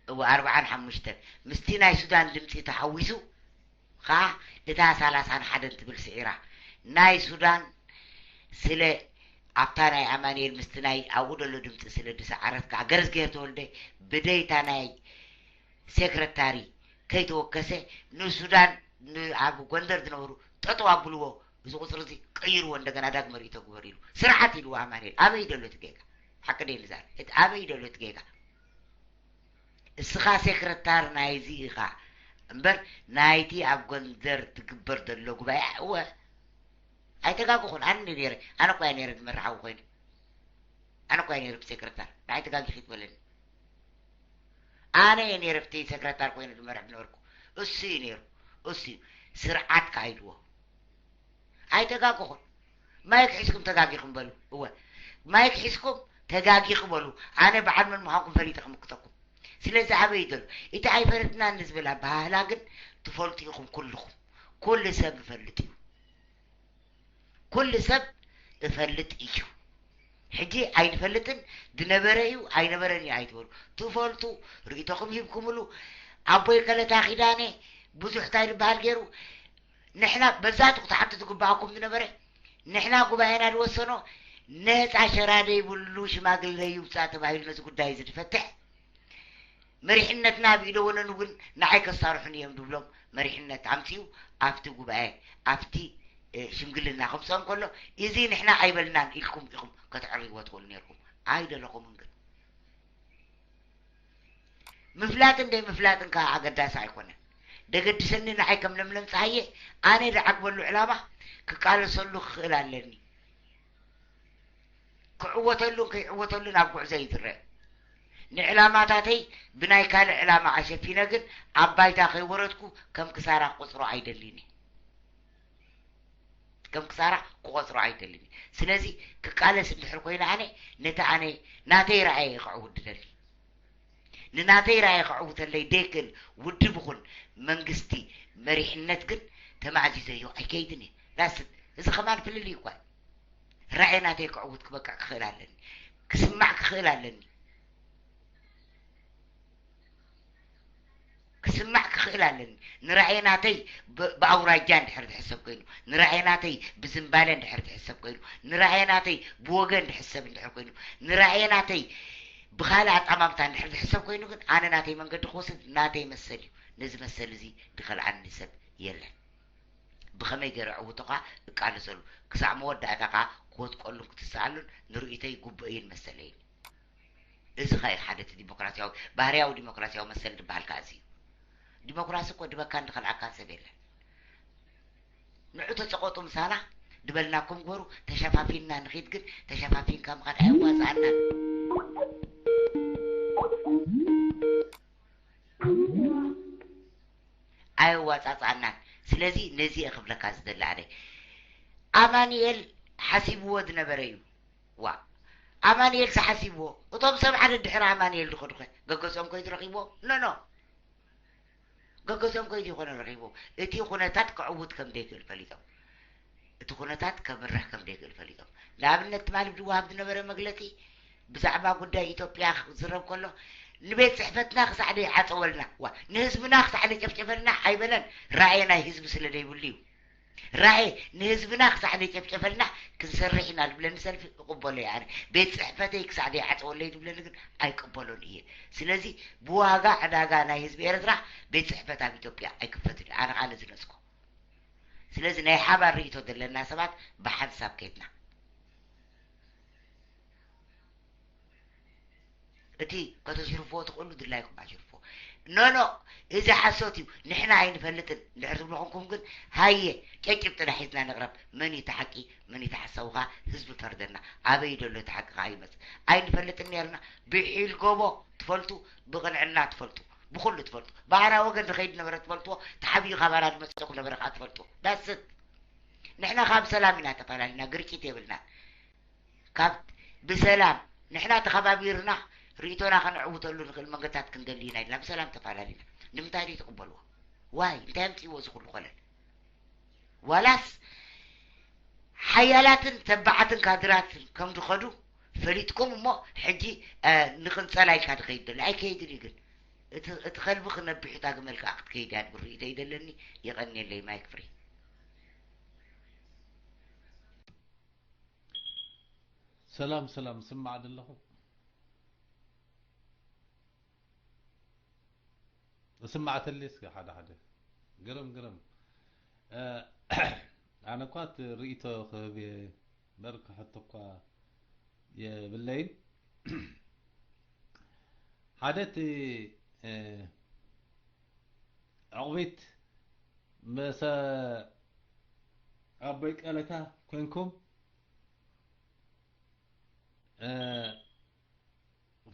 እወ፣ ኣርብዓን ሓሙሽተን ምስቲ ናይ ሱዳን ድምጺ ተሓዊሱ ከኣ እታ ሰላሳን ሓደን ትብል ስዒራ። ናይ ሱዳን ስለ ኣብታ ናይ ኣማኑኤል ምስቲ ናይ ኣብኡ ደሎ ድምጺ ስለ ድሰዓረት ከኣ ገረዝግሄር ተወልደ ብደይታ ናይ ሴክረታሪ ከይተወከሰ ንሱዳን ን-፣ ኣብ ጎንደር ዝነበሩ ጠጠው ኣብልዎ፣ እዚ ቁፅሪ እዚ ቀይርዎ፣ እንደገና ዳግመ ርእይቶ ግበር ኢሉ ስርዓት ኢልዎ ኣማኑኤል። ኣበይ ደሎ እቲ ጌጋ? ሓቂ ደይ ንዛረብ። እቲ ኣበይ ደሎ እቲ ጌጋ? እስኻ ሴክረታር ናይዚ ኢኻ እምበር ናይቲ ኣብ ጎንደር ትግበር ዘሎ ጉባኤ እወ ኣይተጋግኹን። ኣነ ነይረ፣ ኣነ እኮ እየ ነይረ ዝመርሓዊ ኮይኑ። ኣነ እኮ እየ ነይረ ብሴክረታር። ንዓይ ተጋጊኺ ትበለኒ። ኣነ እየ ነይረ ብቲ ሴክረታር ኮይኑ ዝመርሕ ዝነበርኩ። እሱ እዩ ነይሩ። እሱ እዩ። ስርዓት ከኣ ኢልዎ። ኣይተጋግኹን። ማይክ ሒዝኩም ተጋጊኹም በሉ። እወ። ማይክ ሒዝኩም ተጋጊኹ በሉ። ኣነ በዓል መን ምዃንኩም ፈሊጠ ክምክተኩም። ስለዚ ኣበይ እዩ ዘሎ? እቲ ኣይፈለጥናን ንዝብል ኣበሃህላ ግን ትፈልጡ ኢኹም ኩልኹም። ኩሉ ሰብ ይፈልጥ እዩ። ኩሉ ሰብ እፈልጥ እዩ። ሕጂ ኣይንፈልጥን፣ ዝነበረ እዩ ኣይነበረን እዩ ኣይትበሉ። ትፈልጡ፣ ርእይቶኹም ሂብኩምሉ። ኣቦይ ከለታ ኪዳነ ብዙሕ እንታይ ዝበሃል ገይሩ፣ ንሕና በዛቱ ክትሓቱ ዝግባኣኩም ዝነበረ፣ ንሕና ጉባኤና ዝወሰኖ ነፃ ሸራ ዘይብሉ ሽማግለ ይውፃእ ተባሂሉ ነዚ ጉዳይ እዚ ዝፈትሕ መሪሕነትና ኣብ ኢደ ወነን እውን ንዓይ ከሳርሑን እዮም ዝብሎም መሪሕነት ኣምፅኡ ኣብቲ ጉባኤ፣ ኣብቲ፣ እ፣ ሽምግልና ከምፅኦ እንከሎ፣ እዚ ንሕና ኣይበልናን ኢልኩም ኢኹም ከተዕርይዎ ትኽእሉ ነይርኩም። ኣይደለኹምን ግን። ምፍላጥን ደይ ምፍላጥን ከዓ ኣገዳሲ ኣይኮነን። ደገድሰኒ ንዓይ ከም ለምለም ፀሃየ ኣነ ዝዓግበሉ ዕላማ ክቃለሰሉ ክኽእል ኣለኒ። ክዕወተሉን ከይዕወተሉን ኣብ ጉዕዞ እዩ ዝረአ። ንዕላማታተይ ብናይ ካልእ ዕላማ ኣሸፊነ ግን ኣብ ባይታ ከይወረድኩ ከም ክሳራ ክቆፅሮ ኣይደልን እየ። ከም ክሳራ ክቆፅሮ ኣይደልን እየ። ስለዚ ክቃለስ እንድሕር ኮይነ ኣነ ነቲ ኣነ ናተይ ረኣየ ክዕውት ዝደሊ። ንናተይ ረኣየ ክዕውተለይ ደይክእል ውድብ ይኹን መንግስቲ መሪሕነት ግን ተማእዚዘዮ ኣይከይድን እየ። ዳስ እዚ ከማን ፍልልይ እኳ እዩ። ራእየ ናተይ ክዕውት ክበቅዕ ክኽእል ኣለኒ። ክስማዕ ክኽእል ኣለኒ። ክስማዕ ክኽእል ኣለኒ። ንራእየ ናተይ ብ-፣ ብኣውራጃ እንድሕር ዝሕሰብ ኮይኑ፣ ንራእየ ናተይ ብዝምባለ እንድሕር ዝሕሰብ ኮይኑ፣ ንራእየ ናተይ ብወገን ዝሕሰብ እንድሕር ኮይኑ፣ ንራእየ ናተይ ብኻልእ ኣጣማምታ እንድሕር ዝሕሰብ ኮይኑ ግን፣ ኣነ ናተይ መንገዲ ክወስድ፣ ናተይ መሰል እዩ። ነዚ መሰል እዚ ድኸልዓኒ ሰብ የለን። ብኸመይ ገይረ ዕውቶ ኸኣ እቃለሰሉ፣ ክሳዕ መወዳእታ ኸኣ ክወድቀሉን ክትስኣሉን ንርእይቶይ ግቡእ እዩን መሰለይን። እዚ ኸኣ እዩ ሓደ እቲ ዲሞክራሲያዊ፣ ባህርያዊ ዲሞክራሲያዊ መሰል ዝበሃል ከኣ እዚ እዩ። ዲሞክራሲ እኮ ድበካን ድኸልኣካን ሰብ የለን። ንዑ ተጸቐጡ ምሳና ድበልናኩም ግበሩ፣ ተሸፋፊንና ንኺድ፣ ግን ተሸፋፊንካ ምኻድ ኣየዋጽኣናን። ኣየዋጻጽኣናን። ስለዚ ነዚ እየ ክብለካ ዝደሊ ኣነ። ኣማኑኤል ሓሲብዎ ዝነበረ እዩ። ዋ፣ ኣማኑኤል ዝሓሲብዎ፣ እቶም ሰብዓ ደድሕሪ ኣማኑኤል ዝኸዱ ኸ ገገዝኦም ከይዱ ረኺብዎ? ኖ፣ ኖ። ገገዝኦም ከይዱ ይኾነ ረኺብዎ። እቲ ኩነታት ክዕውት ከም ዘይክእል ፈሊጦም። እቲ ኩነታት ከምርሕ ከም ዘይክእል ፈሊጦም። ንኣብነት ትማሊ ብድወሃብ ዝነበረ መግለጺ ብዛዕባ ጉዳይ ኢትዮጵያ ክዝረብ ከሎ፣ ንቤት ጽሕፈትና ክሳዕ ዘይዓጸወልና፣ ዋ፣ ንህዝብና ክሳዕ ዘይጨፍጨፈልና ኣይበለን። ራእየ ናይ ህዝቢ ስለ ዘይብሉ እዩ። ራእየ ንህዝብና ክሳዕ ዘይጨፍጨፈልና ክንሰርሕ ኢና ዝብለኒ ሰልፊ እቕበሎ እየ ኣነ። ቤት ጽሕፈተይ ክሳዕ ዘይዓጸወለይ ዝብለኒ ግን ኣይቅበሎን እየ። ስለዚ ብዋጋ ዕዳጋ ናይ ህዝቢ ኤርትራ ቤት ጽሕፈት ኣብ ኢትዮጵያ ኣይክፈትን እዩ። ኣነ ከዓ ነዚ ነጽጎ። ስለዚ ናይ ሓባር ርእይቶ ዘለና ሰባት ብሓንሳብ ከይድና እቲ ከተሽርፍዎ ትኽእሉ ድላይኩም ኣሽርፍዎ። ኖ፣ ኖ፣ እዚ ሓሶት እዩ፣ ንሕና ኣይንፈልጥን እንድሕር ትብሉ ኾንኩም ግን፣ ሃየ፣ ጨጭብ ጥራሕ ሒዝና ንቕረብ። መን እዩ እቲ ሓቂ፣ መን እዩ እቲ ሓሳዊ ኸኣ ህዝቢ ፈርደና። ኣበይ እዩ ዘሎ እቲ ሓቂ ኸኣ ይመጽእ። ኣይንፈልጥን ነይርና። ብሒል ጎቦ ትፈልጡ፣ ብቕንዕና ትፈልጡ፣ ብኹሉ ትፈልጡ። ብኣራ ወገን ዝኸይድ ነበረ ትፈልጥዎ፣ ተሓቢኡ ካብ ኣራ ዝመጸኩም ነበረ ኸኣ ትፈልጥዎ። ዳስት። ንሕና ካብ ሰላም ኢና ተፈላለና፣ ግርጭት የብልናን። ካብ ብሰላም ንሕና ተኸባቢርና ርእይቶና ከነዕውተሉ ንኽእል መንገድታት ክንደሊ ኢና ኢልና ብሰላም ተፈላለና። ንምንታይ ደይ ትቕበልዎ? ዋይ፣ እንታይ ኣምጽእዎ እዚ ኩሉ ኮለል? ዋላስ ሓያላትን ተባዓትን ካድራትን ከም ዝኸዱ ፈሊጥኩም እሞ ሕጂ፣ እ፣ ንቕንጸላ ኢልካ ትኸይድ ዘሎ? ኣይከይድን እዩ ግን። እቲ፣ እቲ ከልቢ ክነቢሑ እታ ግመል ከኣ ክትከይድ እያ ዝብል ርእይቶ እዩ ዘለኒ። የቐንየለይ ማይክ ፍሪ። ሰላም ሰላም፣ ስማዕ ደለኹ። ስማዕተሊ እስከ ሓደ ሓደ። ግርም ግርም። እ፣ ኣነ እኳ እቲ ርእይቶ ክህብ እየ እምበር ክሕቶ እኳ የብለይን። ሓደ እቲ፣ እ፣ ዕቑቢት ምስ ኣቦይ ቀለታ ኮንኩም፣ እ፣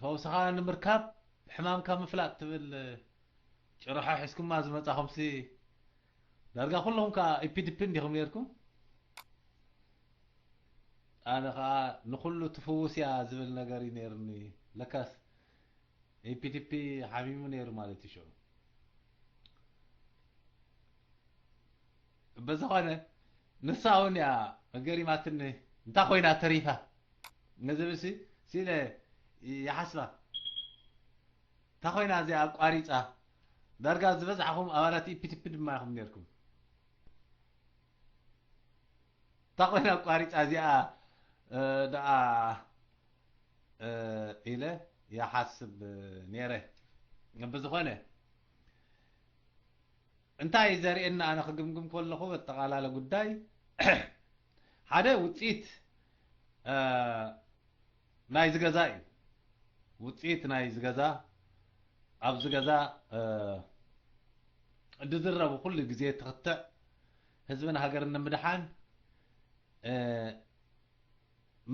ፈውስኻ ንምርካብ ሕማምካ ምፍላጥ ትብል ጭርሖ ሒዝኩማ ዝመጻኹምሲ ዳርጋ ኩለኹም ከኣ ኢፒዲፒ እንዲኹም ነይርኩም። ኣነ ከኣ ንኹሉ ትፍውስ እያ ዝብል ነገር እዩ ነይሩኒ። ለካስ ኢፒዲፒ ሓሚሙ ነይሩ ማለት እዩ ሽዑ። በዝኾነ ንሳ እውን እያ ገሪማትኒ። እንታይ ኮይና ተሪፋ ንዝብል ሲ ሲለ ይሓስባ። እንታይ ኮይና እዚኣ ኣቋሪፃ? ዳርጋ ዝበዝሓኹም ኣባላት ኢፒቲፒ ድማ ኢኹም ነርኩም። እንታይ ኮይና ኣቋሪፃ እዚኣ ደኣ ኢለ ይሓስብ ነይረ። ብዝኾነ እንታይ እዩ ዘርእየና? ኣነ ክግምግም ከለኹ ኣጠቓላለ ጉዳይ ሓደ ውፅኢት ናይዚ ገዛ እዩ። ውፅኢት ናይዚ ገዛ ኣብዚ ገዛ ዝዝረቡ ኩሉ ግዜ ትኽትዕ ህዝብን ሃገርን ንምድሓን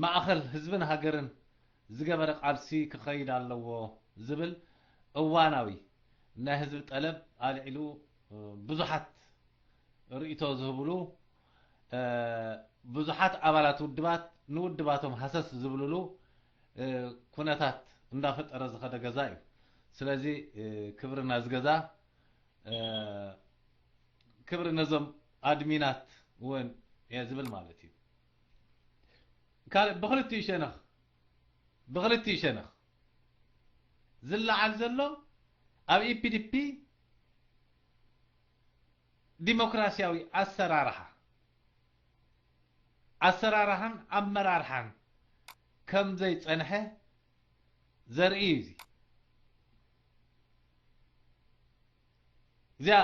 ማእኸል ህዝብን ሃገርን ዝገበረ ቃልሲ ክኸይድ ኣለዎ ዝብል እዋናዊ ናይ ህዝቢ ጠለብ ኣልዒሉ ብዙሓት ርእይቶ ዝህብሉ ብዙሓት ኣባላት ውድባት ንውድባቶም ሃሰስ ዝብልሉ ኩነታት እንዳፈጠረ ዝኸደ ገዛ እዩ። ስለዚ ክብሪ ናዚ ገዛ ክብሪ ነዞም ኣድሚናት እውን እየ ዝብል ማለት እዩ። ካልእ ብክልቲኡ ሸነኽ ብኽልቲኡ ሸነኽ ዝለዓል ዘሎ ኣብ ኢፒዲፒ ዲሞክራሲያዊ ኣሰራርሓ፣ ኣሰራርሓን ኣመራርሓን ከም ዘይጸንሐ ዘርኢ እዩ። እዚ እዚኣ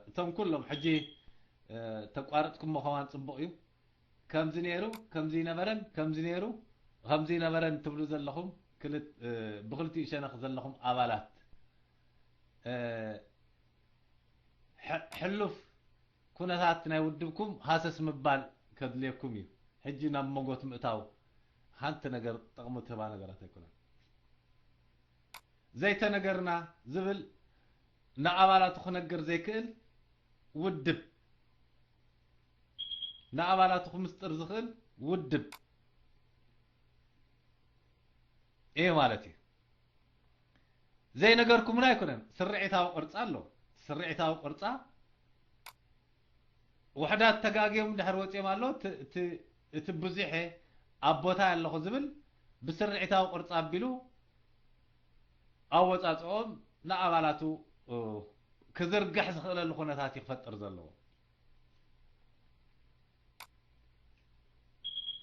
እቶም ኩሎም ሕጂ ተቋርጥኩሞ ከማን ጽቡቕ እዩ። ከምዚ ነይሩ፣ ከምዚ ይነበረን፣ ከምዚ ነይሩ፣ ከምዚ ይነበረን ትብሉ ዘለኹም፣ ክልት- ብኽልቲኡ ሸነኽ ዘለኹም ኣባላት፣ ሕሉፍ ኩነታት ናይ ውድብኩም ሃሰስ ምባል ከድልየኩም እዩ። ሕጂ ናብ መጎት ምእታው ሓንቲ ነገር ጥቕሚ ትህባ ነገራት ኣይኮነን። ዘይተነገርና ዝብል ንኣባላቱ ክነግር ዘይክእል ውድብ፣ ንኣባላቱ ክምስጥር ዝኽእል ውድብ እዩ ማለት እዩ። ዘይነገርኩምና ኣይኮነን፣ ስርዒታዊ ቅርጻ ኣሎ። ስርዒታዊ ቅርጻ ውሕዳት ተጋግዮም ድሕር ወጺኦም ኣሎ። እቲ- እቲ- እቲ ብዙሕ ኣብ ቦታ ኣለኹ ዝብል ብስርዒታዊ ቅርጻ ኣቢሉ ኣወጻጽኦም ንኣባላቱ ክዝርግሕ ዝኽእለሉ ኩነታት እዩ ክፈጥር ዘለዎ።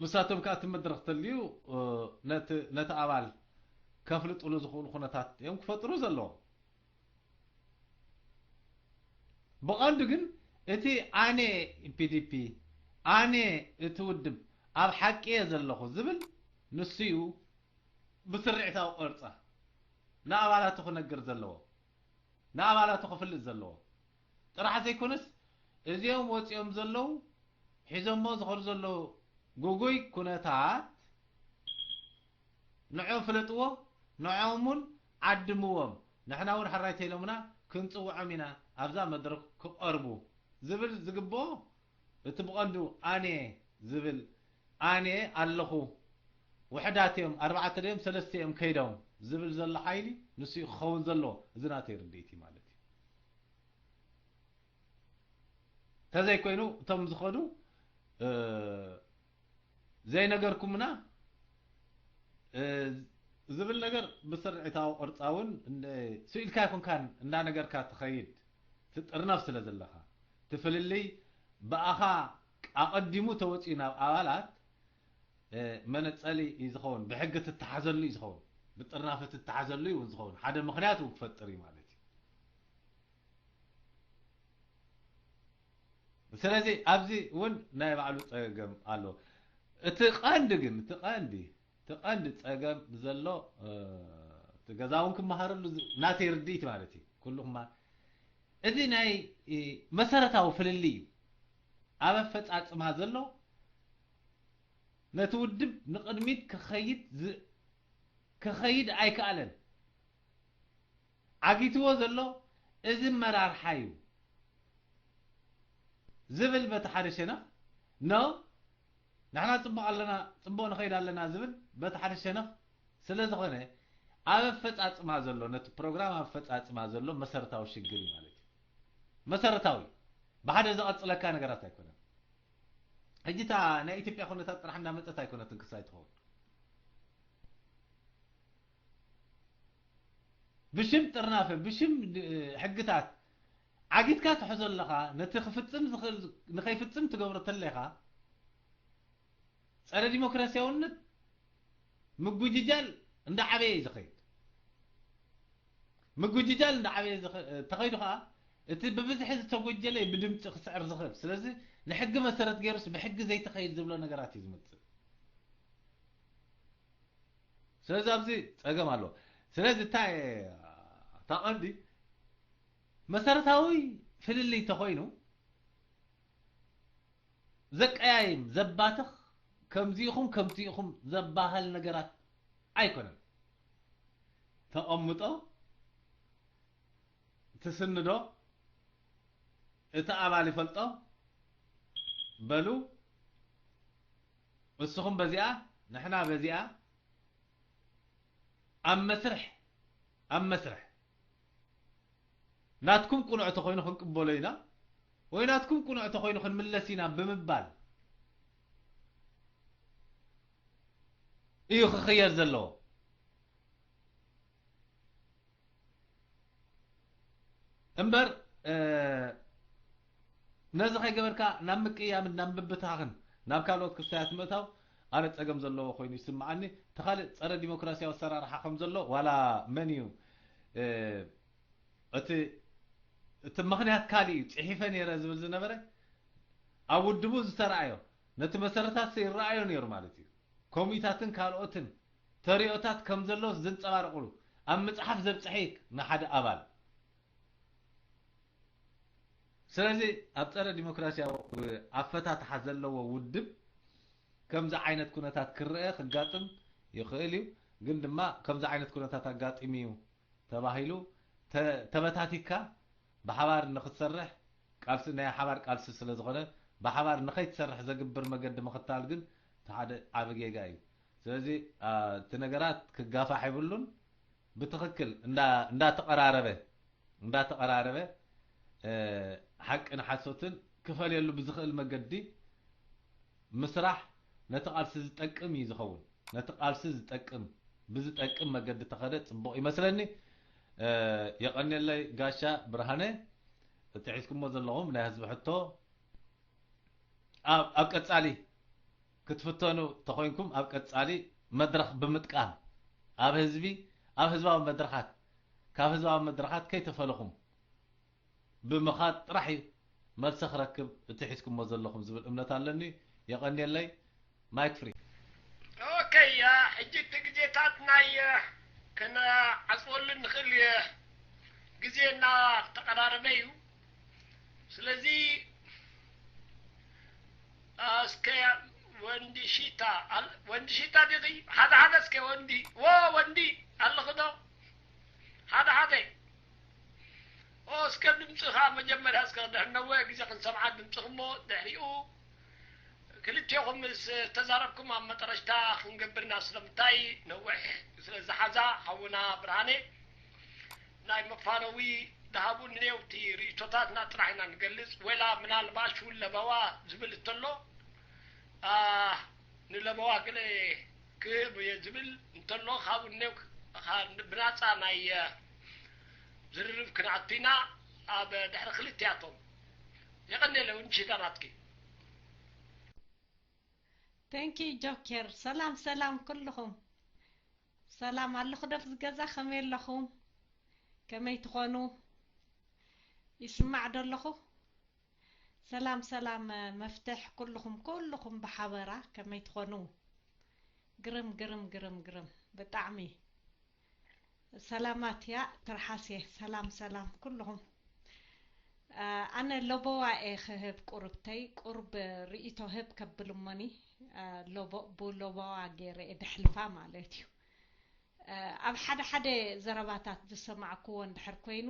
ንሳቶም ከኣ እቲ መድረኽ ተልዩ ነቲ ነቲ ኣባል ከፍልጥሉ ዝኽእሉ ኩነታት እዮም ክፈጥሩ ዘለዎም። ብቐንዱ ግን እቲ ኣነ ፒዲፒ ኣነ እቲ ውድብ ኣብ ሓቂ እየ ዘለኹ ዝብል ንሱ እዩ ብስርዒታዊ ቅርጻ ንኣባላቱ ክነግር ዘለዎ፣ ንኣባላቱ ክፍልጥ ዘለዎ ጥራሕ ዘይኮነስ እዚኦም ወጺኦም ዘለዉ ሒዞሞ ዝኸዱ ዘለዉ ግጉይ ኩነታት ንዕኦም ፍለጥዎ፣ ንዕኦም እውን ዓድምዎም፣ ንሕና እውን ሕራይ ተኢሎምና ክንጽውዖም ኢና ኣብዛ መድረኽ ክቐርቡ ዝብል ዝግብኦ እቲ ብቐንዱ ኣነ ዝብል ኣነ ኣለኹ ውሕዳት እዮም ኣርባዕተ ድዮም ሰለስተ እዮም ከይዶም ዝብል ዘሎ ሓይሊ ንሱ እዩ ክኸውን ዘለዎ። እዚ ናተይ ርድኢት እዩ ማለት እዩ። እንተዘይኮይኑ እቶም ዝኸዱ ዘይነገርኩምና ዝብል ነገር ብስርዒታዊ ቅርጻ እውን ስኢልካ ይኹንካን እንዳነገርካ ትኸይድ ትጥርነፍ ስለ ዘለኻ እቲ ፍልልይ ብኣኻ ኣቐዲሙ ተወፂኡ ናብ ኣባላት መነፀሊ እዩ ዝኸውን፣ ብሕጊ ትተሓዘሉ እዩ ዝኸውን፣ ብጥርናፈ ትተሓዘሉ እዩ እውን ዝኸውን። ሓደ ምኽንያት እውን ክፈጥር እዩ ማለት እዩ። ስለዚ ኣብዚ እውን ናይ ባዕሉ ፀገም ኣሎ። እቲ ቀንዲ ግን እቲ ቀንዲ እቲ ቀንዲ ፀገም ዘሎ እቲ ገዛ እውን ክመሃረሉ ናተይ ርድኢት ማለት እዩ። ኩሉ ክማ እዚ ናይ መሰረታዊ ፍልልይ እዩ። ኣብ ኣፈፃፅማ ዘሎ ነቲ ውድብ ንቕድሚት ክኸይድ ዝ- ክኸይድ ኣይከኣለን። ዓጊትዎ ዘሎ እዚ መራርሓ እዩ ዝብል በቲ ሓደ ሸነኽ ኖ ንሕና ፅቡቕ ኣለና ፅቡቕ ንኸይድ ኣለና ዝብል በቲ ሓደ ሸነኽ ስለ ዝኾነ ኣብ ኣፈፃፅማ ዘሎ ነቲ ፕሮግራም ኣብ ኣፈፃፅማ ዘሎ መሰረታዊ ሽግር እዩ ማለት እዩ። መሰረታዊ ብሓደ ዘቐፅለካ ነገራት ኣይኮነን። ሕጂ እታ ናይ ኢትዮጵያ ኩነታት ጥራሕ እንዳመፀት ኣይኮነትን ክሳይ ትኸውን። ብሽም ጥርናፈ ብሽም ሕግታት ዓጊትካ ትሕዞ ኣለኻ። ነቲ ክፍፅም ዝኽእል ንኸይፍፅም ትገብሮ ተለኻ ፀረ ዲሞክራሲያውነት ምጉጅጃል እንዳዓበየ እዩ ዝኸይድ። ምጉጅጃል እንዳዓበየ ተኸይዱ ከዓ እቲ ብብዝሒ ዝተጎጀለ ብድምፂ ክስዕር ዝኽእል። ስለዚ ንሕጊ መሰረት ገይሩስ ብሕጊ ዘይተኸይድ ዝብሎ ነገራት እዩ ዝመፅእ። ስለዚ ኣብዚ ፀገም ኣሎ። ስለዚ እንታይ እታ ቀንዲ መሰረታዊ ፍልልይ እንተኾይኑ ዘቀያይም ዘባትኽ ከምዚኢኹም ከምዚኢኹም ዘባህል ነገራት ኣይኮነን። ተቐምጦ ትስንዶ እቲ ኣባል ይፈልጦ በሉ። እስኹም በዚኣ ንሕና በዚኣ ኣብ መስርሕ ኣብ መስርሕ ናትኩም ቅኑዕ ተኾይኑ ክንቅበሎ ኢና ወይ ናትኩም ቅኑዕ ተኾይኑ ክንምለስ ኢና ብምባል እዩ ክኽየድ ዘለዎ እምበር፣ ነዚ ከይገበርካ ናብ ምቅያምን ናብ ምብታኽን ናብ ካልኦት ክስታያት ምእታው ኣነ ጸገም ዘለዎ ኮይኑ ይስምዓኒ። ተኻልእ ጸረ ዲሞክራሲያዊ ኣሰራርሓ ከም ዘሎ ዋላ መን እዩ እቲ እቲ ምኽንያት ካልእ እዩ ጽሒፈ ነይረ ዝብል ዝነበረ ኣብ ውድቡ ዝተረኣዮ ነቲ መሰረታት ይረኣዮ ነይሩ ማለት እዩ። ኮሚታትን ካልኦትን ተሪኦታት ከም ዘሎ ዝንጸባረቑሉ ኣብ ምጽሓፍ ዘብጽሐ እዩ ንሓደ ኣባል። ስለዚ ኣብ ጸረ ዲሞክራሲያዊ ኣፈታትሓ ዘለዎ ውድብ ከምዚ ዓይነት ኩነታት ክረአ ክጋጥም ይኽእል እዩ። ግን ድማ ከምዚ ዓይነት ኩነታት ኣጋጢሙ እዩ ተባሂሉ ተበታቲካ ብሓባር ንክትሰርሕ ቃልሲ ናይ ሓባር ቃልሲ ስለ ዝኾነ ብሓባር ንኸይትሰርሕ ዘግብር መገዲ ምኽታል ግን እቲ ሓደ ዓቢ ጌጋ እዩ። ስለዚ እቲ ነገራት ክጋፋሕ የብሉን። ብትኽክል እንዳተቐራረበ እንዳተቐራረበ ሓቅን ሓሶትን ክፈልየሉ ብዝኽእል መገዲ ምስራሕ ነቲ ቃልሲ ዝጠቅም እዩ ዝኸውን። ነቲ ቃልሲ ዝጠቅም ብዝጠቅም መገዲ ተኸደ ጽቡቕ ይመስለኒ። የቐንየለይ ጋሻ ብርሃነ። እቲ ሒዝኩሞ ዘለኹም ናይ ህዝቢ ሕቶ ኣብ ቀጻሊ ክትፍተኑ ተኾይንኩም ኣብ ቀጻሊ መድረኽ ብምጥቃም ኣብ ህዝቢ ኣብ ህዝባዊ መድረኻት ካብ ህዝባዊ መድረኻት ከይተፈለኹም ብምኻድ ጥራሕ እዩ መልሲ ክረክብ እቲ ሒዝኩሞ ዘለኹም ዝብል እምነት ኣለኒ። የቐንየለይ። ማይክ ፍሪ። ኦኬ፣ ሕጂ እቲ ግዜታት ናይ ከነዓፅወሉ ንኽእል ግዜ እናተቐራረበ እዩ። ስለዚ እስከ ወንዲ ሺታ ወንዲ ሺታ ዲኺ ሓደ ሓደ እስከ ወንዲ ወ ወንዲ ኣለኽዶ ሓደ ሓደ እስከ ድምፅኻ መጀመርያ እስከ ድሕነወ ግዜ ክንሰምዓ ድምፅኽ እሞ ድሕሪኡ ክልቴኹም ምስ ተዛረብኩም ኣብ መጠረሽታ ክንገብርና ስለምንታይ ነውሕ ስለ ዝሓዛ ሓውና ብርሃኔ ናይ መፋነዊ ድሃቡ ንኔውቲ ርእቶታትና ጥራሕ ኢና ንገልጽ ወላ ምናልባሽ እውን ለበዋ ዝብል እተሎ ንለበዋ ገለ ክህብ እየ ዝብል እንተሎ ካብኡ ኔው ብናፃ ናይ ዝርርብ ክንኣቱ ኢና ኣብ ድሕሪ ክልቲኣቶም የቐንየለ እውን ሽታ ናትኪ Thank you ጆኬር ሰላም ሰላም ኩልኹም ሰላም ኣለኹ ዶ ኣብዚ ገዛ ከመይ ኣለኹም ከመይ ትኾኑ ይስማዕ ዶ ኣለኹ ሰላም ሰላም መፍትሕ ኩልኹም ኩልኹም ብሓበራ ከመይ ትኾኑ ግርም ግርም ግርም ግርም ብጣዕሚ ሰላማት እያ ትርሓስ እየ ሰላም ሰላም ኩልኹም ኣነ ለቦዋ እየ ክህብ ቁርብተይ ቁርብ ርእይቶ ህብ ከብል እሞኒ ብሎቦዋ ገይረ እየ ደሕልፋ ማለት እዩ ኣብ ሓደ ሓደ ዘረባታት ዝሰማዕክዎ እንድሕር ኮይኑ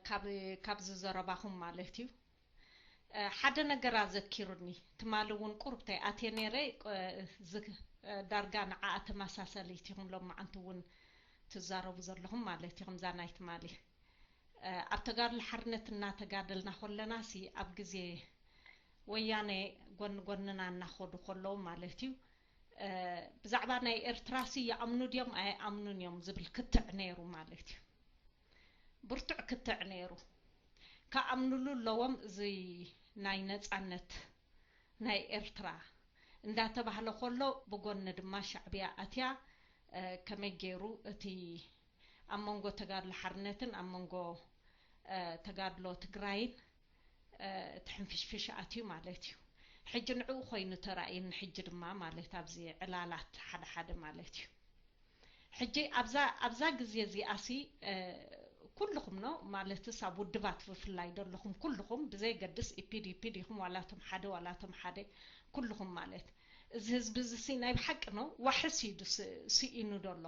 ካብ ካብዚ ዘረባኹም ማለት እዩ ሓደ ነገር ኣዘኪሩኒ ትማሊ እውን ቁርብተይ ኣትየ ነይረ ዳርጋ ንዓኣ ተመሳሰሊት ኢኹም ሎማዓንቲ እውን ትዛረቡ ዘለኹም ማለት እዩ ከምዛ ናይ ትማሊ ኣብ ተጋድሎ ሓርነት እናተጋደልና ከለና ሲ ኣብ ግዜ ወያነ ጎን ጎንና እናኸዱ ከለዉ ማለት እዩ ብዛዕባ ናይ ኤርትራ ሲ ይኣምኑ ድዮም ኣይኣምኑን እዮም ዝብል ክትዕ ነይሩ ማለት እዩ ብርቱዕ ክትዕ ነይሩ። ክኣምንሉ ኣለዎም እዚ ናይ ነጻነት ናይ ኤርትራ እንዳተባህለ ከሎ ብጎኒ ድማ ሻዕብያ ኣትያ ከመይ ገይሩ እቲ ኣብ መንጎ ተጋድሎ ሓርነትን ኣብ መንጎ ተጋድሎ ትግራይን እቲ ሕንፍሽፍሽ ኣትዩ ማለት እዩ። ሕጂ ንዕኡ ኮይኑ ተራእየኒ ሕጂ ድማ ማለት ኣብዚ ዕላላት ሓደ ሓደ ማለት እዩ። ሕጂ ኣብዛ ኣብዛ ግዜ እዚኣሲ ኩልኹም ኖ ማለትስ ኣብ ውድባት ብፍላይ ደለኹም ኩልኹም ብዘይገድስ ኢፒድ ኢፒድ ኢኹም ዋላቶም ሓደ ዋላቶም ሓደ ኩልኹም ማለት እዚ ህዝቢ እዚ ሲ ናይ ብሓቂ ነው ዋሕስ እዩ ስኢኑ ደሎ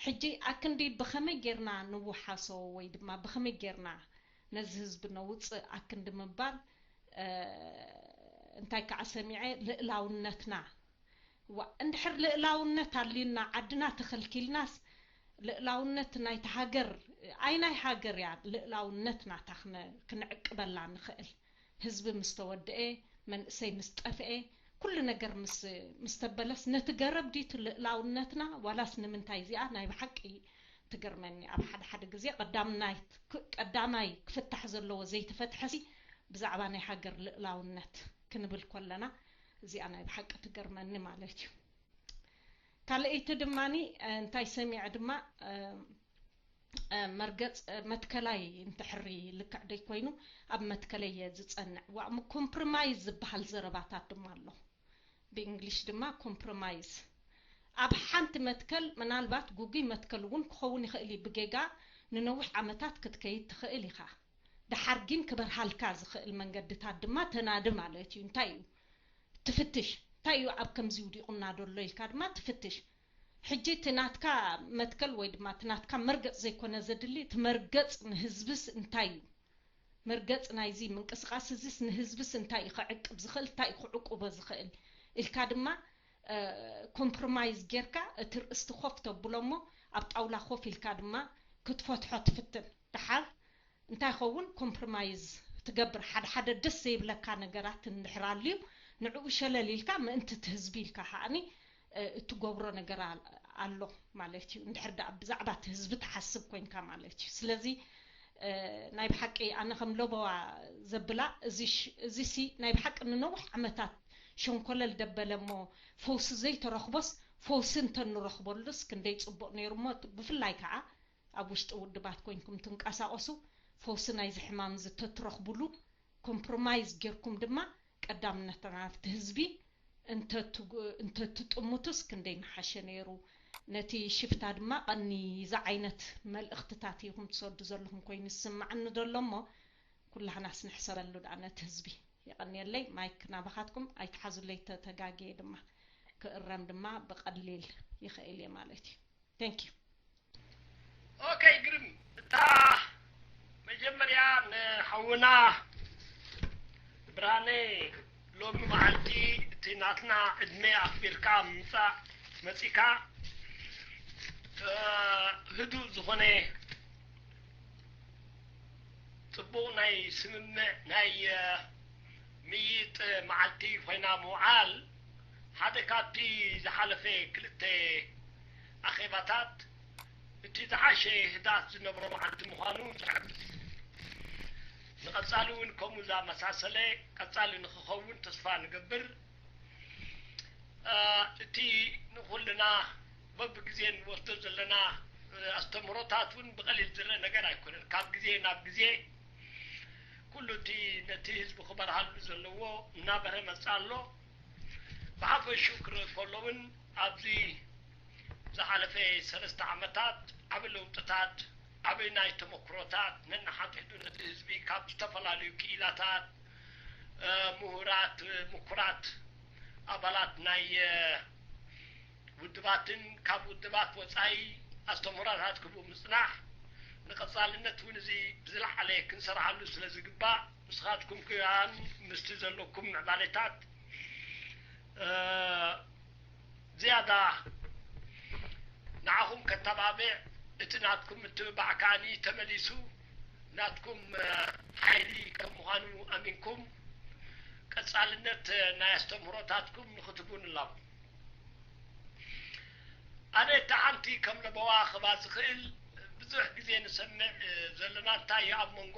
ሕጂ ኣክንዲ ብኸመይ ጌርና ንውሓሶ ወይ ድማ ብኸመይ ጌርና ነዚ ህዝቢ ነውፅእ ኣክንዲ ምባል እንታይ ከዓ ሰሚዐ ልእላውነትና ዋ እንድሕር ልእላውነት ኣልዩና ዓድና ተኸልኪልናስ ልእላውነት ናይታ ሃገር ኣይ ናይ ሃገር እያ ልእላውነት ናታ ክንዕቅበላ ንኽእል ህዝቢ ምስ ተወድአ መንእሰይ ምስ ጠፍአ ኩሉ ነገር ምስ ምስ ተበለስ፣ ነቲ ገረብ ድዩ እቲ ልእላውነትና ዋላስ ንምንታይ? እዚኣ ናይ ብሓቂ ትገርመኒ። ኣብ ሓደ ሓደ ግዜ ቀዳምናይ ክፍታሕ ዘለዎ ዘይተፈትሐሲ ብዛዕባ ናይ ሃገር ልእላውነት ክንብል ከለና፣ እዚኣ ናይ ብሓቂ ትገርመኒ ማለት እዩ። ካልኣይቲ ድማኒ እንታይ ሰሚዐ ድማ፣ መርገጽ መትከላይ እንተሕሪ ልክዕ ደይ ኮይኑ፣ ኣብ መትከለይ እየ ዝጸንዕ። ዋ ኮምፕሮማይዝ ዝበሃል ዘረባታት ድማ ኣሎ። ብእንግሊሽ ድማ ኮምፕሮማይዝ። ኣብ ሓንቲ መትከል፣ ምናልባት ጉጉይ መትከል እውን ክኸውን ይኽእል እዩ። ብጌጋ ንነዊሕ ዓመታት ክትከይድ ትኽእል ኢኻ። ደሓር ግን ክበርሃልካ ዝኽእል መንገድታት ድማ ተናዲ ማለት እዩ። እንታይ እዩ ትፍትሽ? እንታይ እዩ ኣብ ከምዚ ውዲቑና ደሎ ኢልካ ድማ ትፍትሽ። ሕጂ እቲ ናትካ መትከል ወይ ድማ እቲ ናትካ መርገጽ ዘይኮነ ዘድሊ፣ እቲ መርገጽ ንህዝብስ እንታይ እዩ? መርገጽ ናይዚ ምንቅስቃስ እዚስ ንህዝብስ እንታይ እዩ ክዕቅብ ዝኽእል? እንታይ እዩ ክዕቁቦ ዝኽእል? ኢልካ ድማ ኮምፕሮማይዝ ጌርካ እቲ ርእስቲ ኮፍ ተብሎ እሞ፣ ኣብ ጣውላ ኮፍ ኢልካ ድማ ክትፈትሖ ትፍትን። ደሓር እንታይ ኸውን ኮምፕሮማይዝ ትገብር? ሓደ ሓደ ደስ ዘይብለካ ነገራት እንድሕር ኣልዩ፣ ንዕኡ ሸለል ኢልካ ምእንቲ እቲ ህዝቢ ኢልካ ከዓኒ እትገብሮ ነገር ኣሎ ማለት እዩ። እንድሕር ደኣ ብዛዕባ እቲ ህዝቢ ትሓስብ ኮይንካ ማለት እዩ። ስለዚ ናይ ብሓቂ ኣነ ከም ለበዋ ዘብላ፣ እዚ ሲ ናይ ብሓቂ ንነዊሕ ዓመታት ሸንኮለል ደበለ እሞ፣ ፈውሲ ዘይተረኽቦስ፣ ፈውሲ እንተንረኽበሉስ ክንደይ ጽቡቕ ነይሩ እሞ፣ ብፍላይ ከዓ ኣብ ውሽጢ ውድባት ኮይንኩም ትንቀሳቐሱ፣ ፈውሲ ናይዚ ሕማም እዚ ተትረኽቡሉ፣ ኮምፕሮማይዝ ጌርኩም ድማ ቀዳምነትና ኣብቲ ህዝቢ እንተትጥምቱስ ክንደይ ምሓሸ ነይሩ። ነቲ ሽፍታ ድማ ቀኒ እዚ ዓይነት መልእኽትታት ኢኹም ትሰዱ ዘለኹም ኮይኑ ዝስምዓኒ ዘሎ እሞ፣ ኩላህናስ ንሕሰበሉ ደኣ ነቲ ህዝቢ። የቐንየለይ። ማይክ ናባኻትኩም፣ ኣይትሓዙለይ፣ ተተጋግየ ድማ ክእረም ድማ ብቐሊል ይኽእል እየ ማለት እዩ። Thank you። ኦኬ፣ ግርም። እታ መጀመርያ ንሓውና ብርሃነ፣ ሎሚ መዓልቲ እቲ ናትና ዕድመ ኣኽቢርካ ምምፃእ መፂካ፣ ህዱእ ዝኾነ ፅቡቕ ናይ ስምምዕ ናይ ምይጥ መዓልቲ ኮይና ምውዓል ሓደ ካብቲ ዝሓለፈ ክልተ ኣኼባታት እቲ ዝዓሸ ህድኣት ዝነብሮ መዓልቲ ምዃኑ ዝሕብር። ንቐጻሊ እውን ከምኡ ዝኣመሳሰለ ቀጻሊ ንኽኸውን ተስፋ ንገብር። እቲ ንኹልና በብግዜ ንወስዶ ዘለና ኣስተምህሮታት እውን ብቐሊል ዝረአ ነገር ኣይኮነን። ካብ ግዜ ናብ ግዜ ኩሉ እቲ ነቲ ህዝቢ ክበርሃሉ ዘለዎ እናበረ መጽእ ኣሎ። ብሓፈሽኡ ክርኢ ከሎ እውን ኣብዚ ዝሓለፈ ሰለስተ ዓመታት ዓቢ ለውጥታት፣ ዓቢ ናይ ተመክሮታት ነንሓድሕዱ ነቲ ህዝቢ ካብ ዝተፈላለዩ ክኢላታት፣ ምሁራት፣ ምኩራት ኣባላት ናይ ውድባትን ካብ ውድባት ወጻኢ ኣስተምህሮታት ክህቡ ምጽናሕ፣ ንቐጻልነት እውን እዚ ብዝለዓለ ክንሰርሓሉ ስለ ዝግባእ፣ ንስኻትኩም ከኣ ምስቲ ዘለኩም ምዕባሌታት ዝያዳ ንዓኹም ከተባብዕ፣ እቲ ናትኩም ምትብባዕ ከኣ ተመሊሱ ናትኩም ሓይሊ ከም ምዃኑ ኣሚንኩም ቀጻልነት ናይ ኣስተምህሮታትኩም ንኽትህቡ ንላቦ። ኣነ እታ ሓንቲ ከም ለበዋ ክባ ዝኽእል ብዙሕ ግዜ ንሰምዕ ዘለና እንታይ እዩ ኣብ መንጎ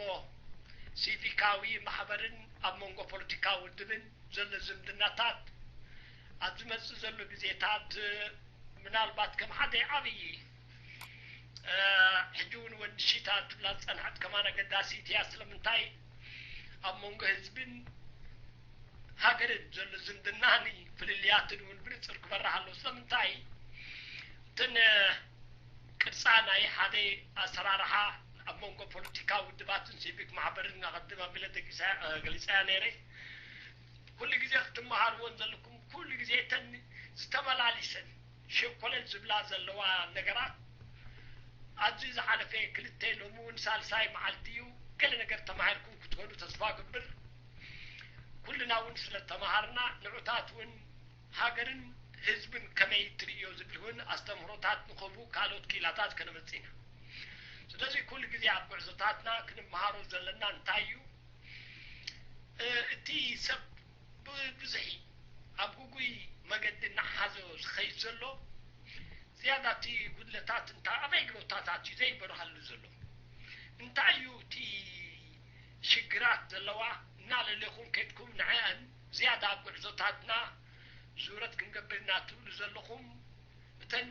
ሲቪካዊ ማሕበርን ኣብ መንጎ ፖለቲካዊ ውድብን ዘሎ ዝምድናታት ኣብ ዝመጽእ ዘሎ ግዜታት ምናልባት ከም ሓደ ዓብዪ ሕጂ እውን ወንድሺታ ትብላ ዝጸንሐት ከማን ኣገዳሲት እያ። ስለምንታይ ኣብ መንጎ ህዝብን ሃገርን ዘሎ ዝምድናን ፍልልያትን እውን ብንጹር ክበርህ ኣለዎ። ስለምንታይ እተን ቅርጻ ናይ ሓደ ኣሰራርሓ ኣብ መንጎ ፖለቲካዊ ውድባትን ሲቪክ ማሕበርን ኣቐድም ኣቢለ ገሊጸያ ነይረ። ኩሉ ግዜ ክትመሃርዎን ዘለኩም ኩሉ ግዜ እተን ዝተመላሊሰን ሸኮለል ዝብላ ዘለዋ ነገራት ኣብዚ ዝሓለፈ ክልተ ሎሚ እውን ሳልሳይ መዓልቲ እዩ። ገለ ነገር ተማሂርኩም ክትኮኑ ተስፋ እገብር። ኩልና እውን ስለ ተማሃርና ንዑታት እውን ሃገርን ህዝብን ከመይ ትርእዮ ዝብል እውን ኣስተምህሮታት ንኸቡ ካልኦት ክኢላታት ከነመጽእ ኢና። ስለዚ ኩሉ ግዜ ኣብ ጉዕዞታትና ክንመሃሮ ዘለና እንታይ እዩ? እቲ ሰብ ብብዝሒ ኣብ ግጉይ መገዲ እናሓዞ ዝኸይድ ዘሎ ዝያዳ እቲ ጉድለታት እንታይ ኣበይ ቦታታት እዩ ዘይበርሃሉ ዘሎ እንታይ እዩ እቲ ሽግራት ዘለዋ እናለለኹም ከድኩም ንዐአን ዝያዳ ኣብ ጉዕዞታትና ዙረት ክንገብር እናትብሉ ዘለኹም እተን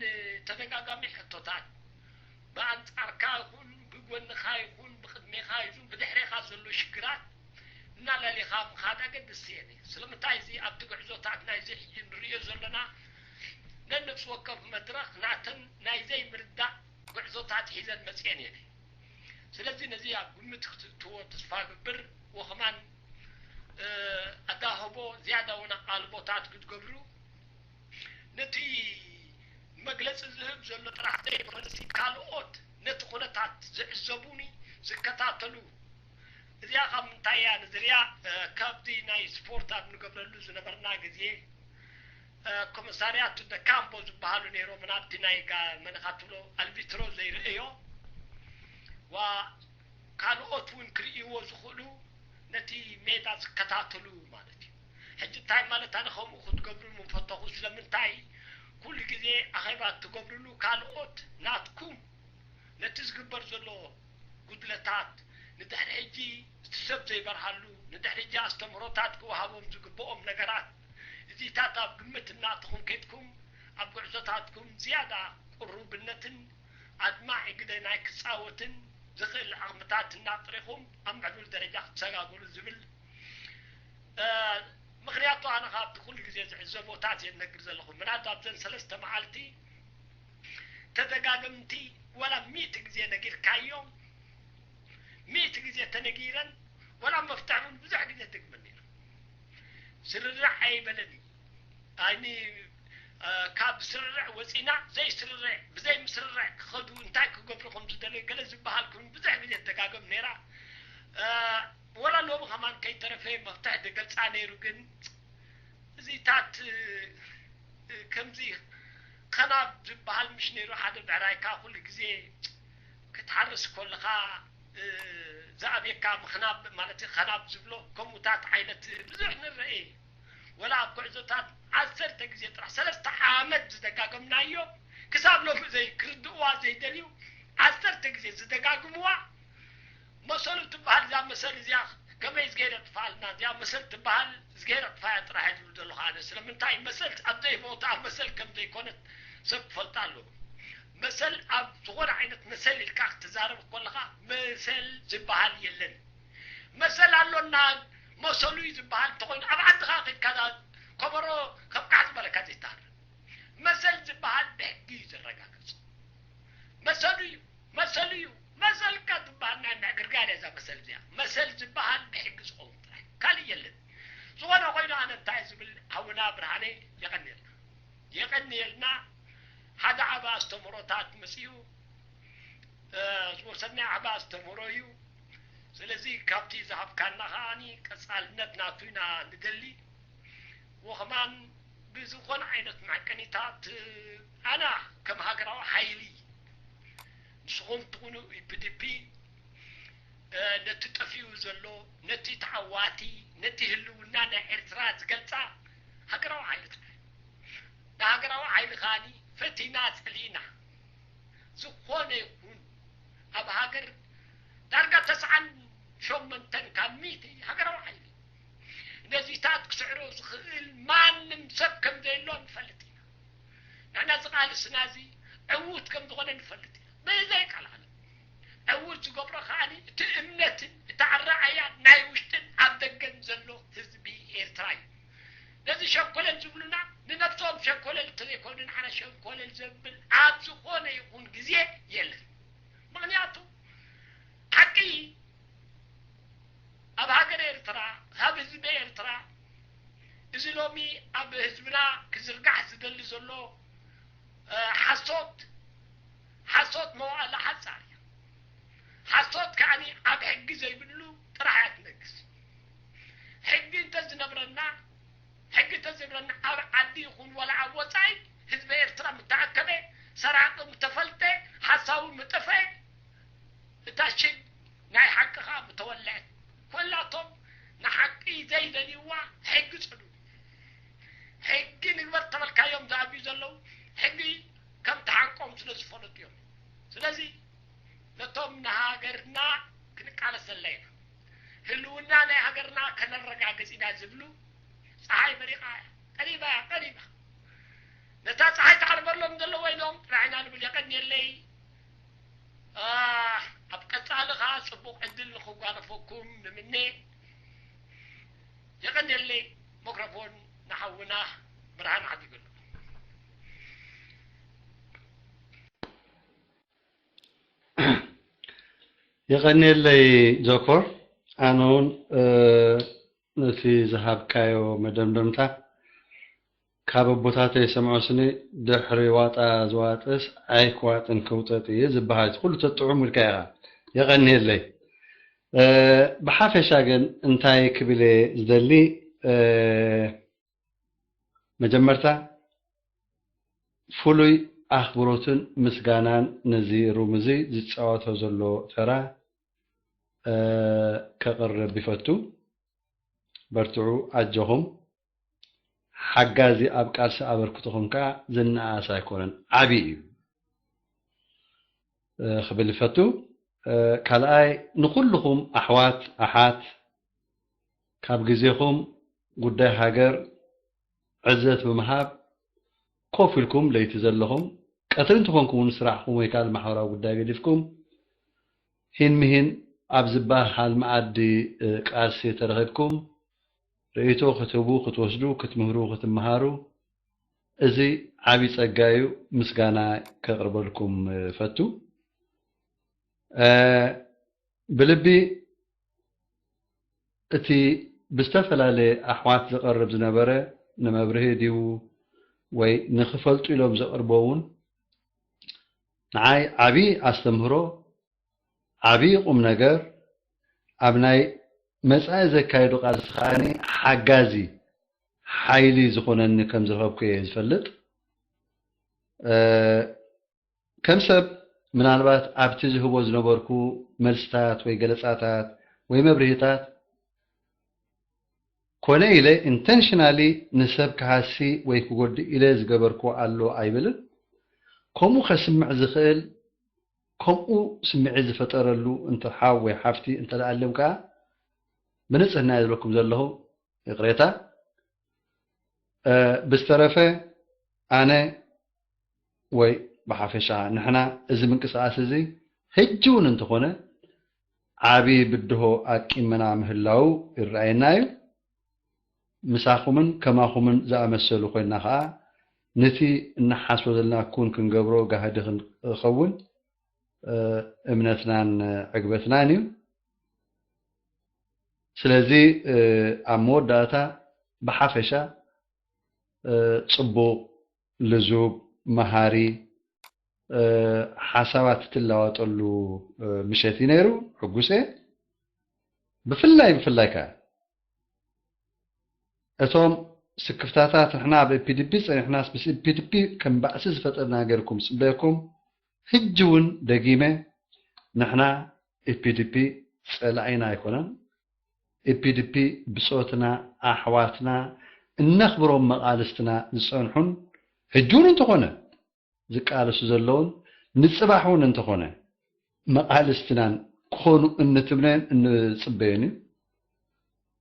ተደጋጋሚ ሕቶታት ብኣንጻርካ ይኹን ብጎንኻ ይኹን ብቕድሜኻ ይኹን ብድሕሬኻ ዘሎ ሽግራት እናለሌኻ ምኻድ ኣገድስቲ እየን እዩ። ስለምንታይ እዚ ኣብቲ ጉዕዞታት ናይዚ ሕጂ ንርእዮ ዘለና ነነፍሲ ወከፍ መድረኽ ናተን ናይ ዘይምርዳእ ጉዕዞታት ሒዘን መፅኤን እየን። ስለዚ ነዚ ኣብ ግምት ክትእትዎ ተስፋ ግብር ወኸማን ኣዳህቦ ዝያዳ እውን ኣቓልቦታት ክትገብሩ ነቲ መግለፂ ዝህብ ዘሎ ጥራሕ ዘይኮነሲ ካልኦት ነቲ ኩነታት ዝዕዘቡኒ ዝከታተሉ እዚኣ ካብ ምንታይ እያ ንዝርያ ካብዚ ናይ ስፖርት ኣብ ንገብረሉ ዝነበርና ግዜ ኮመሳርያቱ ደካምቦ ዝበሃሉ ነይሮም ናብቲ ናይ መነኻ ትብሎ ኣልቢትሮ ዘይርእዮ ዋ ካልኦት እውን ክርእይዎ ዝኽእሉ ነቲ ሜዳ ዝከታተሉ ማለት እዩ። ሕጂ እንታይ ማለት ኣነ ከምኡ ክትገብሩ ምፈተኹ ስለምንታይ ኩሉ ግዜ ኣኼባ እትገብርሉ ካልኦት ናትኩም ነቲ ዝግበር ዘሎ ጉድለታት ንድሕሪ ሕጂ እቲ ሰብ ዘይበርሃሉ ንድሕሪ ሕጂ ኣስተምህሮታት ክወሃቦም ዝግብኦም ነገራት እዚታት ኣብ ግምት እናእተኹም ከድኩም ኣብ ጉዕዞታትኩም ዝያዳ ቅሩብነትን ኣድማዒ ግደ ናይ ክጻወትን ዝኽእል ዓቕምታት እናጥሪኹም ኣብ ምዕቡል ደረጃ ክትሰጋገሩ ዝብል ምኽንያቱ ኣነ ካብቲ ኩሉ ግዜ ዝዕዘቦታት እየ ዝነግር ዘለኹ ምናልባት ኣብዘን ሰለስተ መዓልቲ ተደጋገምቲ ወላ ሚእቲ ግዜ ነጊርካዮም ሚእቲ ግዜ ተነጊረን ወላ መፍትሒ እውን ብዙሕ ግዜ ደግመን ነይረ ስርርዕ ኣይበለን እዩ ኣይኒ ካብ ስርርዕ ወፂና ዘይስርርዕ ብዘይ ምስርርዕ ክኸዱ እንታይ ክገብሩ ከም ዝደለዩ ገለ ዝበሃል ክም ብዙሕ ግዜ ተጋገም ነይራ ወላ ሎሚ ከማን ከይተረፈ መፍትሒ ዝገልፃ ነይሩ ግን እዚታት ከምዚ ከናብ ዝበሃል ምሽ ነይሩ ሓደ ብዕራይካ ኩሉ ግዜ ክትሓርስ ከለኻ ዝኣብየካ ምኽናብ ማለት ከናብ ዝብሎ ከምኡታት ዓይነት ብዙሕ ንረአ ወላ ኣብ ጉዕዞታት ዓሰርተ ግዜ ጥራሕ ሰለስተ ዓመት ዝደጋገምናዮ ክሳብ ሎሚ ዘይ ክርድእዋ ዘይደልዩ ዓሰርተ ግዜ ዝደጋግምዋ መሰሉ ትበሃል እዛ መሰል እዚኣ ከመይ ዝገይረ ጥፋልና እዚኣ መሰል ትበሃል ዝገይረ ጥፋያ ጥራሕ ዝብል ዘለኹ ኣነ ስለምንታይ መሰል ኣብ ዘይቦታ መሰል ከም ዘይኮነት ሰብ ክፈልጣ ኣለዎ መሰል ኣብ ዝኾነ ዓይነት መሰል ኢልካ ክትዛረብ ከለኻ መሰል ዝበሃል የለን መሰል ኣሎና መሰሉ እዩ ዝበሃል እንተኮይኑ ኣብ ዓድኻ ከድካ ከበሮ ከብቃዕ ዝበለካ ዘይትሃርም መሰል ዝበሃል ብሕጊ እዩ ዝረጋገፅ መሰሉ እዩ መሰል እዩ መሰልካ ትበሃል ናይ ምዕግርጋር እያ እዛ መሰል እዚኣ መሰል ዝበሃል ብሕጊ ዝኸውን ጥራይ ካልእ የለን ዝኾነ ኮይኑ ኣነ እንታይ ዝብል ሓውና ብርሃነ የቐንየልና የቐንየልና ሓደ ዓበ ኣስተምህሮታት መፅኡ ዝወሰድናዮ ዓበ ኣስተምህሮ እዩ ስለዚ ካብቲ ዝሃብካና ከዓኒ ቀፃልነት ናቱ ኢና ንደሊ ወኸማን ብዝኾነ ዓይነት መዐቀኒታት ኣና ከም ሃገራዊ ሓይሊ ንስኹም ትኹኑ ኢፒዲፒ ነቲ ጠፊኡ ዘሎ ነቲ ተዓዋቲ ነቲ ህልውና ናይ ኤርትራ ዝገልፃ ሃገራዊ ሓይሊ ጥራይ ንሃገራዊ ሓይሊ ከዓኒ ፈቲና ፀሊእና ዝኾነ ይኹን ኣብ ሃገር ዳርጋ ተስዓን ሸሞንተን ካብ ሚእቲ ሃገራዊ ሓይሊ ነዚታት ክስዕሮ ዝኽእል ማንም ሰብ ከም ዘየሎ ንፈልጥ ኢና። ንሕና እዚ ቃልስና እዚ ዕዉት ከም ዝኾነ ንፈልጥ ኢና። ብዘይ ቃል ዓለም ዕዉት ዝገብሮ ከዓኒ እቲ እምነትን እቲ ኣረኣእያ ናይ ውሽጥን ኣብ ደገን ዘሎ ህዝቢ ኤርትራ እዩ። ነዚ ሸኮለል ዝብሉና ንነብሶም ሸኮለል እንተዘይኮይኑ ንዓና ሸኮለል ዘብል ኣብ ዝኾነ ይኹን ግዜ የለን። ምኽንያቱ ሓቂ ኣብ ሃገር ኤርትራ ካብ ህዝቢ ኤርትራ እዚ ሎሚ ኣብ ህዝብና ክዝርጋሕ ዝደሊ ዘሎ ሓሶት ሓሶት መዋእለ ሓጻር እዩ። ሓሶት ከዓኒ ኣብ ሕጊ ዘይብሉ ጥራሕ እያ ትነግስ። ሕጊ እንተዝነብረና ሕጊ እንተዘይብለና ኣብ ዓዲ ይኹን ወላ ኣብ ወፃኢ ህዝቢ ኤርትራ ምተኣከበ ሰራቂ ምተፈልጠ ሓሳቡ ምጠፈ እታ ሽግ ናይ ሓቂ ከዓ ምተወልዐት ኩላቶም ንሓቂ ዘይደልይዋ ሕጊ ፅሉል እዩ ሕጊ ንግበር ተበልካዮም ዝኣብዩ ዘለዉ ሕጊ ከም ተሓንቆም ስለ ዝፈለጡ እዮም። ስለዚ ነቶም ንሃገርና ክንቃለሰላ ኢና፣ ህልውና ናይ ሃገርና ከነረጋግጽ ኢና ዝብሉ፣ ፀሓይ በሪቓ እያ፣ ቀሪባ እያ፣ ቀሪባ። ነታ ፀሓይ ትዓርበሎም ዘለዋ ኢሎም ጥራሕና ንብል። የቐንየለይ። ኣብ ቀጻሊ ኸዓ ጽቡቕ ዕድል ንኽጓነፈኩም ንምነ። የቐንየለይ። መክሮፎን ንሓውና ብርሃን ዓዲግሉ። የቐንየለይ ጆኮር። ኣነ እውን ነቲ ዝሃብካዮ መደምደምታ ካብ ኣቦታተይ ዝሰምዖ ስኒ፣ ድሕሪ ዋጣ ዝዋጥስ ኣይክዋጥን ክውጠጥ እዩ ዝበሃል፣ ኩሉ ተጥዑም ኢልካ ኢኻ። የቐንየለይ። ብሓፈሻ ግን እንታይ ክብል እየ ዝደሊ፣ መጀመርታ ፍሉይ ኣኽብሮትን ምስጋናን ነዚ ሩም እዚ ዝፃወቶ ዘሎ ተራ ከቕርብ ይፈቱ። በርትዑ፣ ኣጆኹም። ሓጋዚ ኣብ ቃልሲ ኣበርክቶኹም ከዓ ዝነኣስ ኣይኮነን፣ ዓብዪ እዩ ክብል ይፈቱ። ካልኣይ፣ ንኹልኹም ኣሕዋት ኣሓት ካብ ግዜኹም ጉዳይ ሃገር ዕዘት ብምሃብ ኮፍ ኢልኩም ለይቲ ዘለኹም ቀትሪ እንተኾንኩም እውን ስራሕኹም ወይ ካልእ ማሕበራዊ ጉዳይ ገዲፍኩም ሂን ምሂን ኣብ ዝበሃል መኣዲ ቃልሲ ተረኺብኩም ርእይቶ ክትህቡ፣ ክትወስዱ፣ ክትምህሩ፣ ክትመሃሩ እዚ ዓቢ ጸጋ እዩ። ምስጋና ከቕርበልኩም እፈቱ። ብልቢ እቲ ብዝተፈላለየ ኣሕዋት ዝቐርብ ዝነበረ ንመብርሂ ድዩ ወይ ንኽፈልጡ ኢሎም ዘቕርቦ እውን ንዓይ ዓቢ ኣስተምህሮ፣ ዓቢ ቁም ነገር፣ ኣብ ናይ መጻኢ ዘካየዱ ቃልሲ ከኣ ሓጋዚ ሓይሊ ዝኾነኒ ከም ዝረኸብኩ እየ ዝፈልጥ። ከም ሰብ ምናልባት ኣብቲ ዝህቦ ዝነበርኩ መልስታት ወይ ገለጻታት ወይ መብርሂታት ኮነ ኢለ intentionally ንሰብ ክሃሲ ወይ ክጎድእ ኢለ ዝገበርኩ ኣሎ ኣይብልን። ከምኡ ከስምዕ ዝኽእል ከምኡ ስምዒት ዝፈጠረሉ እንተ ሓው ወይ ሓፍቲ እንተ ኣልዮም ከኣ ብንጽህና እየ ዝብለኩም ዘለኹ። ይቕሬታ። ብዝተረፈ ኣነ ወይ ብሓፈሻ ንሕና እዚ ምንቅስቓስ እዚ ሕጂ እውን እንተኾነ ዓቢ ብድሆ ኣቂምና ምህላው ይረኣየና እዩ። ምሳኹምን ከማኹምን ዝኣመሰሉ ኮይንና ኸኣ ነቲ እንሓስቦ ዘለና ኩን ክንገብሮ ጋህዲ ክንኸውን እምነትናን ዕግበትናን እዩ። ስለዚ ኣብ መወዳእታ ብሓፈሻ ጽቡቕ፣ ልዙብ፣ መሃሪ ሓሳባት እትለዋጠሉ ምሸት እዩ ነይሩ። ሕጉስ እየ። ብፍላይ ብፍላይ ከኣ እቶም ስክፍታታት ንሕና ኣብ ኢፒዲፒ ጸኒሕናስ ምስ ኢፒዲፒ ከም ባእሲ ዝፈጠርና ገይርኩም ዝጽበየኩም ሕጂ እውን ደጊመ ንሕና ኢፒዲፒ ጸላኢና ኣይኮነን። ኢፒዲፒ ብጾትና፣ ኣሕዋትና፣ እነኽብሮም መቓልስትና ዝጸንሑን ሕጂ እውን እንተኾነ ዝቃለሱ ዘለውን ንጽባሕ እውን እንተኾነ መቓልስትናን ክኾኑ እንትምነዮን እንጽበዮን እዩ።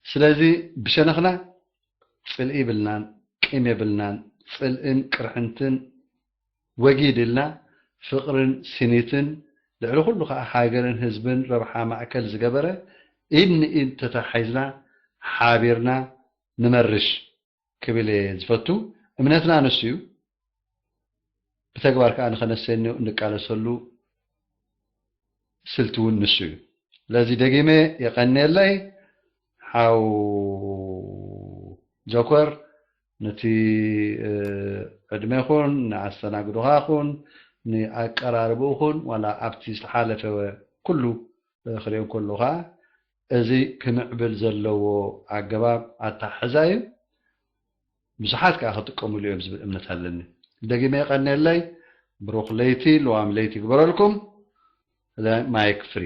ስለዚ ብሸነኽና ጽልኢ ይብልናን ቂም የብልናን። ጽልእን ቅርሕንትን ወጊድ ኢልና ፍቕርን ስኒትን ልዕሊ ኩሉ ከዓ ሃገርን ህዝብን ረብሓ ማእከል ዝገበረ ኢድ ንኢድ ተተሓሒዝና ሓቢርና ንመርሽ ክብል እየ ዝፈቱ። እምነትና ንሱ እዩ። ብተግባር ከዓ ንኸነሰንዮ እንቃለሰሉ ስልቲ እውን ንሱ እዩ። ስለዚ ደጊመ የቐንየለይ ሓው ጆከር ነቲ ዕድመ ይኹን ንኣስተናግዶኻ ይኹን ንኣቀራርብኡ ይኹን ዋላ ኣብቲ ዝተሓለፈ ኩሉ ክሪኦ ከሎ ከዓ እዚ ክምዕብል ዘለዎ ኣገባብ ኣተሓሕዛ እዩ። ብዙሓት ከዓ ክጥቀምሉ እዮም ዝብል እምነት ኣለኒ። ደጊመ የቐንየለይ። ብሩኽ ለይቲ፣ ልዋም ለይቲ ይግበረልኩም። ማይክ ፍሪ።